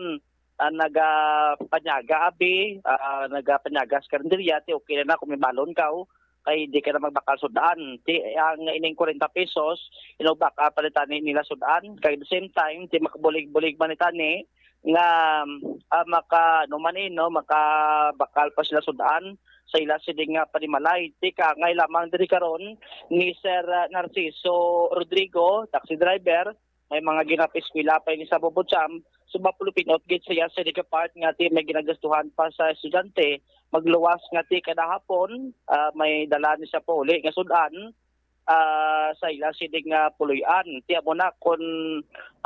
ah, nagapanyaga abi, ah, nagapanyaga sa karinderya, ti okay na na kung may balon ka, oh, kay di ka na magbakal sud-an. Ti ang ining forty pesos, you know, baka palitan ni nila sud-an, kay the same time, ti makabulig-bulig man ni tani nga, ah, maka, ano man eh, no, makabakal pa sila sud-an sa ila sini nga panimalay. Ti kaangay lamang diri karon ni Sir, ah, Narciso Rodrigo, taxi driver, may mga ginapaeskwela pa ini sa Bombo Champ. So, mapulupinot gid siya sa di ka part nga ti may ginagastuhan pa sa estudyante. Magluwas nga ti kada hapon, ah, may dala ni sa pauli nga sud-an, ah, sa ila sini nga puloy-an. Ti amo na kun,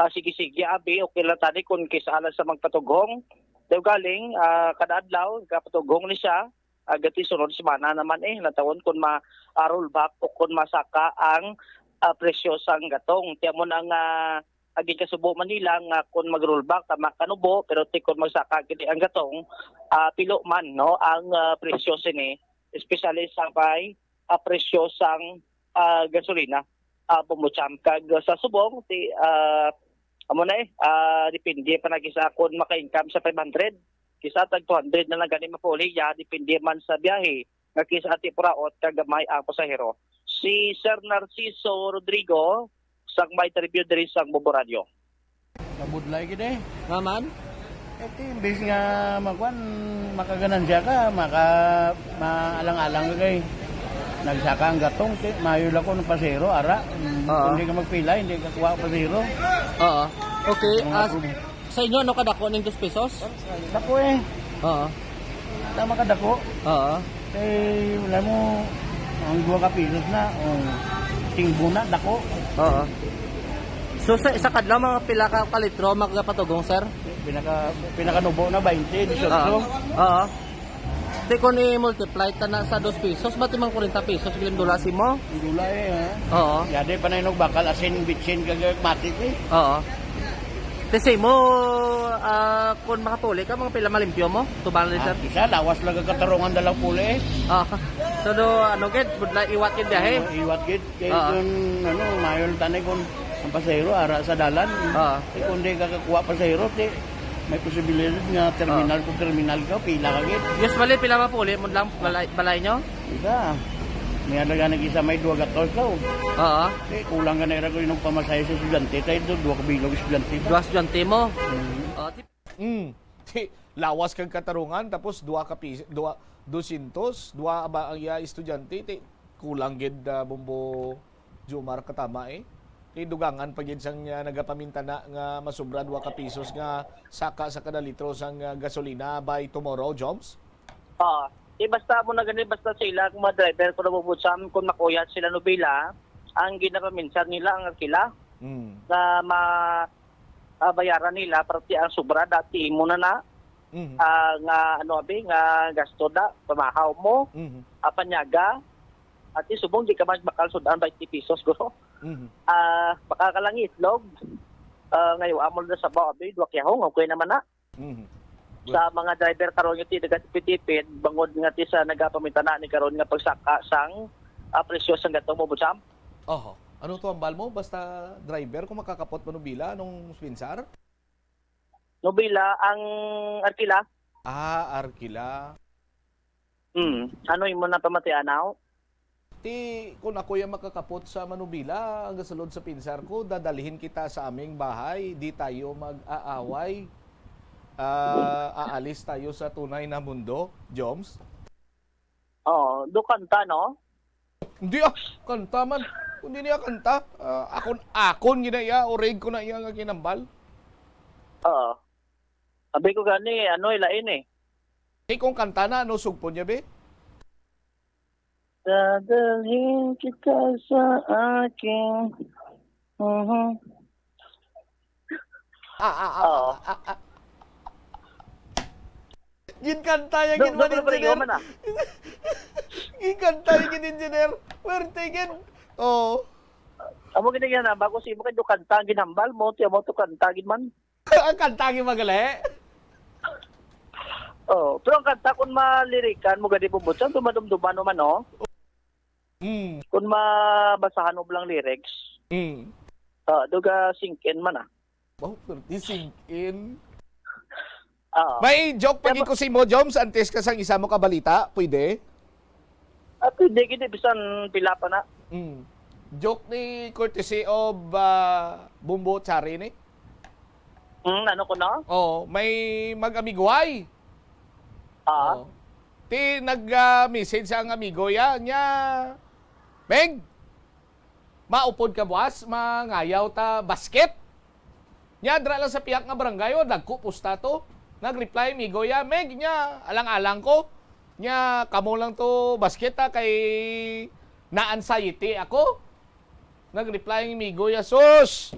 ah, sige-sige abi, okay lang tani kun kis-a lang sa magpatughong. Daw galing, ah, kada adlaw kapatughong ni siya, ah, gati sunod semana naman eh, natawon kun ma, ah, rollback o kun masaka ang, ah, presyo sang gatong. Ti amo na nga, ah, gikasubo man nila nga kun mag-rollback, tama kanubo, pero ti kun magsaka gid ang gatong, ah, pilo man, no, ang, ah, presyo sini, especially sa may, ah, presyo sang, ah, gasolina, ah, Bombo Champ. Kag sa subong, ti, ah, amo na eh, ah, depende pa na kisa kun maka-income sa five hundred. Kisa tag two hundred na lang gani mapauli ya, depende man sa biyahe, nga kisa ti puraot kag gamay ang pasahero. Si Sir Narciso Rodrigo, sang may interview diri sang Bombo Radio. Mabudlay gid eh. Nga man? Eh, ti, imbis nga magwan, makaganansya ka, maka, maalang-alang ka kay nagsaka ang gatong, ti, mayo lang ko ng pasero, ara. Oo. Kung hindi ka magpila, hindi ka kuha ang pasero. Oo. Okay, Mga as, prob- sa inyo, ano kadako ning dos pesos? Dako eh. Oo. Tama kadako. Oo. Eh, wala mo, ang dua ka pisos na, oh, tinggo na, dako. Oo. So, sa isa kadlaw, mga pila ka, ka litro magpatugong, sir? Pinaka, pinakanubo na, baynte, dieciocho. Oo. Oo. Ti, kung i-multiply ta na sa dos pesos, bati man kwarenta pesos, gilim dula si mo? Ang dula eh, ha? Oo. Yade pa na inog bakal, asin, bitsin, kag matik eh. Oo. Ti si mo, ah, kung makapuli ka, mga pila malimpyo mo? Tubang Ah, liter? Isa, lawas lang ang katarungan dalang puli eh. Ah. So, do, ano, gid, budla, iwat gid biyahe? Oo, iwat gid. Kay Ah. Kung, ano, mayol tani kung ang pasahero ara sa dalan. Ah. Eh, kung di ka kakuha pasahero, ti, may posibilidad nga terminal Ah. to terminal ka, pila ka gid. Usually, pila ba puli mo lang balay, balay nyo? Isa. May alaga nag-isa may dua gatos daw. Oo. Eh, kulang ka na ira ko yung pamasahe sa estudyante. Tayo doon, dua ka bilog estudyante. Dua estudyante mo? Mm. Oh, ti- Mm. Ti, lawas kag katarungan, tapos dua ka pis-, dua, dosyentos, dua ba ang iya estudyante? Ti, kulang gid, ah, Bombo Jomar, katama eh. Ti, dugangan pa gid sang, ah, nagapamintana nga masubra dua ka pisos nga saka sa kada litro sang, ah, gasolina by tomorrow, Joms? Ah, di basta mo na gani, basta sila, kung mga driver, kung nabubutsam, kung makuyat sila nobila, ang ginapaminsan nila, ang sila, Mm. nga ma-, ah, bayaran nila, parte ang sobra, dati imo na na, Mhm. ah, nga, ano, abi, nga gasto da, pamahaw mo, Mhm. ah, panyaga, at least, subong, di ka magbakal sudan, twenty pesos, guro. Mhm. Ah, baka ka lang itlog, ah, ngayon, amo na sa bawa, abi, dua kiyahong, okay naman na. Mhm. Sa mga driver karon nga ti nagtipid-tipid, bangod nga ti sa nagapamintana ni karon nga pagsaka sang, ah, presyo sang gatong mo, Butsam. Oho. Ano to ang bal mo? Basta driver, kung makakapot manubila, anong pinsar? Nubila ang arkila. Ah, arkila. Hmm. Ano imo na pamatianaw? Ti, kun ako ya makakapot sa manubila, ang gasulod sa pinsar ko, dadalhin kita sa aming bahay, di tayo mag-aaway. Ah, aalis tayo sa tunay na mundo, Joms. Oo, do kanta, no? Hindi ah, kanta man. Kung di niya kanta, ah, akon, akon gina iya, urig ko na iya nga ginambal. Oo. Sabi ko gani, ano, ilain eh. Eh, kung kanta na, ano, sugpon niya, be? Dadalhin kita sa aking, mhm. Ah, ah, ah, Oo. ah, ah, ah. Ginkanta niya, Dong, gin-, dong, dong, engineer. Dong, man, ah. Ginkanta niya, gin-, engineer. Pwerte, gin-, oh. Amo gid yan, ah, bago si mo kay do kanta ang ginhambal mo, ti amo to kanta gid man. Ang kanta ang magali. Oh, pero ang kanta, kung malirikan mo gani, Bumbutsan, dumadumduman naman, no? Mm. Kung mabasahan mo lang lyrics, Mm. ah, duga sink in man, ah. Oh, pwerte sink in. Oo. May joke pa Kaya gid ba- ko si mo, Joms, antes ka sang isa mo ka balita, pwede? Ah, pwede gid, bisan pila pa na. Mm. Joke ni courtesy of, ah, Bumbo Chari ni. Hmm, ano ko na? Oh, may mag-amiguhay. Ah. Oh. Ti nag, ah, message ang amigo ya niya, "Meg, maupod ka buwas, mangayaw ta basket." Nya, dira lang sa pihak nga barangay, oh, dagko pusta to. Nag-reply, migo ya, "Meg, nya, alang-alang ko. Nya, kamo lang to basket, ha, kay na-anxiety ako." Nag-reply ang migo ya, "Sus!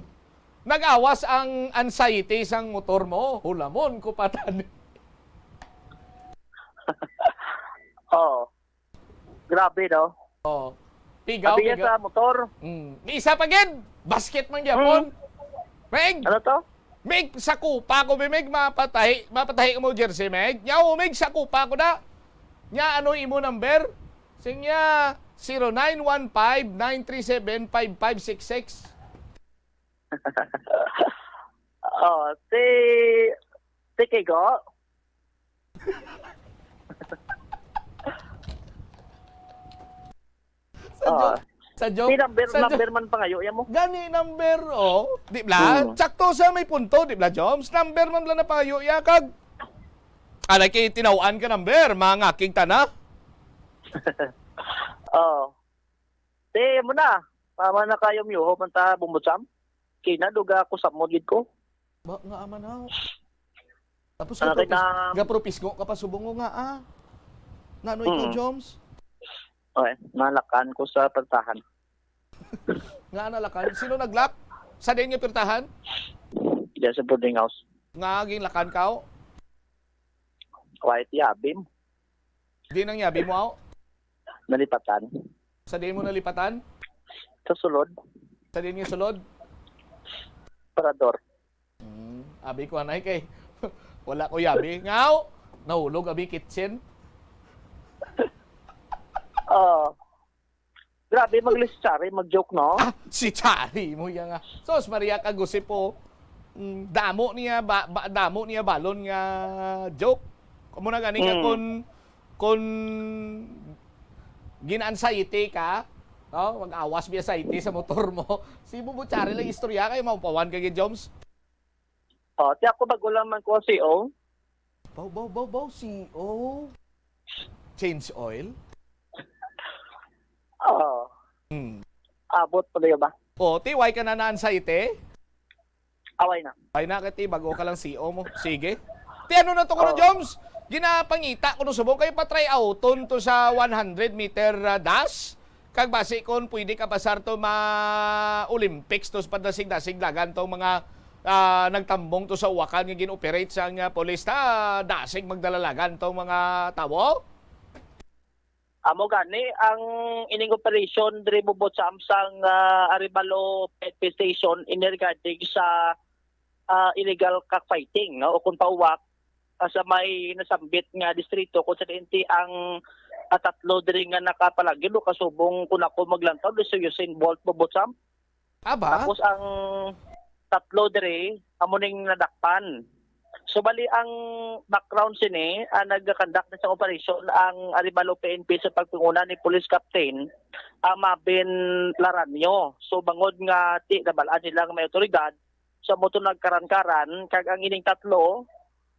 Nag-awas ang anxiety sang motor mo. Hulamon ko pa tani." Oh. Grabe, no? Oh. Pigaw, Abi niya pigaw. Sa motor. Mm. May isa pa gid. Basket man gyapon. Mm. Meg! Ano to? Meg, sakupa ko, Meg, mapatahi, mapatahi mo jersey, Meg. Nya, oh, Meg, sakupa ko na. Nya, ano imo number? Sing niya, zero nine one five, nine three seven, five five six six. Oh, si, si Kigo. Sa Ah. joke, sa joke, Si number, sa joke. Number man pangayo, yan mo? Gani number, oh. Di bla? Hmm. Sakto sa may punto, di bla, Joms? Number man bla na pangayo, ya, kag. Alay kay tinaw-an ka number, mga ngakig tana. Oh. Te, mo na. Tama na kayo, miuho man ta, Bumbutsam. Kina, duga ako sa mo gid ko. Ba, nga aman, ha? Tapos Ah, gapropis-, kay na- gapropisgo ka pa subong nga, ah. Nano ikaw, Mm. Joms? Okay, nalakan ko sa pagtahan. Nga nalakan? Sino nag-lock? Sa din nga pirtahan? Diyan sa boarding house. Nga ginlakan ka, o? Quiet yabim. Di nang yabi mo, aw? Nalipatan. Sa diin mo nalipatan? Sa sulod. Sa diin nga sulod? Parador. Hmm, abi ko anay kay wala ko yabi. Ngaw, nahulog abi kitchen. Oh. Grabe, mag-list Chari, mag-joke, no? Ah, si Chari mo yan nga. Sos, Maria Kagusip po. Mm, damo niya ba, ba damo niya balon nga joke. Kamo na gani ka Mm. Kun kun gin-anxiety ka, no? Mag-awas biya sa iti sa motor mo. Si Bubuchari lang istorya kay maupawan ka gid, Joms. Oh, ti ako bago lang man ko C O. Baw, baw, baw, baw, C O. Change oil? Oh. Hmm. Abot pa niyo ba? O, ti, why ka na na-anxiety? Away na. Ay na, kati, bago ka lang C O mo. Sige. Ti, ano na to, kuno, Oh. Joms? Ginapangita ko nung subong kayo pa-try outon to sa one hundred meter, ah, dash. Kag basi kon pwede ka pasar to ma Olympics to sa padasig-dasig lagan tong mga, ah, nagtambong to sa uwakan nga gin-operate sang, ah, pulis ta dasig magdalalagan tong mga tawo. Amo gani ang ining operation diri, Bubucham, sang, ah, Arevalo P N P Station in regarding sa, ah, illegal cockfighting, no, o kung pauwak, ah, sa may nasambit nga distrito kung sa diin ti ang, ah, tatlo diri nga nakapalagyo, no, kasubong kung ako maglantaw, di si Usain Bolt, Bubucham. Aba? Tapos ang tatlo diri amo ning nadakpan. So, bali, ang background sini, ah, nagkandak na sa operasyon ang Arevalo P N P sa pagpanguna ni Police Captain, ah, Mabin Laranyo. So, bangod nga ti nabal-an nila nga may otoridad, so amo to nagkaran-karan, kag ang ining tatlo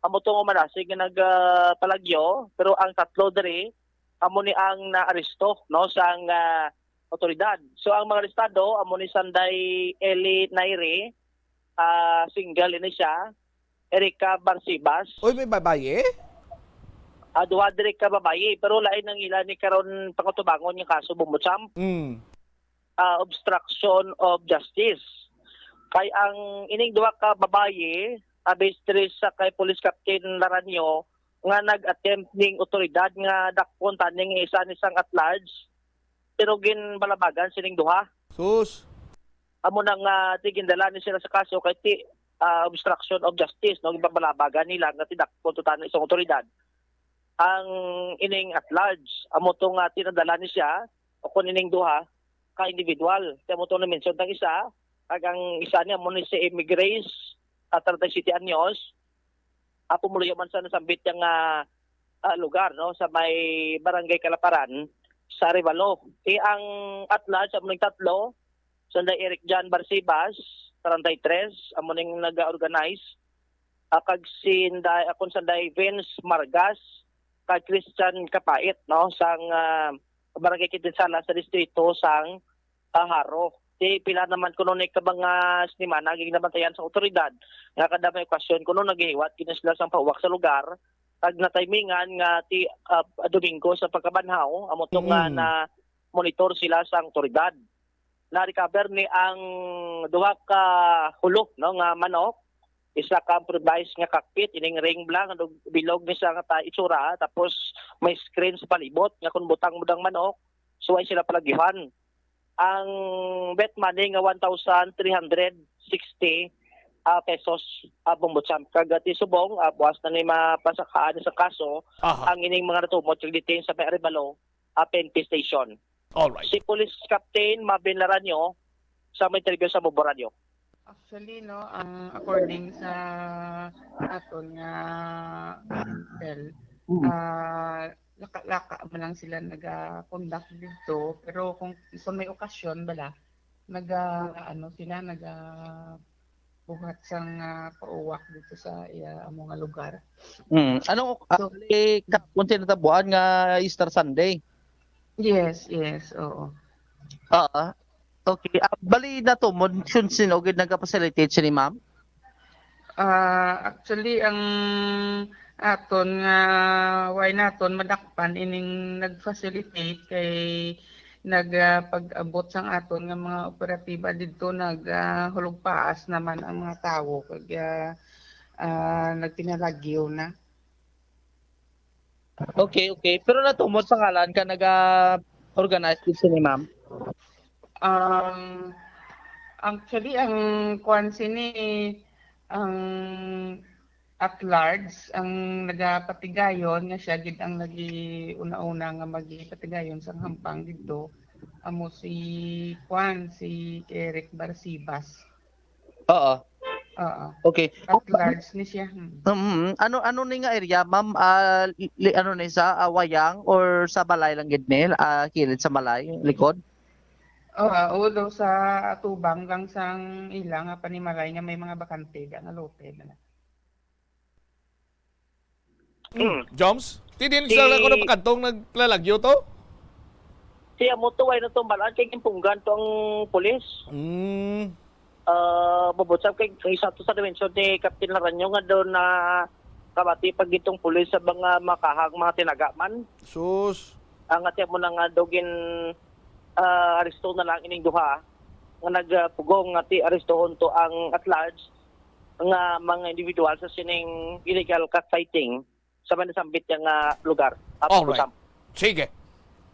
amo to nga manasig nga nag, ah, palagyo, pero ang tatlo diri amo ni ang naaresto, no, sang, ah, otoridad. So, ang mga arestado amo ni Sanday Eli Nairi, ah, single ini siya, Erica Barcibas. Uy, may babayi? Ah, duha diri ka babayi, pero lain ang ila ni karon pangatubangon nga kaso, Bubucham. Mm. Ah, obstruction of justice. Kay ang ining duha ka babayi, ah, based diri sa kay Police Captain Laranyo, nga nag-attempt ning otoridad nga dakpon tani nga isa ni sang at large, pero ginbalabagan sining duha. Sus. Amo na nga ti gindala ni sila sa kaso kay ti, ah, obstruction of justice, no, ginbalabagan nila nga ti dakpon to tani isang otoridad ang ining at large. Amo to nga ti nadala ni siya o kun ining duha ka individual. Kay amo to na-mention tang isa, kag ang isa ni amo ni si Amy Grace, ah, thirty-seven anyos, ah, pumuluyo man sa nasambit nga, ah, lugar, no, sa may Barangay Kalaparan sa Arevalo. Eh, ang at large amo ning tatlo, Sanday Eric John Barcibas, treinta y tres, amo ning naga-organize, ah, kag si Inday, akon Sanday Vince Margas, kag Christian Kapait, no, sang, ah, Barangay Quintinsala sa distrito sang, ah, Jaro. Ti pila naman kuno ni ka mga sinimana ginabantayan sa otoridad nga kada may okasyon kuno nagahiwat gid sila sang pauwak sa lugar, kag natimingan nga ti, ah, Domingo sa pagkabanhaw, amo to nga Mm. na-monitor sila sang otoridad. Na-recover ni ang duha ka hulo, no, nga manok, isa ka improvised nga cockpit, ining ring blank, ano, bilog ni siya nga ta-, itsura, tapos may screen sa palibot nga kung butang mo dang manok, suway sila palagyuhan. Ang bet money nga one thousand three hundred sixty, ah, pesos, ah, Bumbutsan. Kag ti subong, ah, buwas na ni mapasakaan sa kaso Aha. ang ining mga natumot kag detain sa may Arevalo, ah, P N P station. All right. Si Police Captain Mabin Laranyo sa may interview sa Bubo Radio. Actually, no, ang according sa aton nga intel, Mm. ah, laka-laka man lang sila naga-conduct dito, pero kung, kung may okasyon bala, naga, ano sila, naga buhat sang, ah, pauwak dito sa iya amo nga lugar. Mm. Anong So, actually ka kung tinatabuan nga Easter Sunday? Yes, yes, oo. Oo. Okay. Ah, bali na to, mo, siya sino gid nagpa-facilitate sini, ma'am? Ah, actually, ang aton nga, why naton madakpan ining nag-facilitate kay nag, ah, pag-abot sang aton nga mga operatiba didto, nag, ah, hulog paas naman ang mga tawo. Kag, ah, ah, nagpinalagyo na. Okay, okay. Pero natumod pangalan ka naga-organize dito ni ma'am? Um, actually, ang kuan sini, ang at large, ang nagapatigayon nga siya gid ang nag-una-una nga magipatigayon sang hampang didto, amo si kuan, si Eric Barcibas. Oo. Oo. Okay. At large ni siya. Hmm. Mm, ano ano ni nga area, ma'am? Ah, li, ano ni sa ah, Wayang or sa balay lang gid ni? Ah, kilid sa balay, likod? Oh, ah, ulo sa atubang lang sang ila nga panimalay nga may mga bakante da nga lote na. Mm. Joms, ti din sa ako napakadtong naglalagyo to? Siya mo to, ay natumbalan kay gimpunggan to ang pulis. Mm. Ah, bubot sa kay kay sa to sa dimensyon ni Captain Laranyo nga daw na kabati pag itong pulis sa mga makahang mga tinagaman. Sus. Ang ati mo na nga daw gin ah, aresto na lang ining duha nga nagpugong nga ti arestohon to ang at large nga mga individual sa sining illegal cat sighting sa may nasambit niya nga lugar. Alright. Sige.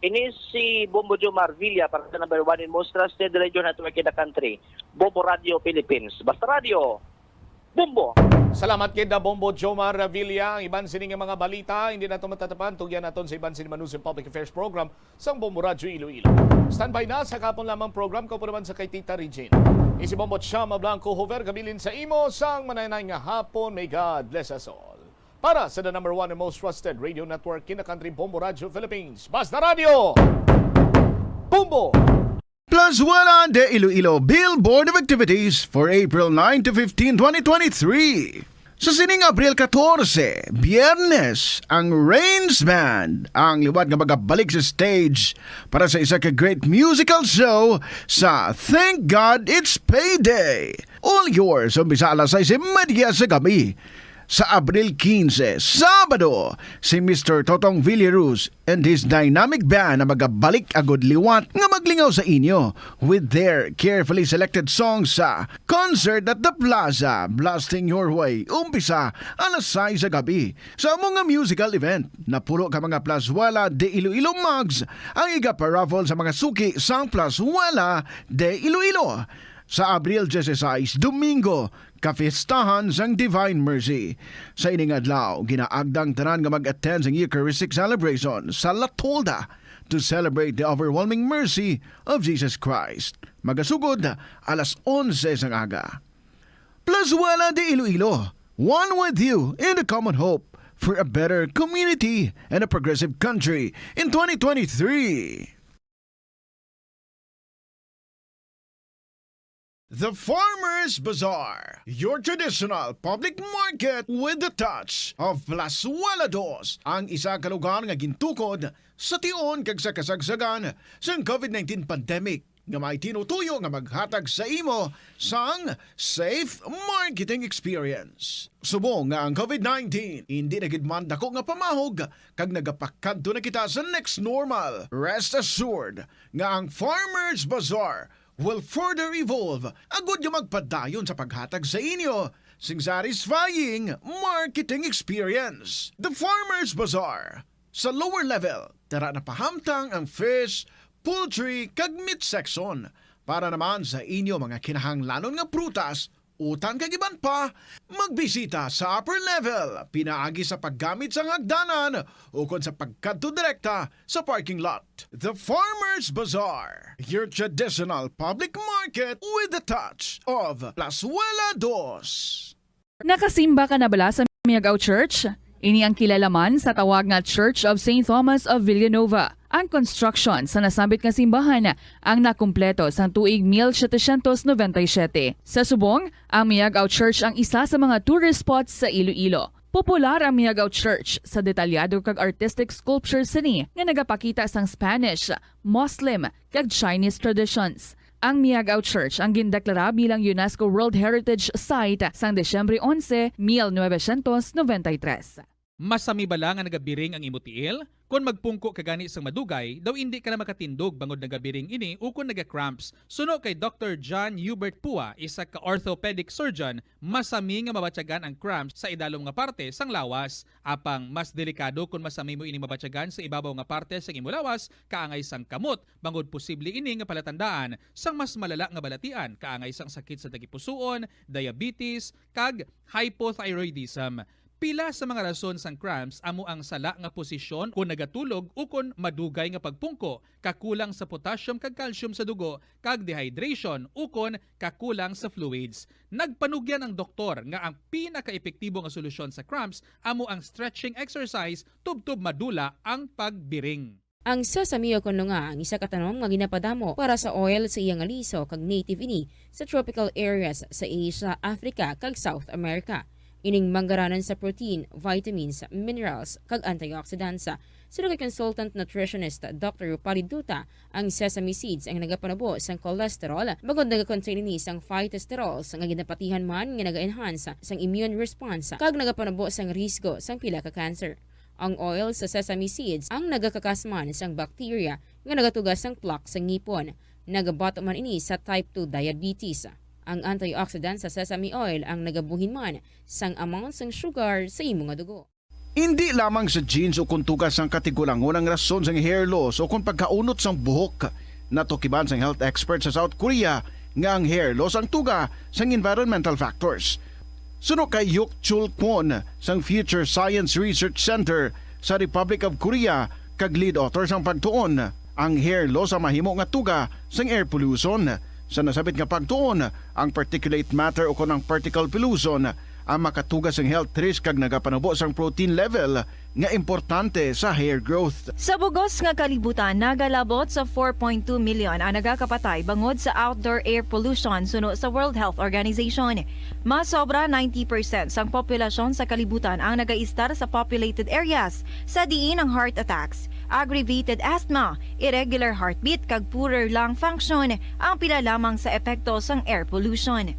Ini si Bombo Jomar Villa para sa number one and most trusted radio network in the country, Bombo Radio Philippines. Basta Radio, Bombo! Salamat kay da Bombo Jomar Villa. Ang iban sini nga mga balita, hindi nato matatapan. Tugyan naton sa iban sini Manusang Public Affairs Program sang Bombo Radyo Iloilo. Standby na sa kapon lamang program ko po naman sa kay Tita Regine. Isi Bombo Chama Blanco Hover, kabilin sa imo sang manaynay nga hapon. May God bless us all. Para sa the number one and most trusted radio network in the country, Bombo Radyo Philippines. Basta Radyo! Bombo! Plazuela de Iloilo Billboard of Activities for April nine to fifteen, twenty twenty-three. Sa sining Abril katorse, Biyernes, ang Rains Band ang liwat nga magabalik sa stage para sa isa ka great musical show sa Thank God It's Payday. All yours, umpisa alas sais y media sa gabi. Sa Abril quince, Sabado, si Mister Totong Villaruz and his dynamic band na magabalik agud liwat nga maglingaw sa inyo with their carefully selected songs sa Concert at the Plaza, Blasting Your Way, umpisa alas sais sa gabi. Sa amo nga musical event, napulo ka mga Plazuela de Iloilo mugs ang igaparaffle sa mga suki sang Plazuela de Iloilo. Sa Abril dieciséis, Domingo, kapistahan sang Divine Mercy. Sa ining adlaw, ginaagda ang tanan nga mag-attend sang Eucharistic celebration sa La Tolda to celebrate the overwhelming mercy of Jesus Christ. Magasugod alas onse sang aga. Plazuela de Iloilo, one with you in the common hope for a better community and a progressive country in twenty twenty-three. The Farmers Bazaar, your traditional public market with the touch of Plazuela Dos, ang isa ka lugar nga gintukod sa tion kag sa kasagsagan sang COVID nineteen pandemic nga may tinutuyo nga maghatag sa imo sang safe marketing experience. Subong nga ang COVID nineteen indi na gid man dako nga pamahog kag nagapakadto na kita sa next normal, rest assured nga ang Farmers Bazaar will further evolve agud nga magpadayon sa paghatag sa inyo sing satisfying marketing experience. The Farmers Bazaar. Sa lower level, tara na pahamtang ang fish, poultry, kag meat section. Para naman sa inyo mga kinahanglanon nga prutas, utang kag iban pa, magbisita sa upper level pinaagi sa paggamit sang hagdanan ukon sa pagkadto direkta sa parking lot. The Farmers Bazaar, your traditional public market with the touch of Plazuela Dos. Nakasimba ka na bala sa Miagao Church? Ini ang kilala man sa tawag nga Church of Saint Thomas of Villanova. Ang construction sa nasambit nga simbahan ang nakumpleto sang tuig mil setecientos noventa y siete. Sa subong, ang Miagao Church ang isa sa mga tourist spots sa Iloilo. Popular ang Miagao Church sa detalyado kag artistic sculpture sini nga nagapakita sang Spanish, Muslim, kag Chinese traditions. Ang Miagao Church ang gindeklara bilang UNESCO World Heritage Site sang Disyembre onse, mil novecientos noventa y tres. Masami bala nga nagabiring ang imo tiil? Kon magpungko ka gani sang madugay, daw indi ka na makatindog bangod nagabiring ini ukon naga-cramps. Suno kay Doktor John Hubert Pua, isa ka orthopedic surgeon, masami nga mabatyagan ang cramps sa idalom nga parte sang lawas. Apang mas delikado kon masami mo ini mabatyagan sa ibabaw nga parte sang imo lawas, kaangay sang kamot, bangod posible ini nga palatandaan sang mas malala nga balatian, kaangay sang sakit sa tagipusoon, diabetes, kag hypothyroidism. Pila sa mga rason sang cramps amo ang sala nga posisyon kon nagatulog ukon madugay nga pagpungko, kakulang sa potassium kag calcium sa dugo, kag dehydration ukon kakulang sa fluids. Nagpanugyan ang doktor nga ang pinakaepektibo nga solusyon sa cramps amo ang stretching exercise tubtob madula ang pagbiring. Ang sesame o kon lunga ang isa ka tanom nga ginapadamo para sa oil sa iya nga liso kag native ini sa tropical areas sa Asia, Africa, kag South America. Ining manggaranan sa protein, vitamins, minerals, kag antioxidants. Suno kay consultant nutritionist Doctor Rupali Duta, ang sesame seeds ang nagapanubo sang cholesterol bangod nagakontain ini sang phytosterols nga ginapatihan man nga naga-enhance sang immune response kag nagapanubo sang risgo sang pila ka cancer. Ang oil sa sesame seeds ang nagakakas man sang bacteria nga nagatuga sang plaque sa ngipon. Nagabato man ini sa type two diabetes. Ang antioxidant sa sesame oil ang nagabuhin man sang amount sang sugar sa imo nga dugo. Indi lamang sa genes o kon tuga sang katigulangon ang rason sang hair loss o kon pagkaunot sang buhok. Natukiban sang health expert sa South Korea nga ang hair loss ang tuga sang environmental factors. Suno kay Yuk Chul Kwon sang Future Science Research Center sa Republic of Korea kag lead author sang pagtuon, ang hair loss ang mahimo nga tuga sang air pollution. Sa nasabit nga pagtuon, ang particulate matter o kon ang particle pollution ang makatuga sang health risk kag nagapanubo sang protein level nga importante sa hair growth. Sa bugos nga kalibutan, nagalabot sa four point two million ang nagakapatay bangod sa outdoor air pollution suno sa World Health Organization. Mas sobra ninety percent sang populasyon sa kalibutan ang nagaistar sa populated areas, sa diin ang heart attacks, aggravated asthma, irregular heartbeat, kag poorer lung function ang pila lamang sa epekto sang air pollution.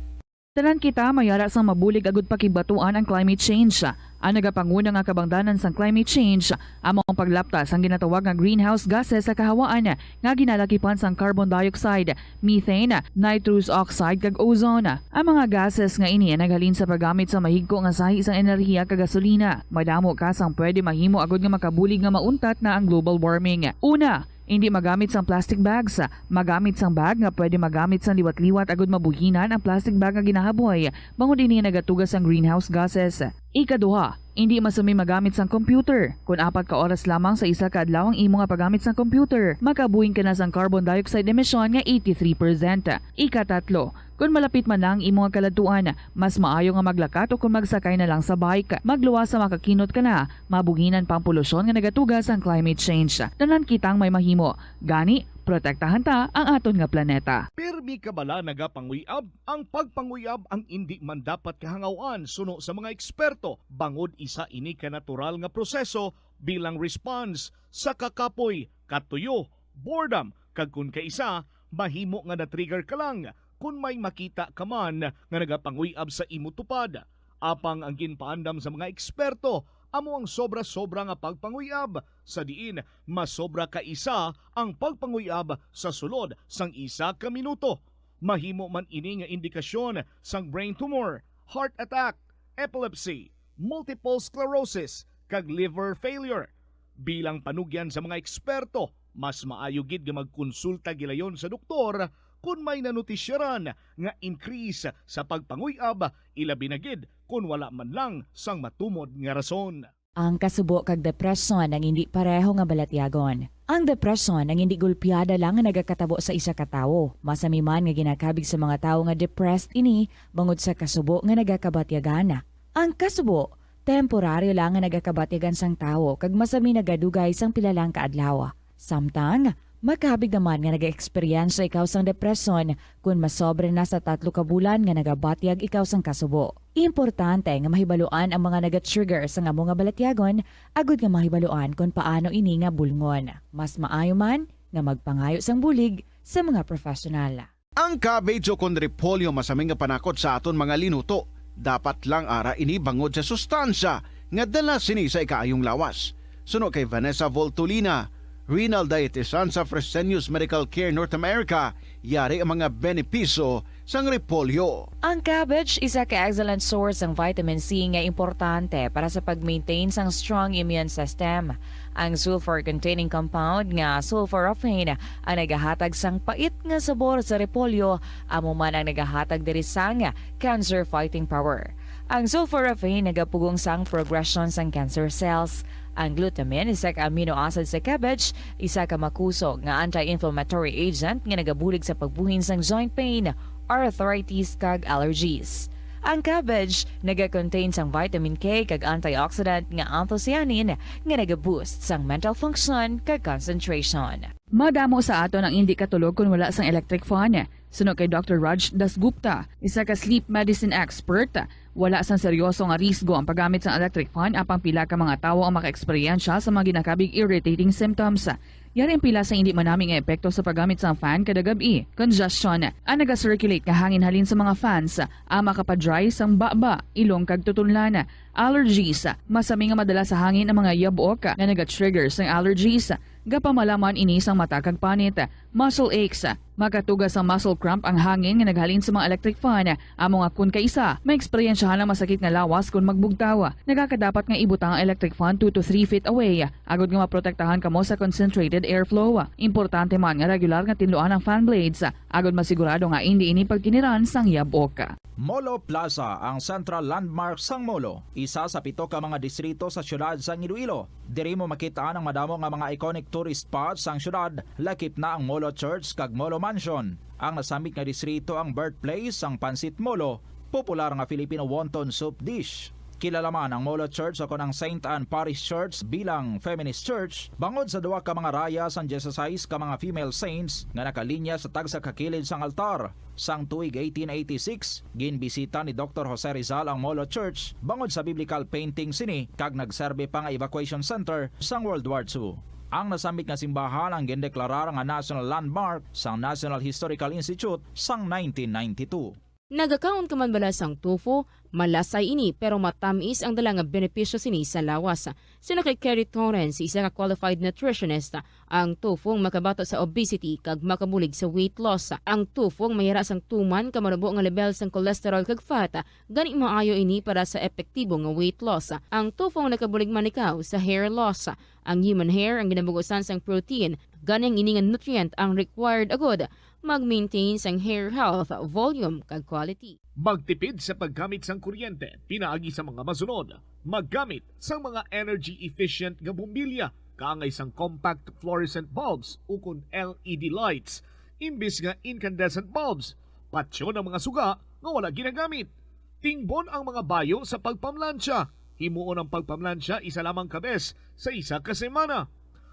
Tanan kita may ara sang mabulig agud pakigbatuan ang climate change. Ang nagapanguna nga kabangdanan sang climate change amo ang paglapta sang ginatawag nga greenhouse gases sa kahawaan nga ginalakipan sang carbon dioxide, methane, nitrous oxide, kag ozone. Ang mga gases nga ini naghalin sa paggamit sa mahigko nga sahi sang enerhiya kag gasolina. Madamo ka sang pwede mahimo agud nga makabulig nga mauntat na ang global warming. Una, indi magamit sang plastic bags. Magamit sang bag nga pwede magamit sang liwat-liwat agud mabuhinan ang plastic bag nga ginahaboy, bangod ini nagatuga sang greenhouse gases. Ikaduha, indi masumi magamit sang computer. Kon apat ka oras lamang sa isa ka adlaw ang imo nga paggamit sang computer, makabuhin ka na sang carbon dioxide emission nga eighty-three percent. Ikatatlo, kon malapit man lang ang imo nga kaladtuan, mas maayo nga maglakat o kon magsakay na lang sa bike. Magluwas sa makakinot ka na, mabuhinan pa ang polusyon nga nagatuga sang climate change. Tanan kitang may mahimo. Gani, protektahan ta ang aton nga planeta. Pirmi ka bala nagapanguyab? Ang pagpanguyab ang indi man dapat kahangaw-an suno sa mga eksperto, bangod isa ini ka natural nga proseso bilang response sa kakapoy, katuyo, boredom, kag kon kaisa, mahimo nga na-trigger ka lang kon may makita ka man nga nagapanguyab sa imo tupad. Apang ang ginpaandam sa mga eksperto amo ang sobra-sobra nga pagpanguyab, sa diin mas sobra ka isa ang pagpanguyab sa sulod sang isa ka minuto. Mahimo man ini nga indikasyon sang brain tumor, heart attack, epilepsy, multiple sclerosis, kag liver failure. Bilang panugyan sa mga eksperto, mas maayo gid nga magkonsulta gilayon sa doktor kon may nanotisyaran nga increase sa pagpanguyab, ilabi na gid kon wala man lang sang matumod nga rason. Ang kasubo kag depresyon ang indi pareho nga balatyagon. Ang depresyon ang indi gulpiada lang nga nagakatabo sa isa ka tawo. Masami man nga ginakabig sa mga tawo nga depressed ini bangod sa kasubo nga nagakabatyagan. Ang kasubo, temporaryo lang nga nagakabatyagan sang tawo kag masami nagadugay sang pila lang ka adlaw. Samtang, makabig naman nga nagaeksperyensya ikaw sang depresyon kon masobra na sa tatlo ka bulan nga nagabatyag ikaw sang kasubo. Importante nga mahibaluan ang mga naga-trigger sang amo nga balatyagon agud nga mahibaluan kon paano ini nga bulngon. Mas maayo man nga magpangayo sang bulig sa mga professional. Ang cabbage o kon repolyo masami nga panakot sa aton mga linuto. Dapat lang ara ini bangod sa sustansya nga dala sini sa ikaayong lawas. Suno kay Vanessa Voltolina, renal dietitian sa Fresenius Medical Care North America, yari ang mga benepisyo sang repolyo. Ang cabbage isa ka excellent source sang vitamin C nga importante para sa pag-maintain sang strong immune system. Ang sulfur-containing compound nga sulforaphane ang nagahatag sang pait nga sabor sa repolyo, amo man ang nagahatag diri sang cancer fighting power. Ang sulforaphane nagapugong sang progresyon sang cancer cells. Ang glutamine, isa ka amino acid sa cabbage, isa ka makusog nga anti-inflammatory agent nga nagabulig sa pagbuhin sang joint pain, arthritis, kag allergies. Ang cabbage nagakontain sang vitamin K kag antioxidant nga anthocyanin nga nagaboost sang mental function kag concentration. Madamo sa aton ang indi katulog kon wala sang electric fan. Suno kay Doctor Raj Dasgupta, isa ka sleep medicine expert, wala sang seryoso nga risgo ang paggamit sang electric fan, apang pila ka mga tawo ang makaeksperyensya sa mga ginakabig irritating symptoms. Yari ang pila sa indi manami nga epekto sa paggamit sang fan kada gab-i. Congestion, ang naga-circulate nga hangin halin sa mga fans, ang makapa-dry sang baba, ilong kag tutunlan. Allergies, masami nga madala sa hangin ang mga yabok nga naga-trigger sang allergies. Gapamalaman ini sang mata kag panit. Muscle aches, makatuga sang muscle cramp ang hangin nga naghalin sa mga electric fan. Amo nga kun kaisa, maeksperiensyahan ang masakit nga lawas kon magbugtaw. Nagakadapat nga ibutang ang electric fan two to three feet away, agod nga maprotektahan kamo sa concentrated airflow. Importante man nga regular nga tinluan ang fan blades, agod masigurado nga indi ini pagkiniran sang yabok. Molo Plaza, ang central landmark sang Molo, isa sa pito ka mga distrito sa siyudad sang Iloilo. Diri mo makit-an ang madamo nga mga iconic tourist spots sang siyudad, lakip na ang Molo Church kag Molo Mansion. Ang nasambit nga distrito ang birthplace sang Pancit Molo, popular nga Filipino wonton soup dish. Kilala man ang Molo Church o kon ang Saint Anne Parish Church bilang feminist church bangod sa duha ka mga raya sang dieciséis ka mga female saints nga nakalinya sa tagsa ka kilid sang altar. Sang tuig eighteen eighty-six, ginbisita ni Doktor Jose Rizal ang Molo Church bangod sa biblical painting sini kag nagserbi pa nga evacuation center sang World War Two. Ang nasambit nga simbahan ang gindeklarar nga National Landmark sang National Historical Institute sang nineteen ninety-two. Nagakaon ka man bala sang tofu? Malasay ini, pero matamis ang dala nga benepisyo sini sa lawas. Suno kay Kerry Torrens, isa ka qualified nutritionist, ang tofu ang makabato sa obesity kag makabulig sa weight loss. Ang tofu ang mayara sang tuman ka manubo nga lebel sang cholesterol kag fat, gani maayo ini para sa epektibo nga weight loss. Ang tofu ang nakabulig man ikaw sa hair loss. Ang human hair ang ginabugusan sang protein, gani ang ini nga nutrient ang required agud mag-maintain sang hair health, volume, kag quality. Magtipid sa paggamit sang kuryente pinaagi sa mga masunod: maggamit sang mga energy-efficient nga bombilya kaangay sang compact fluorescent bulbs ukon L E D lights imbis nga incandescent bulbs. Patyon ang mga suga nga wala ginagamit. Tingbon ang mga bayo sa pagpamlansya. Himuon ang pagpamlansya isa lamang ka bes sa isa ka semana.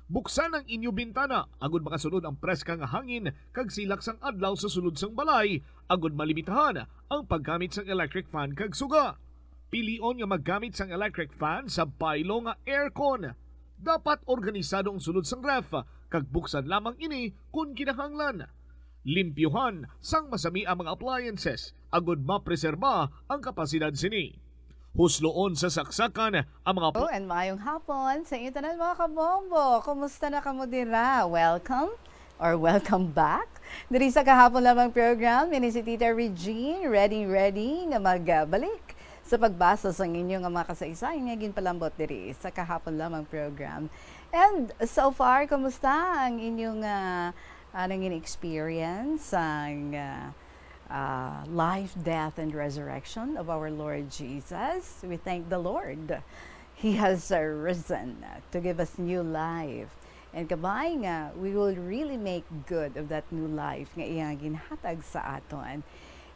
Buksan ang inyo bintana agud makasulod ang preska nga hangin kag silak sang adlaw sa sulod sang balay, agud malimitahan ang paggamit sang electric fan kag suga. Pilion nga maggamit sang electric fan sa baylo nga aircon. Dapat organisado ang sulod sang ref, kag buksan lamang ini kon kinahanglan. Limpyuhan sang masami ang mga appliances agud mapreserba ang kapasidad sini. Husloon sa saksakan ang mga Oh, and maayong hapon sa inyo tanan, mga kabombo. Kumusta na kamo dira? Welcome or welcome back diri sa Kahapon Lamang program. Ini si Tita Regine, ready, ready nga magbalik sa pagbasa sa inyo nga mga kasaysayan nga ginpalambot diri sa Kahapon Lamang program. And so far, kumusta ang inyong, ah, ah, nangin experience ang, ah, ah, life, death, and resurrection of our Lord Jesus? We thank the Lord. He has, uh, risen to give us new life. And kabay nga, we will really make good of that new life nga iya ginhatag sa aton.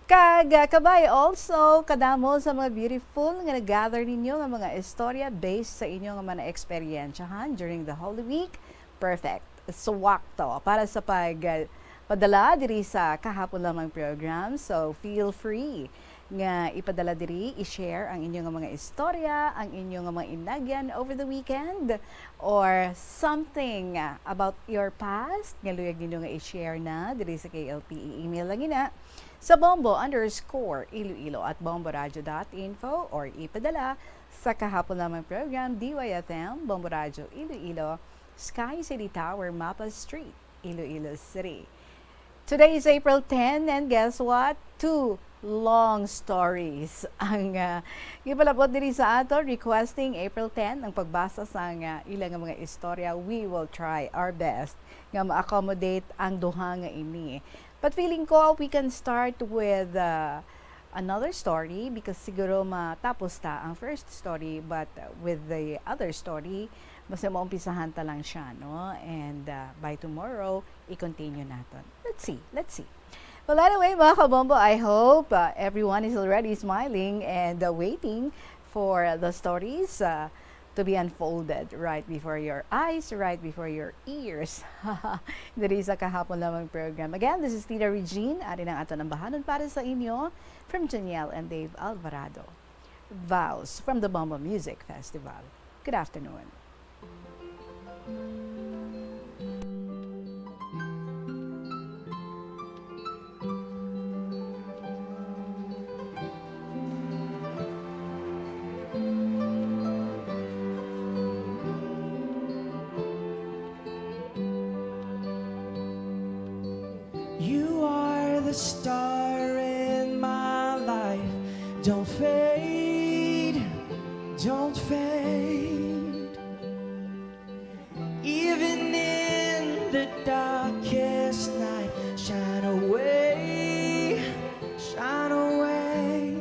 Kag, ah, kabay also, kadamo sa mga beautiful nga nag-gather ninyo nga mga istorya based sa inyo nga mga naeksperyensyahan during the Holy Week. Perfect. Swak to para sa pag, ah, padala diri sa Kahapon Lamang program. So, feel free nga ipadala diri, i-share ang inyo nga mga istorya, ang inyo nga mga inagyan over the weekend, or something, ah, about your past nga luyag ninyo nga i-share na diri sa K L P. I-email lang ina sa bombo underscore iloilo at bomboradio dot info or ipadala Sa kahapon lamang program, D Y F M, Bombo Radyo Iloilo, Sky City Tower, Mapa Street, Iloilo City. Today is April ten, and guess what? Two long stories ang, ah, ipalabot diri sa ato, requesting April ten ang pagbasa sang, ah, ila nga mga istorya. We will try our best nga ma-accommodate ang duha nga ini. But feeling ko we can start with, ah, another story because siguro matapos ta ang first story, but, uh, with the other story, mas maumpisahan ta lang siya, no? And, uh, by tomorrow, i-continue naton. Let's see, let's see. Well, anyway, mga kabombo, I hope, uh, everyone is already smiling and, uh, waiting for the stories, uh, to be unfolded right before your eyes, right before your ears. Diri sa kahapon lamang program. Again, this is Tita Regine. Ari ang aton ambahanon para sa inyo from Janiel and Dave Alvarado. Vows from the Bombo Music Festival. Good afternoon. You are the star in my life. Don't fade, don't fade. Even in the darkest night, shine away, shine away.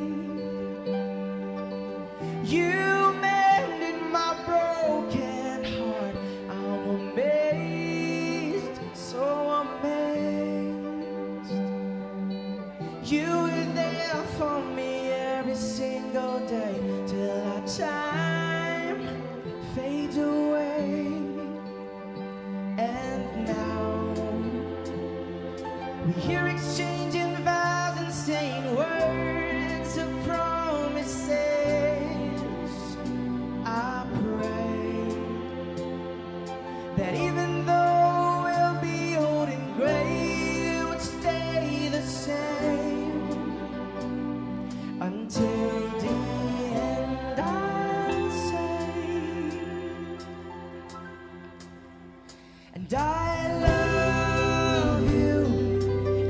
You mended my broken heart. I'm amazed, so amazed. You were there for me every single day till our time fades away. And now we hear exchanging vows and saying words of promises. I pray that even though we'll be old and gray, it would stay the same until the end. I'll say, and I love you,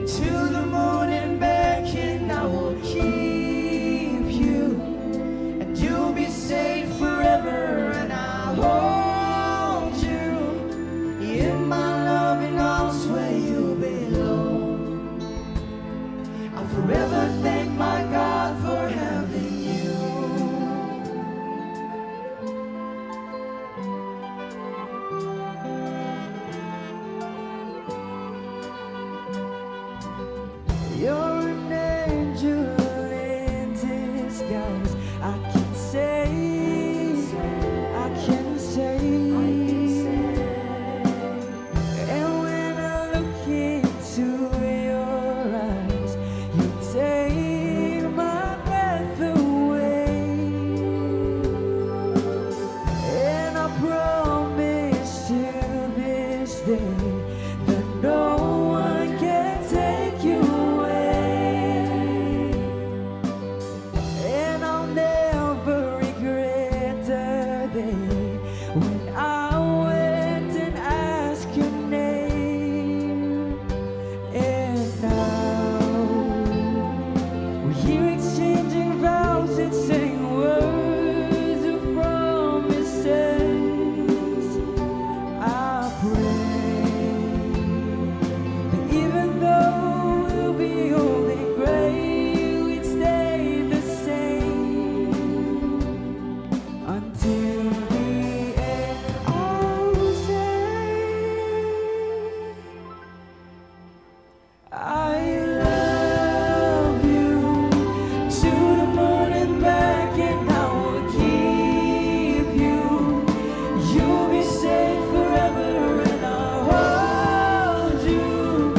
and to the moon and back, and I will keep you, and you'll be safe forever, and I'll hold you in my loving arms where you belong. I'll forever thank my God for having you. You're an angel in disguise. I can say, I can say. And when I look into your eyes, you take my breath away. And I promise till this day that no one can take you away. And I'll never regret the day when I went and asked your name. And now we're here exchanging vows and saying words of promises. I pray that even though we'll be old and gray, we'd stay the same until the end. I'll say, I love you to the moon and back, and I will keep you. You'll be safe forever, and I'll hold you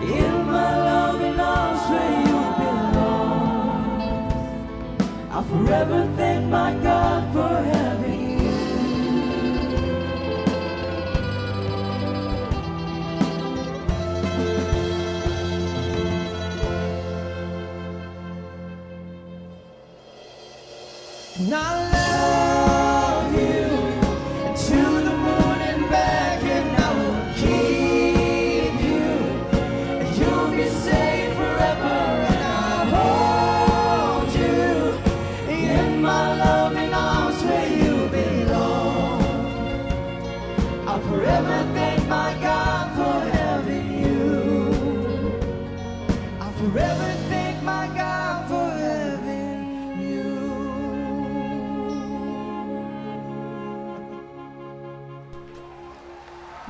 in my loving arms where you belong. I'll forever thank my God for having you. And I love Forever thank my God for having you.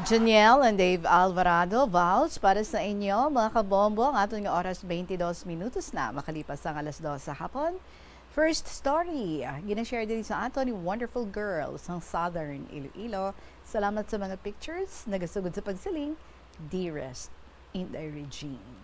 Janiel and Dave Alvarado, Vals, para sa inyo, mga kabombo. Ang aton nga oras, twenty-dos minutos na makalipas ang alas dos sa hapon. First story, ginashare din sa ato ni Wonderful Girl sang Southern Iloilo. Salamat sa mga pictures. Nagasugod sa pagsiling, Dearest Inday Regine.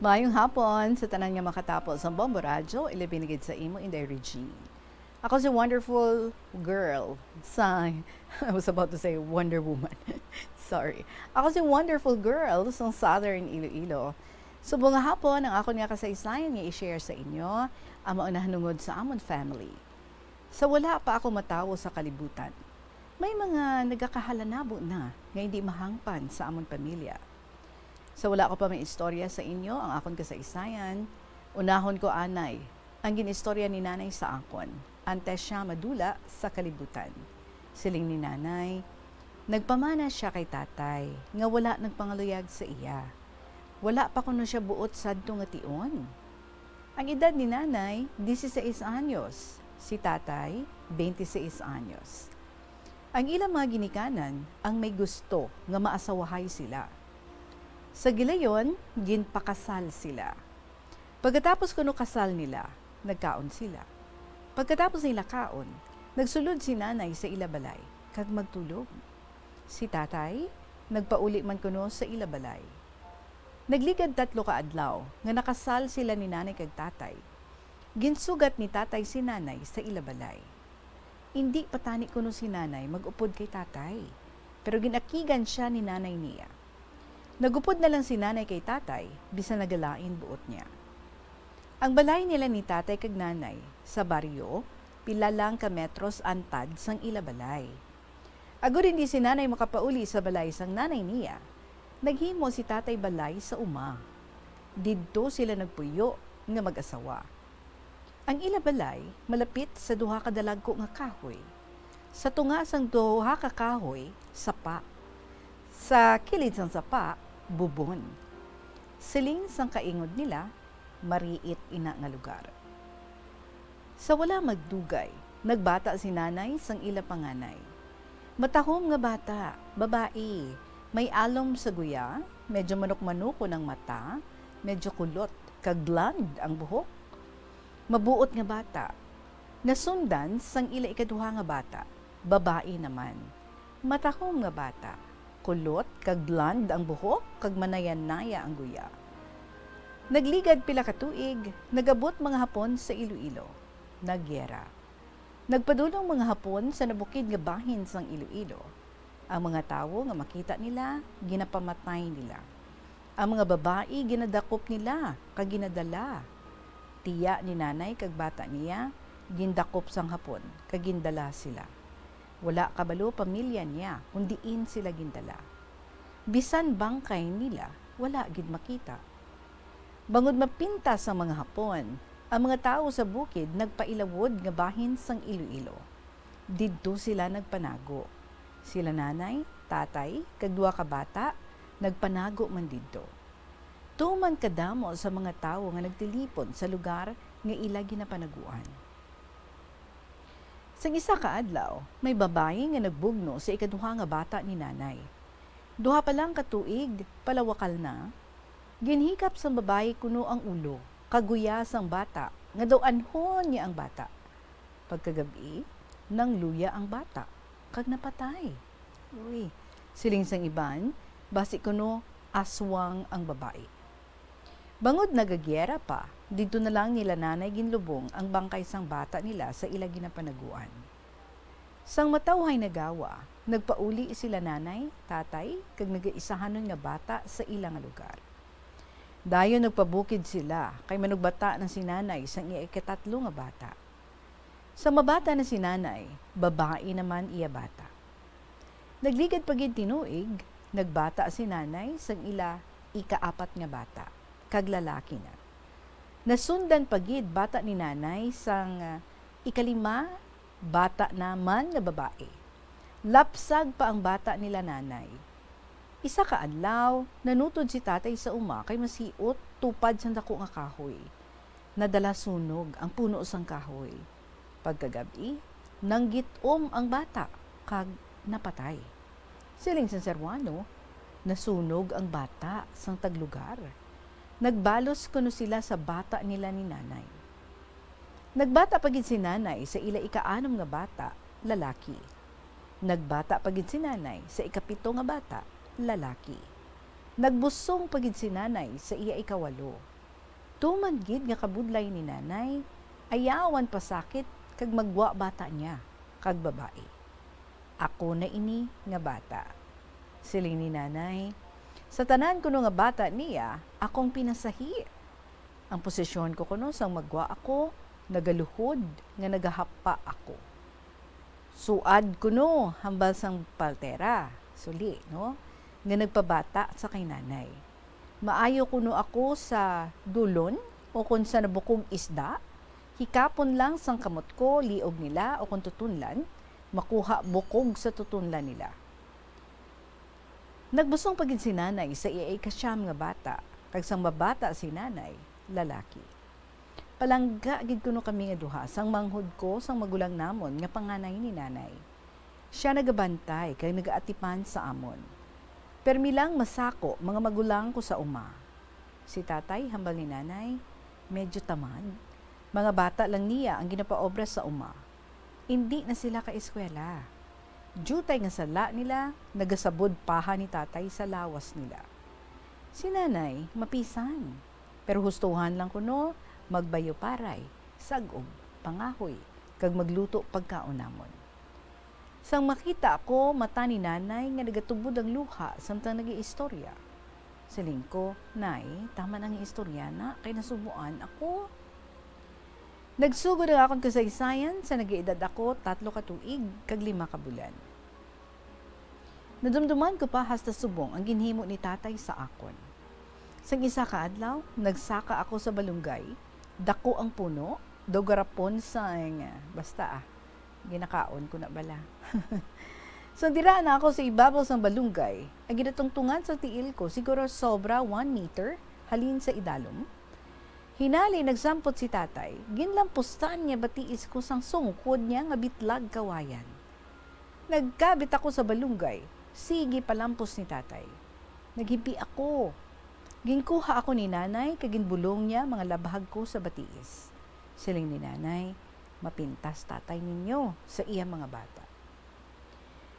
Maayong hapon sa tanan nga makatapo sa Bombo Radyo, ilabi na gid sa imo, Inday Regine. Ako si Wonderful Girl sa, I was about to say Wonder Woman. Sorry. Ako si Wonderful Girl sa Southern Iloilo. Subong nga hapon ang akon nga kasaysayan nga i-share sa inyo, amo ang nahanungod sa amon family. Sa wala pa ako matawo sa kalibutan, may mga nagakahalanabo na nga hindi mahangpan sa amon pamilya. Sa wala ko pa may istorya sa inyo ang akon kasaysayan, unahon ko anay ang gin-istorya ni Nanay sa akon, antes siya madula sa kalibutan. Siling ni Nanay, nagpamana sia kay Tatay nga wala nagpangaluyag sa iya. Wala pa kuno sia buot sadto nga tion. Ang edad ni Nanay, dieciséis anyos, si Tatay, veintiséis anyos. Ang ilang mga ginikanan ang may gusto nga maasawahay sila. Sa gilayon, ginpakasal sila. Pagkatapos kuno kasal nila, nagkaon sila. Pagkatapos nila kaon, nagsulod si Nanay sa ila balay kag magtulog. Si Tatay nagpauli man kuno sa ila balay. Nagligad tatlo ka adlaw nga nakasal sila ni Nanay kag Tatay. Ginsugat ni Tatay si Nanay sa ila balay. Indi pa tani kuno si Nanay mag-upod kay Tatay, pero gin-akigan sia ni Nanay niya. Nagupod na lang si Nanay kay Tatay, bisan nagalain buot niya. Ang balay nila ni Tatay kag Nanay sa baryo, pila lang ka metros antad sang ila balay. Agod hindi si Nanay makapauli sa balay sang nanay niya, naghimo si Tatay balay sa uma. Didto sila nagpuyo nga mag-asawa. Ang ila balay malapit sa duha ka dalagko nga kahoy. Sa tunga sang duha ka kahoy, sapa. Sa kilid sang sapa, bubon. Siling sang kaingod nila, mariit ina nga lugar. Sa wala magdugay, nagbata si Nanay sang ila panganay. Matahom nga bata, babayi, may alom sa guya, medyo manukmanukon ang mata, medyo kulot, kag blonde ang buhok. Mabuot nga bata. Nasundan sang ila ikaduha nga bata, babayi naman. Matahom nga bata, kulot kag blonde ang buhok kag manayanaya ang guya. Nagligad pila ka tuig, nag-abot mga Hapon sa Iloilo. Nagyera. Nagpadulong mga Hapon sa nabukid nga bahin sang Iloilo. Ang mga tawo nga makita nila, ginapamatay nila. Ang mga babayi ginadakop nila kag ginadala. Tiya ni Nanay kag bata niya gindakop sang Hapon kag gindala sila. Wala kabalo pamilya niya kon diin sila gindala. Bisan bangkay nila wala gid makita. Bangod mapintas ang mga Hapon, ang mga tawo sa bukid nagpailawod nga bahin sang Iloilo. Didto sila nagpanago. Sila nanay, tatay, kag duha ka bata nagpanago man didto. Tuman kadamo sa mga tawo nga nagtilipon sa lugar nga ila ginapanaguan. Sang isa ka adlaw, may babayi nga nagbugno sa ikaduha nga bata ni Nanay. Duha pa lang ka tuig, palawakal na. Ginhikap sang babayi kuno ang ulo, kag guya sang bata, nga daw anhon niya ang bata. Pagkagab-i, nangluya ang bata, kag napatay. Uy, siling sang iban, basi kuno aswang ang babayi. Bangod nagagyera pa, didto na lang nila Nanay ginlubong ang bangkay sang bata nila sa ila ginapanaguan. Sang matawhay na gawa, nagpauli sila Nanay, Tatay, kag nagaisahanon nga bata sa ila nga lugar. Dayon nagpabukid sila, kay manugbata na si Nanay sang iya ikatatlo nga bata. Sa mabata na si Nanay, babayi naman iya bata. Nagligad pa gid tinuig, nagbata si Nanay sang ila ikaapat nga bata, kag lalaki na. Nasundan pa gid bata ni Nanay sang, ah, ikalima bata naman nga babayi. Lapsag pa ang bata nila Nanay. Isa ka adlaw, nanutod si Tatay sa uma kay masiot tupad sang dako nga kahoy. Nadala sunog ang puno sang kahoy. Pagkagab-i, nanggit-om ang bata kag napatay. Siling sang serbano, nasunog ang bata sang taglugar. Nagbalos kuno sila sa bata nila ni Nanay. Nagbata pa gid si Nanay sa ila ikaanom nga bata, lalaki. Nagbata pa gid si Nanay sa ikapito nga bata, lalaki. Nagbusong pa gid si Nanay sa iya ikawalo. Tuman gid nga kabudlay ni Nanay, ayaw ang pasakit kag magwa bata niya kag babayi. "Ako na ini nga bata," siling ni Nanay. "Sa tanan kuno nga bata niya, ako ang pinasahi. Ang posisyon ko kuno sang magwa ako, nagaluhod nga nagahapa ako. Suad kuno hambal sang paltera," suli, no, nga nagpabata sa kay Nanay. "Maayo kuno ako sa dulon o kon sa nabukog isda, hikapon lang sang kamot ko, liog nila, o kon tutunlan, makuha bukog sa tutunlan nila." Nagbusong pa gid si Nanay sa iya ikasyam nga bata, kag sang mabata si Nanay, lalaki. Palangga gid kuno kami nga duha sang manghod ko sang magulang namon nga panganay ni Nanay. Sia nagabantay kag nagaatipan sa amon. Permi lang masako mga magulang ko sa uma. Si Tatay, hambal ni Nanay, medyo tamad. Mga bata lang niya ang ginapaobra sa uma. Indi na sila ka-eskwela. Diutay nga sala nila, nagasabod paha ni Tatay sa lawas nila. Si Nanay, mapisan, pero hustuhan lang kuno magbayo paray, sag-ob, pangahoy, kag magluto pagkaon namon. Sang makita ako mata ni Nanay nga nagatubod ang luha samtang nag-iistorya. Siling ko, "Nay, tama na ang istorya na, kay nasubuan ako." Nagsugod ang akon kasaysayan sa nag-iedad ako tatlo ka tuig kag lima ka bulan. Nadumduman ko pa hasta subong ang ginhimo ni Tatay sa akon. Sang isa ka adlaw, nagsaka ako sa balunggay. Dako ang puno, daw garapon sang, basta, ah, ginakaon ko na bala. Sang dira na ako sa ibabaw sang balunggay, ang ginatungtungan sa tiil ko siguro sobra one meter halin sa idalom. Hinali nagsampot si Tatay, ginlampusan niya batiis ko sang sungkod niya nga bitlag kawayan. Nagkabit ako sa balunggay, sige palampos ni Tatay. Naghibi ako. Ginkuha ako ni Nanay kag ginbulong niya mga labhag ko sa batiis. Siling ni Nanay, "Mapintas Tatay ninyo sa iya mga bata."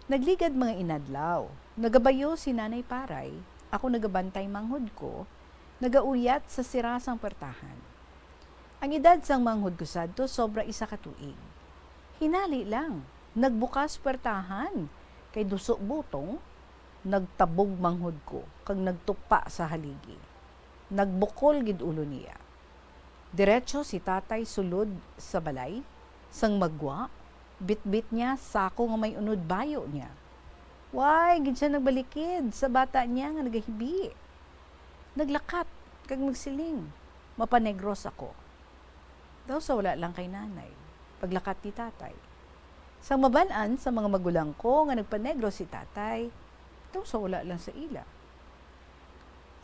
Nagligad mga inadlaw. Nagabayo si Nanay Paray, ako nagabantay manghod ko, nagauyat sa sira sang puwertahan. Ang edad sang manghod ko sadto sobra isa ka tuig. Hinali lang, nagbukas puwertahan, kay duso butong, nagtabog manghod ko, kag nagtupa sa haligi. Nagbukol gid ulo niya. Diretso si Tatay sulod sa balay, sang magwa, bitbit niya sako nga may unod bayo niya. Way gid sia nagbalikid sa bata niya nga nagahibi. Naglakat kag magsiling, "Mapanegros ako." Daw sa wala lang kay Nanay, paglakat ni Tatay. Sang maban-an sa mga magulang ko nga nagpanegros si Tatay, daw sa wala lang sa ila.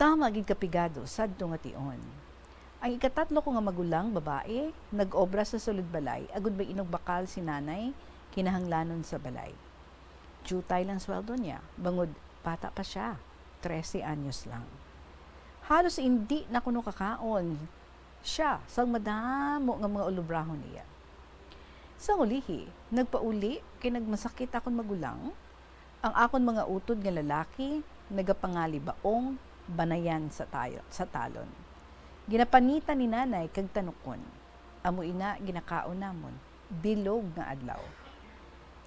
Tama gid ka pigado sadto nga tion. Ang ikatatlo ko nga magulang, babayi, nag-obra sa sulod balay agod may inugbakal si Nanay kinahanglanon sa balay. Diutay lang sweldo niya, bangod bata pa sia, trese anyos lang. Halos indi na kuno kakaon sia sang madamo nga mga ulobrahon niya. Sang ulihi, nagpauli kay nagmasakit akon magulang, ang akon mga utod nga lalaki nagapangali baong banayan sa tayo, sa talon. Ginapanitan ni Nanay kag tanukon. Amo ina ginakaon namon, bilog nga adlaw.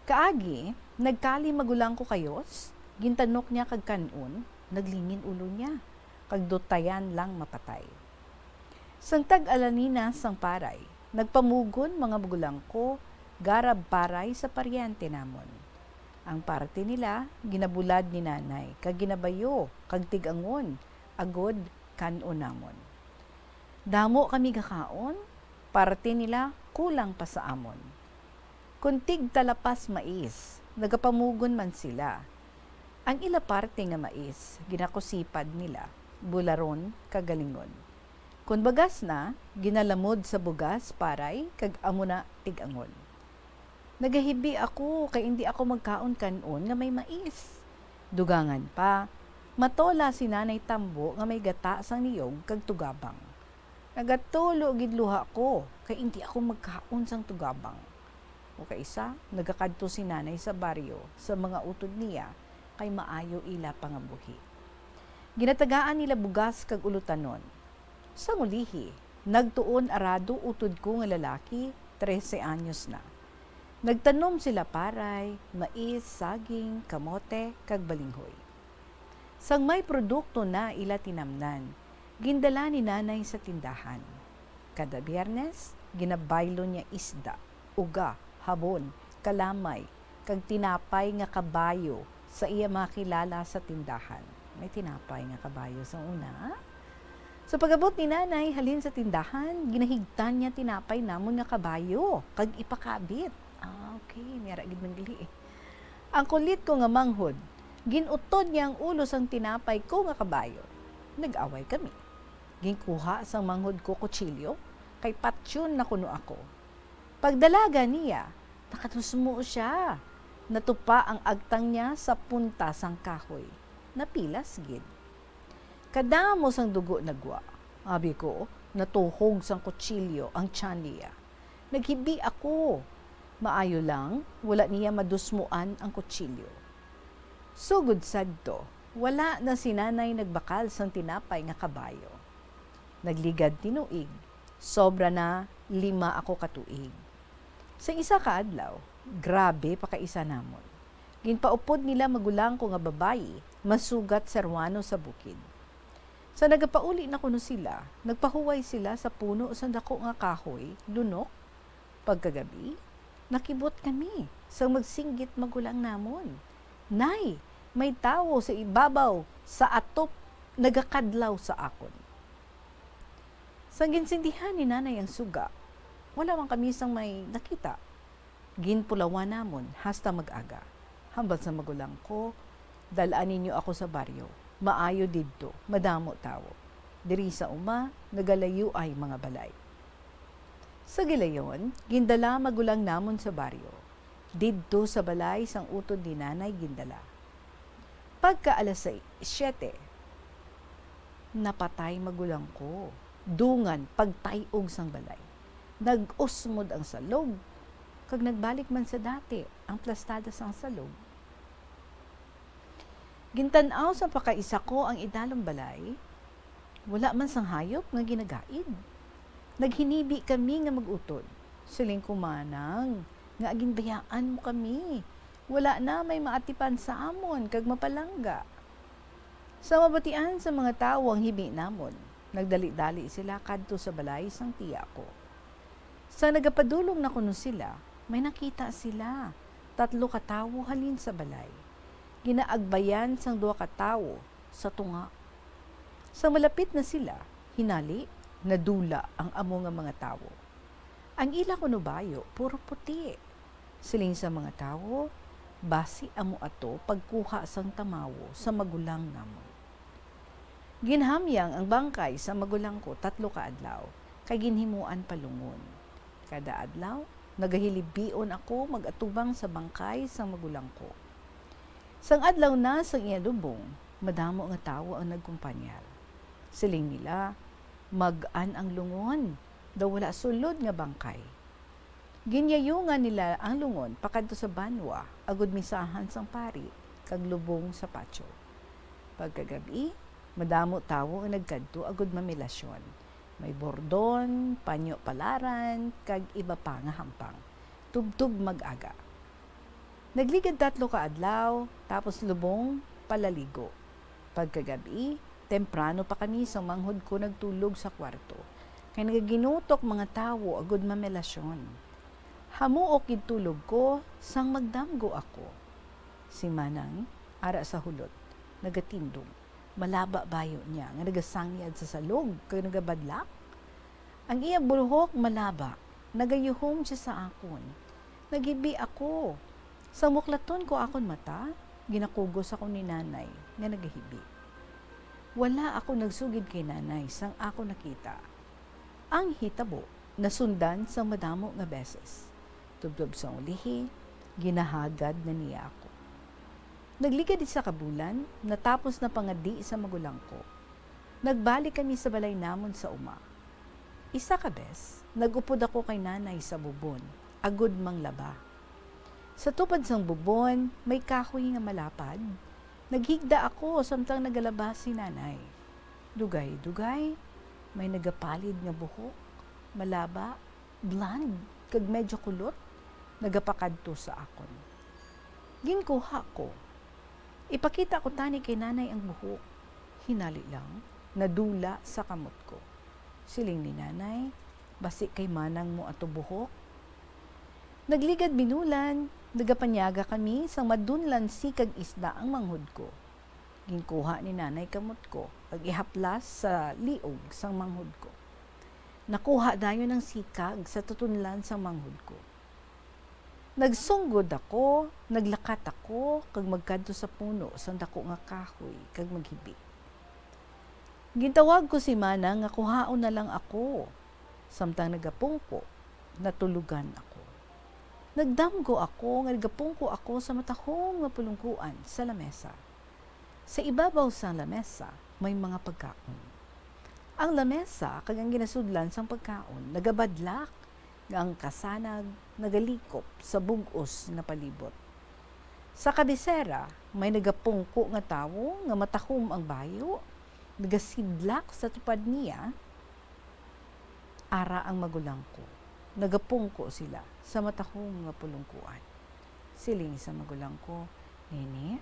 Kaagi, nagkali magulang ko kayos, gintanok niya kag kan-on, naglingin ulo niya, kag dutayan lang mapatay. Sang tag-alanina sang paray, nagpamugon mga magulang ko garab paray sa paryente namon. Ang parte nila ginabulad ni Nanay kag ginabayo kag tig-angon agod kan-on namon. Damo kami gakaon, parte nila kulang pa sa amon. Kon tigtalapas mais, nagapamugon man sila. Ang ila parte nga mais, ginakusipad nila, bularon kag galingon. Kon bagas na, ginalamod sa bugas, paray, kag amo na tig-angon. Nagahibi ako kay indi ako magkaon kan-on nga may mais. Dugangan pa, matola si Nanay Tambo nga may gata sang niyog kag tugabang. Nagatulo gid luha ko kay indi ako magkaon sang tugabang. O kaisa, nagakadto si Nanay sa baryo sa mga utod niya kay maayo ila pangabuhi. Ginatagaan nila bugas kag ulutanon. Sang ulihi, nagtuon arado utod ko nga lalaki, trese anyos na. Nagtanom sila paray, mais, saging, kamote, kag balinghoy. Sang may produkto na ila tinamnan, gindala ni Nanay sa tindahan. Kada Biyernes, ginabaylo niya isda, uga, habon, kalamay, kag tinapay nga kabayo sa iya mga kilala sa tindahan. May tinapay nga kabayo sa una. Sa pag-abot ni Nanay halin sa tindahan, ginahigtan niya tinapay namon nga kabayo kag ipakabit. Ah, okay. May ara gid man gali, eh. Ang kulit ko nga manghod, gin-utod niya ang ulo sang tinapay ko nga kabayo. Nag-away kami. Ginkuha sang manghod ko kutsilyo, kay patyon na kuno ako. Pagdalaga niya, nakadusmo sia. Natupa ang agtang niya sa punta sang kahoy. Napilas gid. Kadamo sang dugo nagwa. Abi ko, natuhog sang kutsilyo ang tiyan niya. Naghibi ako. Maayo lang, wala niya madusmuan ang kutsilyo. Sugod sadto, wala na si Nanay nagbakal sang tinapay nga kabayo. Nagligad tinuig, sobra na lima ako ka tuig. Sa isa ka adlaw, grabe pa kaisa namon. Ginpaupod nila magulang ko nga babayi, masugat seruano sa bukid. Sa nagapauli na kuno sila, nagpahuway sila sa puno sang dako nga kahoy, lunok. Pagkagabi, nakibot kami sang magsinggit magulang namon, "Nay, may tawo sa ibabaw sa atop nagakadlaw sa akon." Sang ginsindihan ni Nanay ang suga, wala man kami sang may nakita. Ginpulawan namon hasta mag-aga. Hambal sa magulang ko, "Dal-a ninyo ako sa baryo. Maayo didto, madamo tawo." Diri sa uma, nagalayuay mga balay. Sa gilayon, gindala magulang namon sa baryo. Didto sa balay sang utod ni Nanay gindala. Pagka alas sais, siyete, napatay magulang ko. Dungan, pagtay-og sang balay. Nag-usmod ang salog, kag nagbalik man sa dati ang plastada sang salog. Gintan-aw sang pakaisa ko ang idalom balay, wala man sang hayop nga ginagaid. Naghinibi kami nga mag-utod. Siling ko, "Manang, nga ginbayaan mo kami. Wala na may maatipan sa amon kag mapalangga." Sa mabatian sa mga tawo ang hibi namon, nagdali-dali sila kadto sa balay sang tiya ko. Sa nagapadulong na kuno sila, may nakita sila, tatlo ka tawo halin sa balay. Ginaagbayan sang duha ka tawo sa tunga. Sa malapit na sila, hinali, nadula ang amo nga mga tawo. Ang ila kuno bayo puro puti. Siling sa mga tawo, "Basi amo ato pagkuha sang tamawo sa magulang namon." Ginhamyang ang bangkay sa magulang ko tatlo ka adlaw, kay ginhimuan pa lungon. Kada adlaw, nagahilibion ako mag-atubang sa bangkay sang magulang ko. Sang adlaw na sang iya lubong, madamo nga tawo ang nagkumpanyar. Siling nila, "Mag-an ang lungon, daw wala sulod nga bangkay." Ginyayungan nila ang lungon pakadto sa banwa agud misahan sang pari kag lubong sa patio. Pagkagab-i, madamo tawo ang nagkadto agud mamilasyon. May bordon, panyo palaran, kag iba pa nga hampang, tubtob mag-aga. Nagligad tatlo ka adlaw, tapos lubong palaligo. Pagkagab-i, temprano pa kami sang manghod ko nagtulog sa kwarto, kay nagaginutok mga tawo agud mamilasyon. Hamuok gid tulog ko sang magdamgo ako. Si Manang, ara sa hulot, nagatindog. Malaba bayo niya nga nagasangyad sa salog kag nagabadlak. Ang iya buhok malaba, nagayuhom sia sa akon. Naghibi ako. Sa muklaton ko akon mata, ginakugos ako ni Nanay nga nagahibi. Wala ako nagsugid kay Nanay sang akon nakita. Ang hitabo nasundan sang madamo nga beses. Tubtob sang ulihi, ginahagad na niya ako. Nagligad isa ka bulan, natapos na pangadi sa magulang ko. Nagbalik kami sa balay namon sa uma. Isa ka bes, nag-upod ako kay Nanay sa bubon, agod manglaba. Sa tupad sang bubon, may kahoy nga malapad. Naghigda ako samtang nagalaba si Nanay. Dugay-dugay, may nagapalid nga buhok, malaba, blonde, kag medyo kulot, nagapakadto sa akon. Ginkuha ko. Ipakita ko tani kay Nanay ang buhok. Hinali lang, nadula sa kamot ko. Siling ni Nanay, "Basi kay manang mo ato buhok." Nagligad binulan, nagapanyaga kami sang madunlan sikag isda ang manghod ko. Ginkuha ni Nanay kamot ko, kag ihaplas sa liog sang manghod ko. Nakuha dayon ang sikag sa tutunlan sang manghod ko. Nagsunggod ako, naglakat ako, kag magkadto sa puno sang dako nga kahoy, kag maghibi. Gintawag ko si Manang nga kuhaon na lang ako. Samtang nagapungko, natulogan ako. Nagdamgo ako nga nagapungko ako sa matahom nga pulungkuan sa lamesa. Sa ibabaw sang lamesa may mga pagkaon. Ang lamesa kag ang ginasudlan sang pagkaon nagabadlak nga ang kasanag nagalikop sa bug-os nga palibot. Sa kabisera may nagapungko nga tawo nga matahom ang bayo, nagasidlak sa tupad niya. Ara ang magulang ko. Nagapungko sila sa matahom nga pulungkuan. Siling sa magulang ko, "Nene,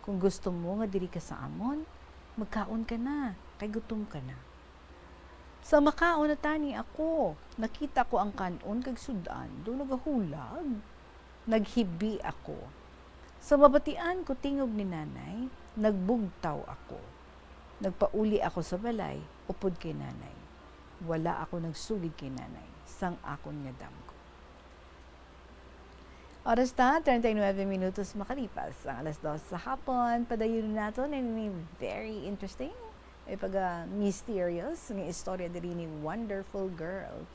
kung gusto mo nga diri ka sa amon, magkaon ka na, kay gutom ka na." Sa makaon na tani ako, nakita ko ang kan-on kag sud-an do nagahulag. Naghibi ako. Sa mabatian ko tingog ni Nanay, nagbugtaw ako. Nagpauli ako sa balay, upod kay Nanay. Wala ako nagsugid kay Nanay sang akon nga damgo. Oras ta, treinta y nueve minutos makalipas ang alas dos sa hapon. Padayon nato na ini very interesting, may pagka-mysterious nga istorya diri ni Wonderful Girl.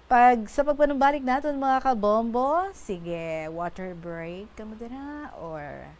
Pag, sa pagpanumbalik naton, mga kabombo, sige, water break kamo dira, or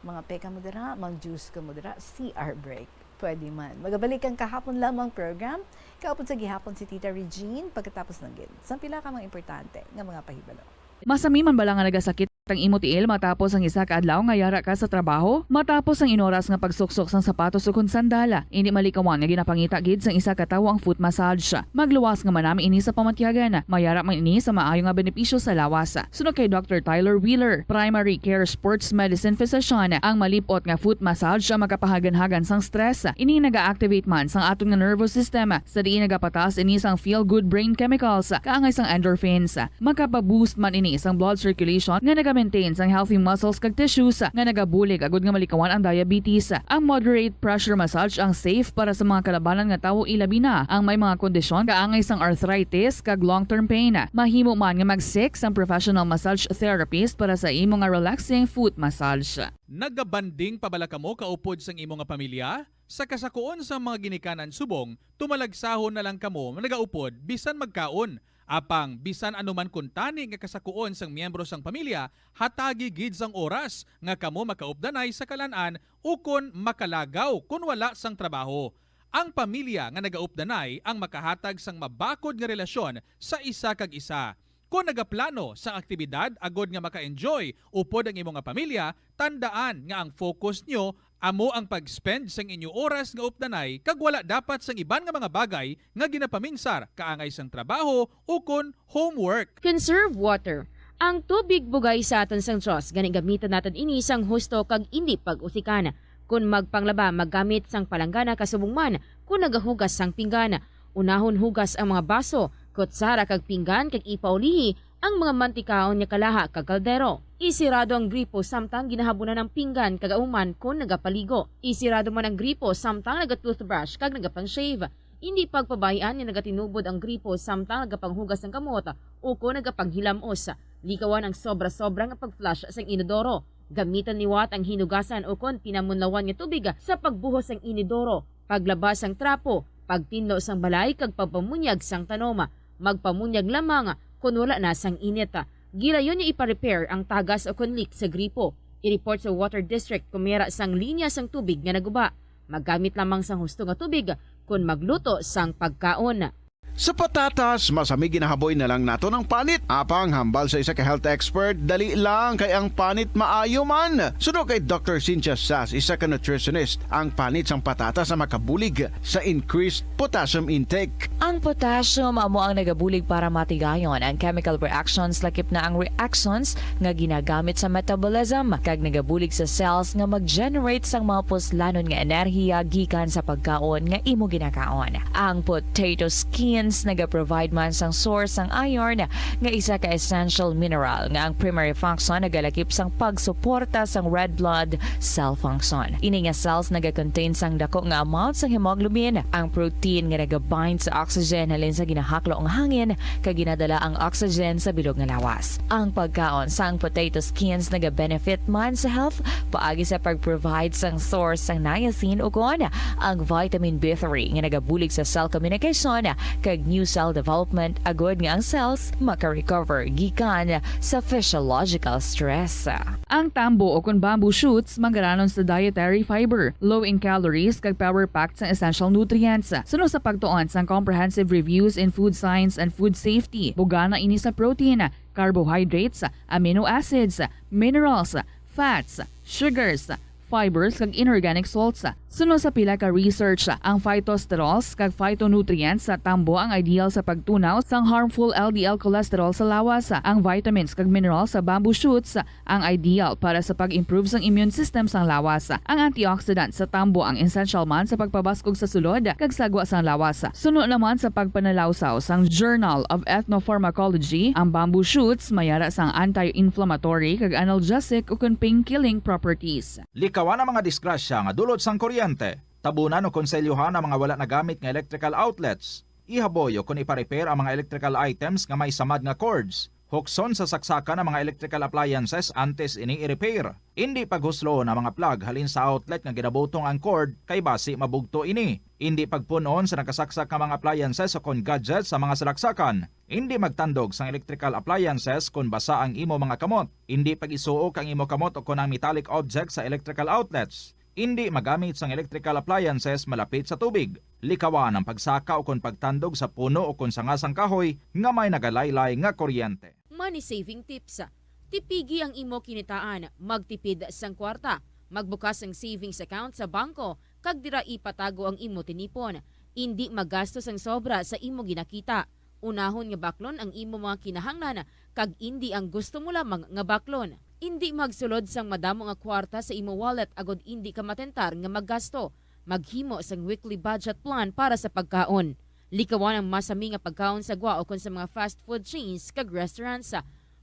mga pe kamo dira, mang juice kamo dira, C R break. Pwede man. Magabalik ang kahapon lamang program. Kaupod sa gihapon si Tita Regine pagkatapos ng gid sang pila ka mga importante nga mga pahibalo. Masami man bala nga nagasakit ang imo tiil matapos ang isa ka adlaw nga yara ka sa trabaho? Matapos ang inoras nga pagsuksok sang sapatos ukon sandal, indi malikawan nga ginapangita gid sang isa ka tawo ang foot massage. Magluwas nga manami ini sa pamatyagan. Mayara man ini sa maayo nga benepisyo sa lawas. Suno kay Doctor Tyler Wheeler, primary care sports medicine physician, ang malip-ot nga foot massage ang makapahaganhagan sang stress. Ini naga-activate man sang aton nga nervous system, sa diin nagapataas ini sang feel-good brain chemicals, kaangay sang endorphins. Makapa-boost man ini sang blood circulation nga naga-maintain sang healthy muscles kag tissues nga nagabulig agud nga malikawan ang diabetes. Ang moderate pressure massage ang safe para sa mga kalabanan nga tawo, ilabi na ang may mga kondisyon kaangay sang arthritis kag long-term pain. Mahimo man nga mag-seek sang professional massage therapist para sa imo nga relaxing foot massage. Nagabanding pa bala kamo kaupod sang imo nga pamilya? Sa kasakuon sang mga ginikanan subong, tumalagsahon na lang kamo nagaupod bisan magkaon. Apang bisan ano man kuntani nga kasakuon sang miyembro sang pamilya, hatagi gid sang oras nga kamo makaupdanay sa kalan-an ukon makalagaw kon wala sang trabaho. Ang pamilya nga nagaupdanay ang makahatag sang mabakod nga relasyon sa isa kag isa. Kon nagaplano sang aktibidad agod nga maka-enjoy upod ang imo nga pamilya, tandaan nga ang focus nyo amo ang pag-spend sang inyo oras nga updanay kag wala dapat sang iban nga mga bagay nga ginapaminsar kaangay sang trabaho ukon homework. Conserve water. Ang tubig bugay sa aton sang Dios, gani gamitan naton ini sang husto kag indi pag-usikan. Kon magpanglaba, maggamit sang palanggana kasubong man kon nagahugas sang pinggan. Unahon hugas ang mga baso, kutsara kag pinggan kag ipaulihi ang mga mantikaon nga kalaha kag kaldero. Isirado ang gripo samtang ginahabunan ang pinggan kag human kon nagapaligo. Isirado man ang gripo samtang naga-toothbrush kag nagapang-shave. Indi pagpabay-an nga nagatinubod ang gripo samtang nagapanghugas sang kamot o kon nagapanghilamos. Likawan ang sobra-sobra nga pag-flush sang inodoro. Gamitan liwat ang hinugasan o kon pinamunlawan nga tubig sa pagbuhos sang inodoro, paglaba sang trapo, pagtinlo sang balay kag pagpamunyag sang tanom. Magpamunyag lamang kon wala na sang init. Gilayon nga ipa-repair ang tagas o kon leak sa gripo. I-report sa water district kon may ara sang linya sang tubig nga naguba. Maggamit lamang sang husto nga tubig kon magluto sang pagkaon. Sa patatas, mas hami ginahaboy na lang naton ang panit. Apang hambal sa isa ka health expert, dali lang kay ang panit maayo man. Suno kay Doctor Cynthia Sass, isa ka nutritionist, ang panit sang patatas ang makabulig sa increased potassium intake. Ang potassium amo ang nagabulig para matigayon ang chemical reactions, lakip na ang reactions nga ginagamit sa metabolism, kag nagabulig sa cells nga mag-generate sang mga puslanon nga enerhiya gikan sa pagkaon nga imo ginakaon. Ang potato skins nagaprovide man sang source sang iron, nga isa ka essential mineral nga ang primary function nagalakip sang pagsuporta sang red blood cell function. Ini nga cells nagakontain sang dako nga amount sang hemoglobin, ang protein nga nagabind sa oxygen halin sa ginahaklo nga hangin kag ginadala ang oxygen sa bilog nga lawas. Ang pagkaon sang potato skins nagabenefit man sa health paagi sa pag-provide sang source sang niacin ukon ang vitamin B three nga nagabulig sa cell communication kag new cell development agud nga ang cells maka-recover gikan sa physiological stress. Ang tambo o kon bamboo shoots manggaranon sa dietary fiber, low in calories, kag power-packed sang essential nutrients. Suno sa pagtuon sang Comprehensive Reviews in Food Science and Food Safety, bugana ini sa protein, carbohydrates, amino acids, minerals, fats, sugars, fibers, kag inorganic salts. Suno sa pila ka research, ang phytosterols kag phytonutrients sa tambo ang ideal sa pagtunaw sang harmful L D L cholesterol sa lawas. Ang vitamins kag minerals sa bamboo shoots ang ideal para sa pag-improve sang immune system sang lawas. Ang antioxidant sa tambo ang essential man sa pagpabaskog sa sulod kag sagwa sang lawas. Suno naman sa pagpanalawsaw sang Journal of Ethnopharmacology, ang bamboo shoots may ara sang anti-inflammatory kag analgesic ukon pain-killing properties. Likawan ang mga disgrasya nga dulot sang kuryente. Tabunan o konselyohan ang mga wala nagamit nga electrical outlets. Ihaboy o kon ipa-repair ang mga electrical items nga may samad nga cords. Hukson sa saksakan ang mga electrical appliances antes ini i-repair. Indi paghusloon ang mga plug halin sa outlet nga ginabutong ang cord kay basi mabugto ini. Indi pagpun-on sa nakasaksak nga mga appliances o kon gadgets sa mga salaksakan. Indi magtandog sang electrical appliances kon basa ang imo mga kamot. Indi pag-isuok ang imo kamot o kon ang metallic object sa electrical outlets. Indi magamit sang electrical appliances malapit sa tubig. Likawan ang pagsaka o kon pagtandog sa puno o kon sanga sang kahoy nga may nagalaylay nga kuryente. Money saving tips. Tipigi ang imo kinitaan, magtipid sang kwarta, magbukas sang savings account sa bangko, kag dira ipatago ang imo tinipon. Indi magasto sang sobra sa imo ginakita. Unahon nga baklon ang imo mga kinahanglan kag indi ang gusto mo lamang nga baklon. Indi magsulod sang madamo nga kwarta sa imo wallet agod indi ka matentar nga maggasto. Maghimo sang weekly budget plan para sa pagkaon. Likawan ang masami nga pagkaon sa gwa ukon sa mga fast food chains kag restaurants.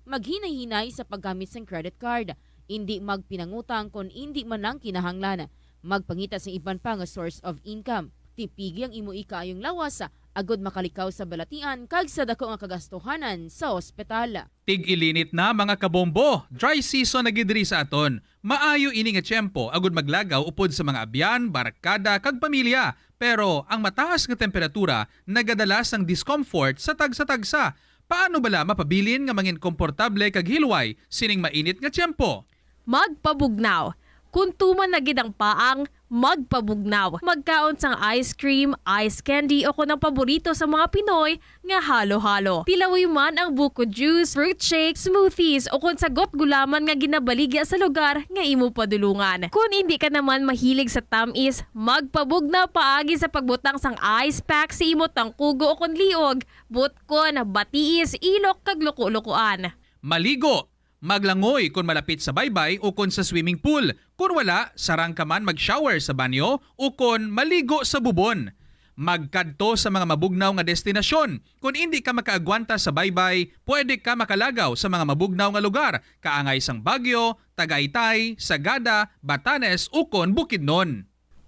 Maghinay-hinay sa paggamit sang credit card. Indi magpinangutang kon indi man lang kinahanglan. Magpangita sang iban pa nga source of income. Tipigi ang imo ikaayong lawas agod makalikaw sa balatian kag sa dako nga kagastuhanan sa ospital. Tig-ilinit na, mga kabombo! Dry season na gid diri sa aton. Maayo ini nga tiyempo agud maglagaw upod sa mga abyan, barkada, kag pamilya. Pero ang mataas nga temperatura nagadala sang discomfort sa tagsa-tagsa. Paano bala mapabilin nga mangin komportable kag hilway sining mainit nga tiyempo? Magpabugnaw. Kon tuman na gid ang paang, magpabugnaw. Magkaon sang ice cream, ice candy, o kon ang paborito sa mga Pinoy nga halo-halo. Tilawi man ang buko juice, fruit shake, smoothies, o kon sagot gulaman nga ginabaligya sa lugar nga imo padulungan. Kon indi ka naman mahilig sa tamis, magpabugnaw paagi sa pagbutang sang ice pack sa imo tangkugo o kon liog, butkon, batiis, ilok, kag luko-lukoan. Maligo. Maglangoy kon malapit sa baybay ukon sa swimming pool. Kon wala, sarang ka man mag-shower sa banyo ukon maligo sa bubon. Magkadto sa mga mabugnaw nga destinasyon. Kon indi ka makaagwanta sa baybay, pwede ka makalagaw sa mga mabugnaw nga lugar, kaangay sang Baguio, Tagaytay, Sagada, Batanes, ukon Bukidnon.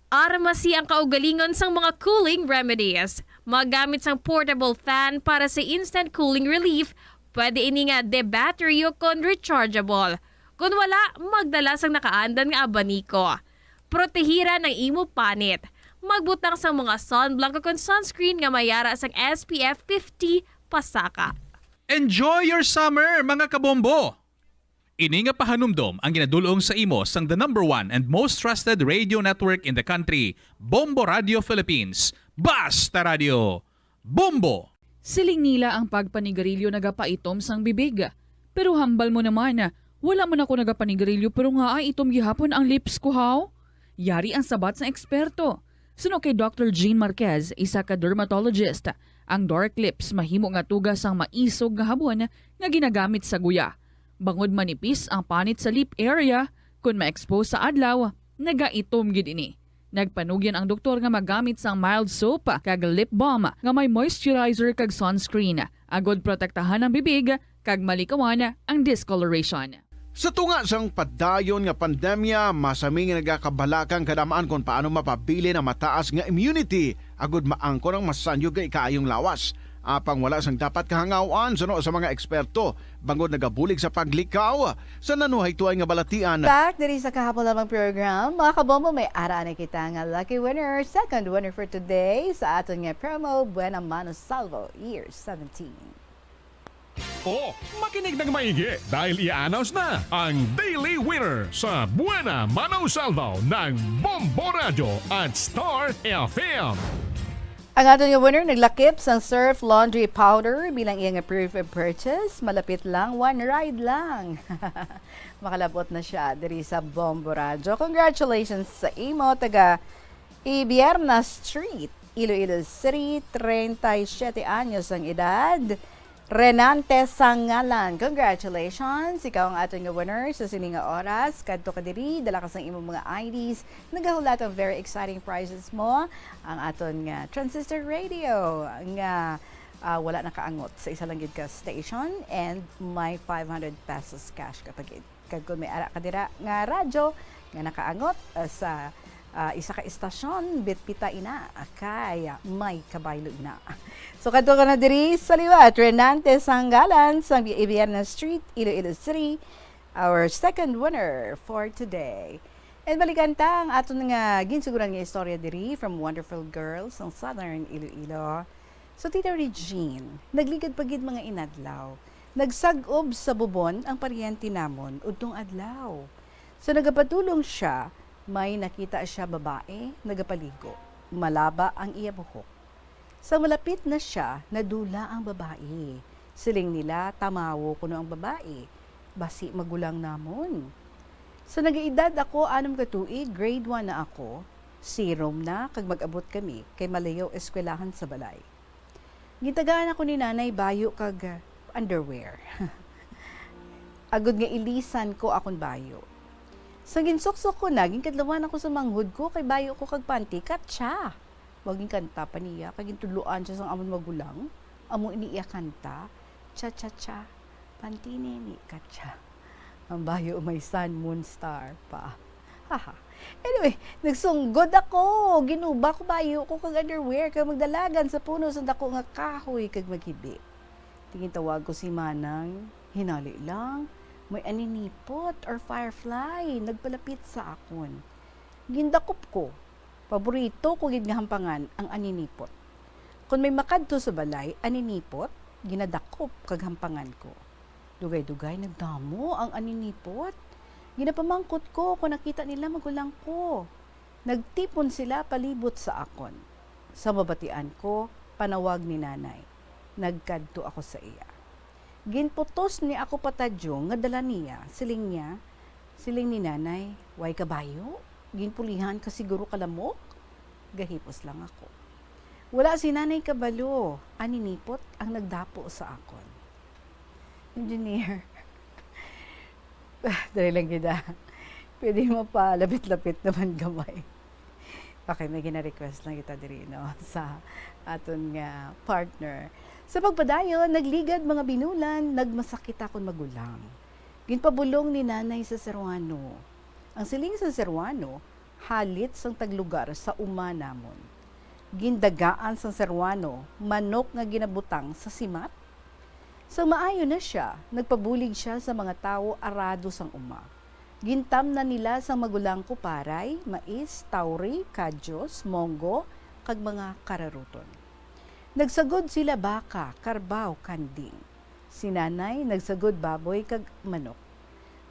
Armasi ang kaugalingon sang mga cooling remedies. Magamit sang portable fan para sa instant cooling relief. Pwede ini nga de-battery o kon rechargeable. Kon wala, magdala sang nakaandan nga abaniko. Protehiran ang imo panit. Magbutang sang mga sunblock o kon sunscreen nga may ara sang S P F fifty pasaka. Enjoy your summer, mga kabombo! Ini nga pahanumdom ang ginadul-ong sa imo sang the number one and most trusted radio network in the country, Bombo Radio Philippines. Basta Radio, Bombo! Siling nila ang pagpanigarilyo nagapaitom sang bibig. Pero hambal mo naman, wala man ako nagapanigarilyo pero nga ay itom gihapon ang lips ko, haw? Yari ang sabat sang eksperto. Suno kay Doctor Jean Marquez, isa ka dermatologist, ang dark lips mahimo nga tuga sang maisog nga habon nga ginagamit sa guya. Bangod manipis ang panit sa lip area, kon ma-expose sa adlaw, nagaitom gid ini. Nagpanugyan ang doktor nga magamit sang mild soap kag lip balm nga may moisturizer kag sunscreen, agod protektahan ang bibig kag malikawan ang discoloration. Sa tunga sang padayon nga pandemya, masami nga nagakabalaka ang kadam-an kon paano mapabilin ang mataas nga immunity agud maangkon ang masanyog nga ikaayong lawas. Apang wala sang dapat kahangaw-an suno sa mga eksperto, bangod nagabulig sa paglikaw sa nanuhaytoay nga balatian. Back diri sa kahapon lamang program, mga kabombo, may ara na kita nga lucky winner, second winner for today sa aton nga promo, Buena Mano Salvo Year seventeen. O, makinig ng maigi dahil i-announce na ang Daily Winner sa Buena Mano Salvo ng Bombo Radyo at Star F M. Ang aton nga winner naglakip sang Surf Laundry Powder bilang iya nga proof of purchase. Malapit lang, one ride lang. Makalabot na siya diri sa Bombo Radyo. Congratulations sa imo, taga Ibierna Street, Iloilo City, treinta y siete anyos ang edad. Renante Sangalan, congratulations! Ikaw ang aton nga winner sa sini nga oras. Kadto ka diri, dala ka sang imong mga I Ds. Nagahulat ang very exciting prizes mo. Ang aton nga transistor radio nga, ah, wala nakaangot sa isa lang gid ka station, and may five hundred pesos cash ka pa gid. Kag kon may ara ka dira nga radyo nga nakaangot, ah, sa, ah, isa ka istasyon, bitbita ina, kay may kabaylo ina. So, kadto ka na diri sa liwat, Renante Sangalan, sa Ibierna Street, Iloilo City, our second winner for today. And balikan ta ang aton nga ginsuguran nga istorya diri from Wonderful Girls, ang Southern Iloilo. So, Tita Regine, nagligad pa gid mga inadlaw. Nagsag-ob sa bubon ang paryente namon udtong adlaw. So, nagapadulong siya, may nakita siya babae nagapaligo. Malaba ang iya buhok. Sa malapit na siya, nadula ang babae. Siling nila, tamawo kuno ang babae. Basi magulang namon. Sa nagaedad ako, anom ka tuig, grade one na ako, serum na, kag mag-abot kami, kay malayo eskwelahan sa balay. Gintagaan ako ni Nanay bayo kag, ah, underwear. Agod nga ilisan ko akon bayo. Sa ginsuksok ko na, ginkadlawan ako sa manghod ko, kay bayo ko kag panty, katsa. Maging kanta pa niya, kay gintudloan siya sang amon magulang. Amo ini iya kanta, "Cha-cha-cha, panty nini, katsa." Ang bayo may sun, moon, star pa. Haha. Anyway, nagsunggod ako. Ginuba ko bayo ko kag underwear kag magdalagan sa puno sang dako nga kahoy kag maghibi. Tingin tawag ko si Manang. Hinali lang, may aninipot or firefly nagpalapit sa akon. Gindakop ko. Paborito ko gid nga hampangan ang aninipot. Kon may makadto sa balay, aninipot, ginadakop kag hampangan ko. Dugay-dugay nagdamo ang aninipot. Ginapamangkot ko kon nakita nila magulang ko. Nagtipon sila palibot sa akon. Sa mabatian ko, panawag ni Nanay. Nagkadto ako sa iya. Ginputos ni ako patadyo nga dala niya, siling niya. Siling ni Nanay, "Way kabayo? Ginpulihan ka siguro ka lamok?" Gahipos lang ako. Wala si Nanay kabalo, aninipot ang nagdapo sa akon. Engineer. Dali lang gid, ah. Pwede mo pa lapit-lapit naman gamay. Okay, may gina-request lang kita diri, no, sa aton nga partner. Sa pagpadayon, nagligad mga binulan, nagmasakit akon magulang. Ginpabulong ni Nanay sa Ceruano. Ang siling sa Ceruano, halit sang taglugar sa uma namon. Gindagaan sang seruano, manok nga ginabutang sa simat. Sang maayo na sia, nagpabulig sia sa mga tawo arado sang uma. Gintamnan nila sang magulang ko paray, mais, tauri, kadyos, monggo, kag mga kararuton. Nagsagod sila baka, karbaw, kanding. Si nanay nagsagod baboy kag manok.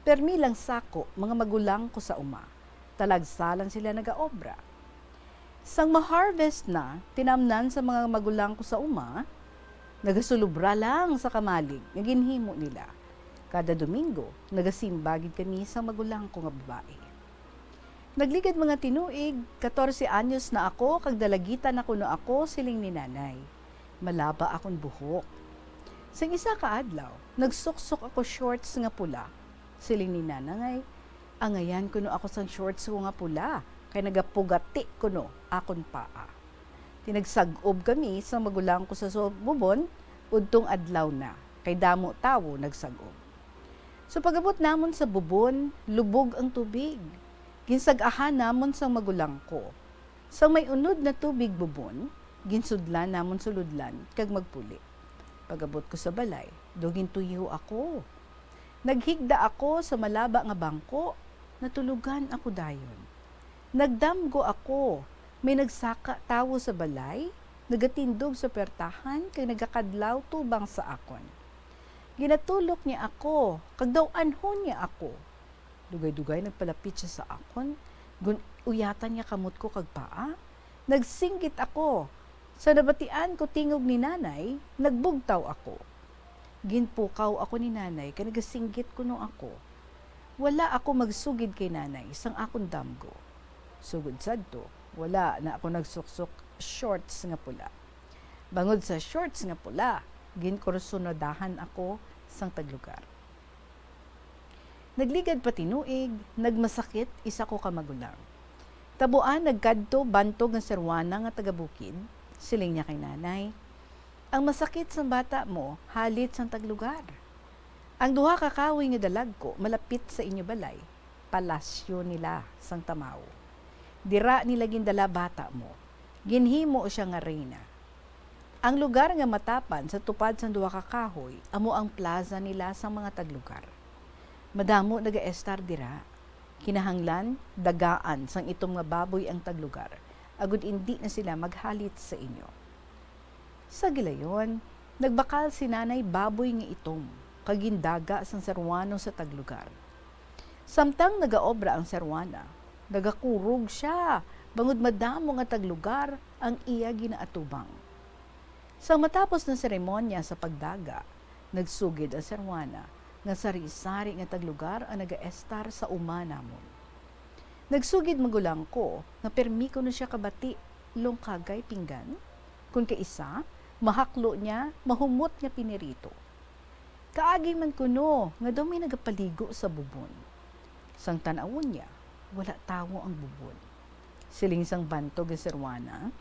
Permi lang sako mga magulang ko sa uma. Talagsa lang sila nagaobra. Sang ma-harvest na, tinamnan sa mga magulang ko sa uma, nagasulobra lang sa kamalig nga ginhimo nila. Kada Domingo, nagasimba gid kami sa magulang ko nga babayi. Nagligad mga tinuig, katorse anyos na ako kag dalagita na kuno ako, siling ni nanay. Malaba akon buhok. Sing isa ka adlaw, nagsuksok ako shorts nga pula. Siling ni nanay, angayan kuno ako sang shorts ko nga pula, kay nagapugati kuno akon paa. Tinagsag-ob kami sa magulang ko sa su-, bubon, udtong adlaw na, kay damo tawo nagsag-ob. So pag-abot namon sa bubon, lubog ang tubig. Ginsag-ahan namon sang magulang ko. Sang may unod na tubig bubon, ginsudlan namon sulodlan kag magpuli. Pag-abot ko sa balay, do gintuyo ako. Naghigda ako sa malaba nga bangko, natulogan ako dayon. Nagdamgo ako, may nagsaka tawo sa balay, nagatindog sa pertahan kag nagakadlaw tubang sa akon. Ginatulok niya ako, kag daw-anhon niya ako. Dugay-dugay nagpalapit sia sa akon, gun-, uyatan niya kamot ko kag paa. Nagsinggit ako. Sa nabatian ko tingog ni nanay, nagbugtaw ako. Ginpukaw ako ni nanay kay nagasinggit kuno ako. Wala ako magsugid kay nanay sang akon damgo. Sugod sadto, wala na ako nagsuksok shorts nga pula. Bangod sa shorts nga pula, ginkursunadahan ako sang taglugar. Nagligad pa tinuig, nagmasakit isa ko ka magulang. Tabuan nagkadto bantog nga serwana nga taga-bukid, siling niya kay nanay, "Ang masakit sang bata mo, halit sang taglugar. Ang duha ka kahoy nga dalagko malapit sa inyo balay, palasyo nila sang tamaw. Dira nila gindala bata mo. Ginhimo sia nga reyna. Ang lugar nga matapan sa tupad sang duha ka kahoy amo ang plaza nila sang mga taglugar. Madamo nagaestar dira. Kinahanglan dagaan sang itom nga baboy ang taglugar, agod indi na sila maghalit sa inyo." Sa gilayon, nagbakal si nanay baboy nga itom, kag gindaga sang serwano sa taglugar. Samtang nagaobra ang serwana, nagakurog sia, bangod madamo nga taglugar ang iya ginaatubang. Sang matapos na seremonya sa pagdaga, nagsugid ang serwana nga sari-sari nga taglugar ang nagaestar sa uma namon. Nagsugid magulang ko nga permi kuno sia kabati, lungkagay pinggan, kon kaisa, mahaklo niya, mahumot nga pinirito. Kaagi man kuno nga daw may nagapaligo sa bubon. Sang tan-awon niya, wala tawo ang bubon. Siling sang bantog nga serwana,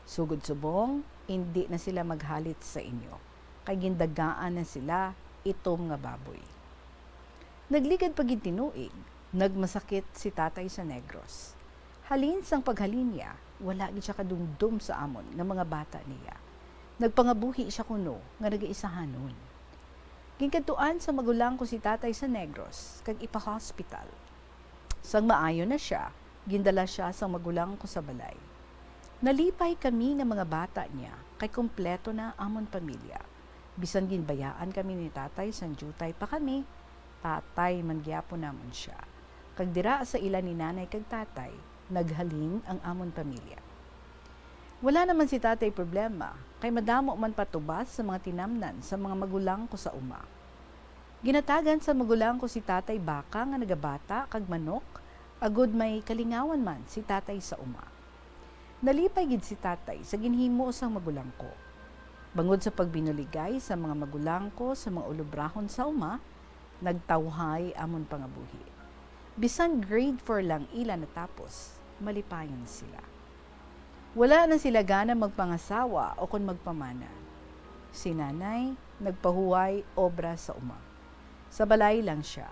"Sugod subong, indi na sila maghalit sa inyo, kay gindagaan na sila itom nga baboy." Nagligad pa gid tinuig, nagmasakit si tatay sa Negros. Halin sang paghalin niya, wala gid sia kadumdom sa amon nga mga bata niya. Nagpangabuhi sia kuno nga nagaisahanon. Ginkadtuan sa magulang ko si tatay sa Negros kag ipa-hospital. Sang maayo na sia, gindala sia sang magulang ko sa balay. Nalipay kami nga mga bata niya kay kompleto na amon pamilya. Bisan ginbayaan kami ni tatay sang diutay pa kami, tatay man gyapon namon sia. Kag dira sa ila ni nanay kag tatay, naghalin ang amon pamilya. Wala naman si tatay problema, kay madamo man patubas sa mga tinamnan sa mga magulang ko sa uma. Ginatagan sa magulang ko si tatay baka nga nagabata kag manok, agod may kalingawan man si tatay sa uma. Nalipay gid si tatay sa ginhimo sang magulang ko. Bangod sa pagbinuligay sa mga magulang ko sa mga ulobrahon sa uma, nagtawhay amon pangabuhi. Bisan grade four lang ila natapos, malipayon sila. Wala na sila gana magpangasawa o kon magpamana. Si nanay nagpahuway obra sa uma. Sa balay lang sia.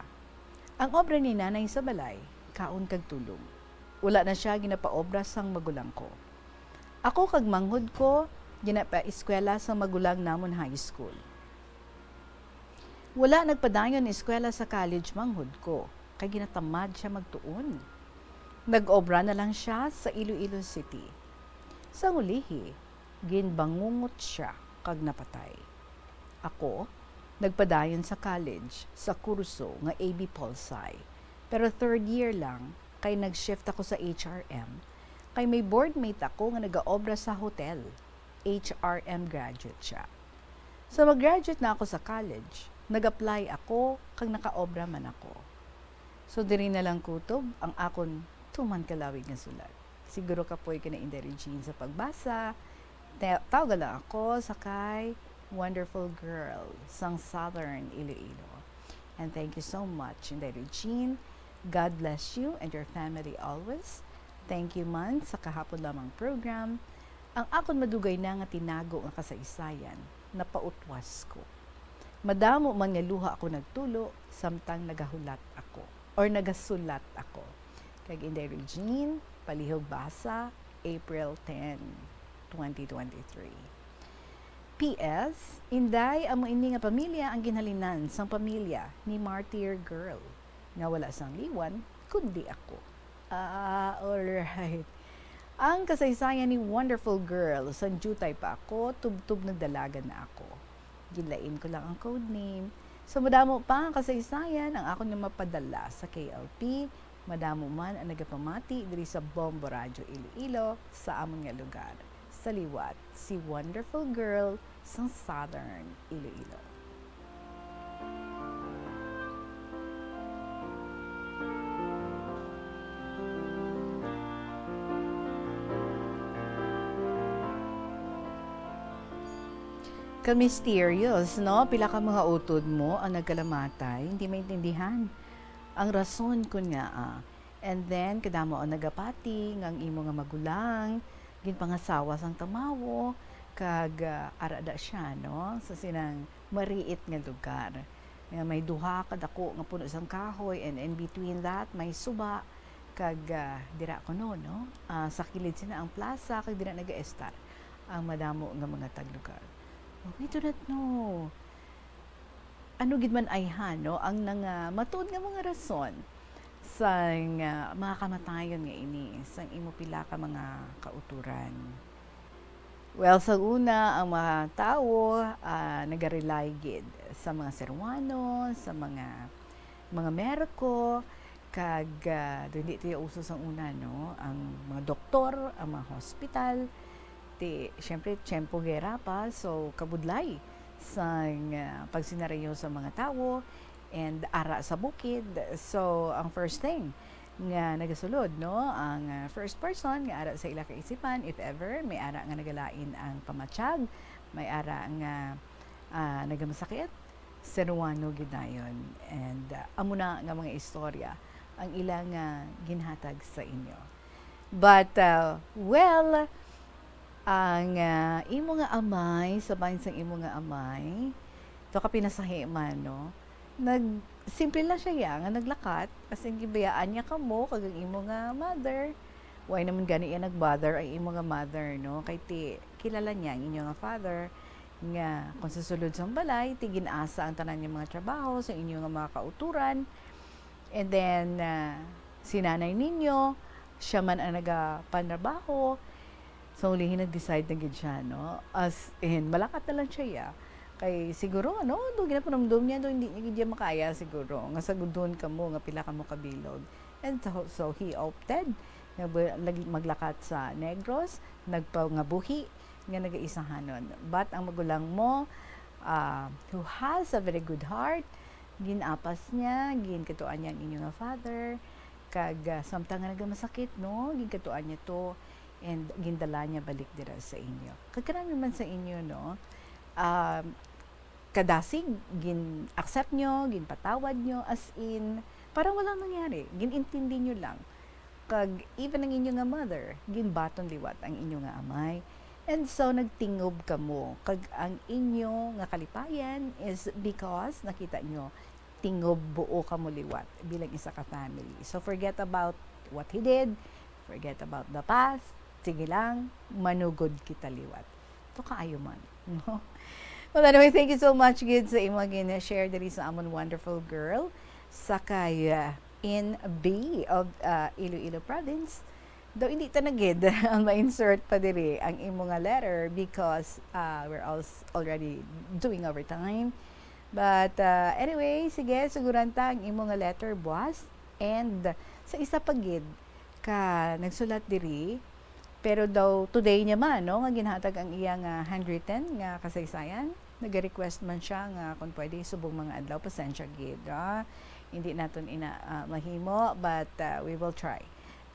Ang obra ni nanay sa balay, kaon kag tulog. Wala na sia ginapaobra sang magulang ko. Ako kag manghod ko ginapaeskwela sang magulang namon high school. Wala nagpadayon eskwela sa college manghod ko, kay ginatamad sia magtuon. Nag-obra na lang sia sa Iloilo City. Sang ulihi, ginbangungot sia kag napatay. Ako, nagpadayon sa college sa kurso nga A B Pol Sci, pero third year lang kay nag-shift ako sa H R M, kay may boardmate ako nga nagaobra sa hotel. H R M graduate sia. So, mag-graduate na ako sa college, nag-apply ako kag nakaobra man ako. So, diri na lang kutob ang akon tuman ka lawig nga sulat. Siguro kapoy ka na, Inday Regine, sa pagbasa. Te-, tawga lang ako sa kay Wonderful Girl sang Southern Iloilo. And thank you so much, Inday Regine. God bless you and your family always. Thank you man sa kahapon lamang program. Ang akon madugay na nga tinago nga kasaysayan, napautwas ko. Madamo man nga luha ako nagtulo, samtang nagahulat ako, or nagasulat ako. Kag Inday Regine, palihog basa, April ten, twenty twenty-three. P S, Inday, amo ini nga pamilya ang ginhalinan sang pamilya ni Martyr Girl, nga wala sang liwan, kundi ako. Ah, alright. Ang kasaysayan ni Wonderful Girl, sang diutay pa ako, tubtob nagdalagan na ako. Ginlain ko lang ang code name. So, madamo pa ang kasaysayan ang akon nga mapadala sa K L P. Madamo man ang nagapamati diri sa Bombo Radyo Iloilo, sa amon nga lugar. Sa liwat, si Wonderful Girl sang Southern Iloilo. Ka-mysterious, no? Pila ka mga utod mo ang nagkalamatay, hindi maintindihan ang rason kon ngaa. And then, kadamo ang nagapati nga ang imo nga magulang ginpangasawa sang tamawo, kag, ah, ara da sia, no, sa sinang mariit nga lugar, nga may duha ka dako nga puno sang kahoy, and in between that, may suba, kag, ah, dira kuno, no, ah, sa kilid sina ang plaza, kag dira nagaestar ang madamo nga mga taglugar. Oh, we do not know. Ano gid man ayhan, no, ang nanga-, matuod nga mga rason sang, ah, mga kamatayon nga ini, sang imo pila ka mga kautoran? Well, sa una, ang mga tawo, ah, naga-rely gid sa mga Ceruano, sa mga, mga Merko, kag, ah, daw hindi tiya uso sang una, no, ang mga doktor, ang mga hospital. Ti, siyempre, tiyempo gera pa, so, kabudlay sang, ah, pagsinarayo sa mga tawo and ara sa bukid. So, ang first thing nga nagasulod, no, ang, ah, first person nga ara sa ila kaisipan, if ever may ara nga nagalain ang pamatyag, may ara nga, ah, nagamasakit, Ceruano gid dayon. And, ah, amo na nga mga istorya ang ila nga ginhatag sa inyo. But, ah, well, ang, ah, imo nga amay, sa bahin sang imo nga amay, to ka pinasahi man, no? Nag-, simple lang siya, ya, nga naglakat, as in, gibayaan niya kamo, kag ang imo nga mother. Why naman gani iya nag-bother ang imo nga mother, no? Kay ti, kilala niya ang inyo nga father, nga kung sa sulod sang balay, ti gin-asa ang tanan nga mga trabaho sa inyo nga mga kauturan. And then, ah, si nanay ninyo, siya man ang nagapanrabaho. So, ulihi nag-decide na gid siya, no? As in, malakat na lang siya, ya. Kay siguro, ano, do ginapanumdum niya, do hindi niya gid ya makaya siguro. Nga sagudon kamo, nga pila kamo kabilog. And so, so he opted nga bu-, nag-, maglakat sa Negros, nagpangabuhi nga nagaisahanon. But ang magulang mo, ah, who has a very good heart, gin-apas niya, ginkadtuan niya ang inyo nga father, kag, ah, samtang nga nagamasakit, no, ginkadtuan niya to, and gindala niya balik dira sa inyo. Kag karami man sa inyo, no, um, kadasig, gin-accept nyo, ginpatawad nyo, as in, parang walang nangyari. Gin-intindi nyo lang. Kag even ang inyo nga mother, ginbaton liwat ang inyo nga amay. And so, nagtingob kamo. Kag ang inyo nga kalipayan is because nakita nyo, tingob buo kamo liwat bilang isa ka family. So, forget about what he did. Forget about the past. Sige lang, manugod kita liwat. Ito kaayo man. No? Well, anyway, thank you so much gid sa imong gina-share diri sa amon wonderful girl sa kay uh, in B of uh, Iloilo Province. Though hindi ta na gid ang ma-insert pa diri ang imo nga letter because uh, we're all already doing overtime. But uh, anyway, sige, suguran ta ang imo nga letter buwas. And sa isa pa gid ka nagsulat diri, pero daw today niya man, no, nga ginhatag ang iya nga handwritten nga kasaysayan, nag-request man siya nga kung pwede subong mga adlaw, pasensya gid, ah. Hindi naton ina ah, mahimo, but ah, we will try.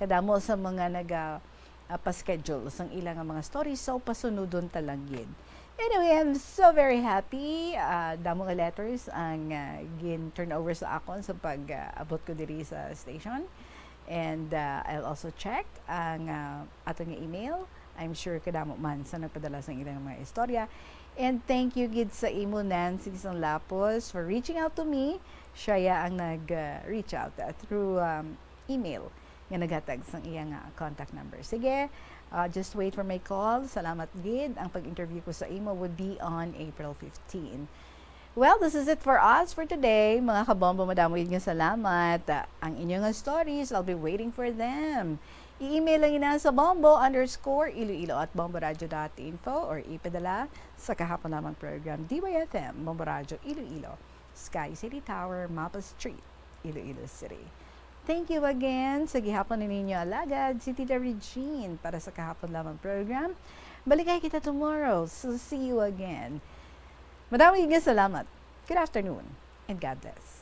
Kadamo sa mga naga ah, pa-schedule sang ila nga mga stories, so pasunudon ta lang gid. Anyway, I'm so very happy. Ah, damo nga letters ang ah, gin-turn over sa akon sa pag-abot ko diri sa station. And uh, I'll also check ang uh, aton nga email. I'm sure kadamo man sa nagpadala sa ilang mga istorya. And thank you gid sa imo, Nancy Sanlapos, for reaching out to me. Siya ya ang nag-reach out uh, through um, email nga naghatag sang iya nga contact number. Sige, uh, just wait for my call. Salamat gid. Ang pag-interview ko sa imo would be on April fifteen. Well, this is it for us for today. Mga kabombo, madamo gid nga salamat. Uh, ang inyo nga stories, I'll be waiting for them. I-email lang ina sa bombo underscore iloilo at bomboradio dot info or ipadala sa kahapon lamang program D Y F M, Bombo Radio Iloilo, Sky City Tower, Mapa Street, Iloilo City. Thank you again sa gihapon ni ninyo alagad, si Tita Regine para sa kahapon lamang program. Balikay kita tomorrow, so see you again. Madamo gid nga salamat. Good afternoon and God bless.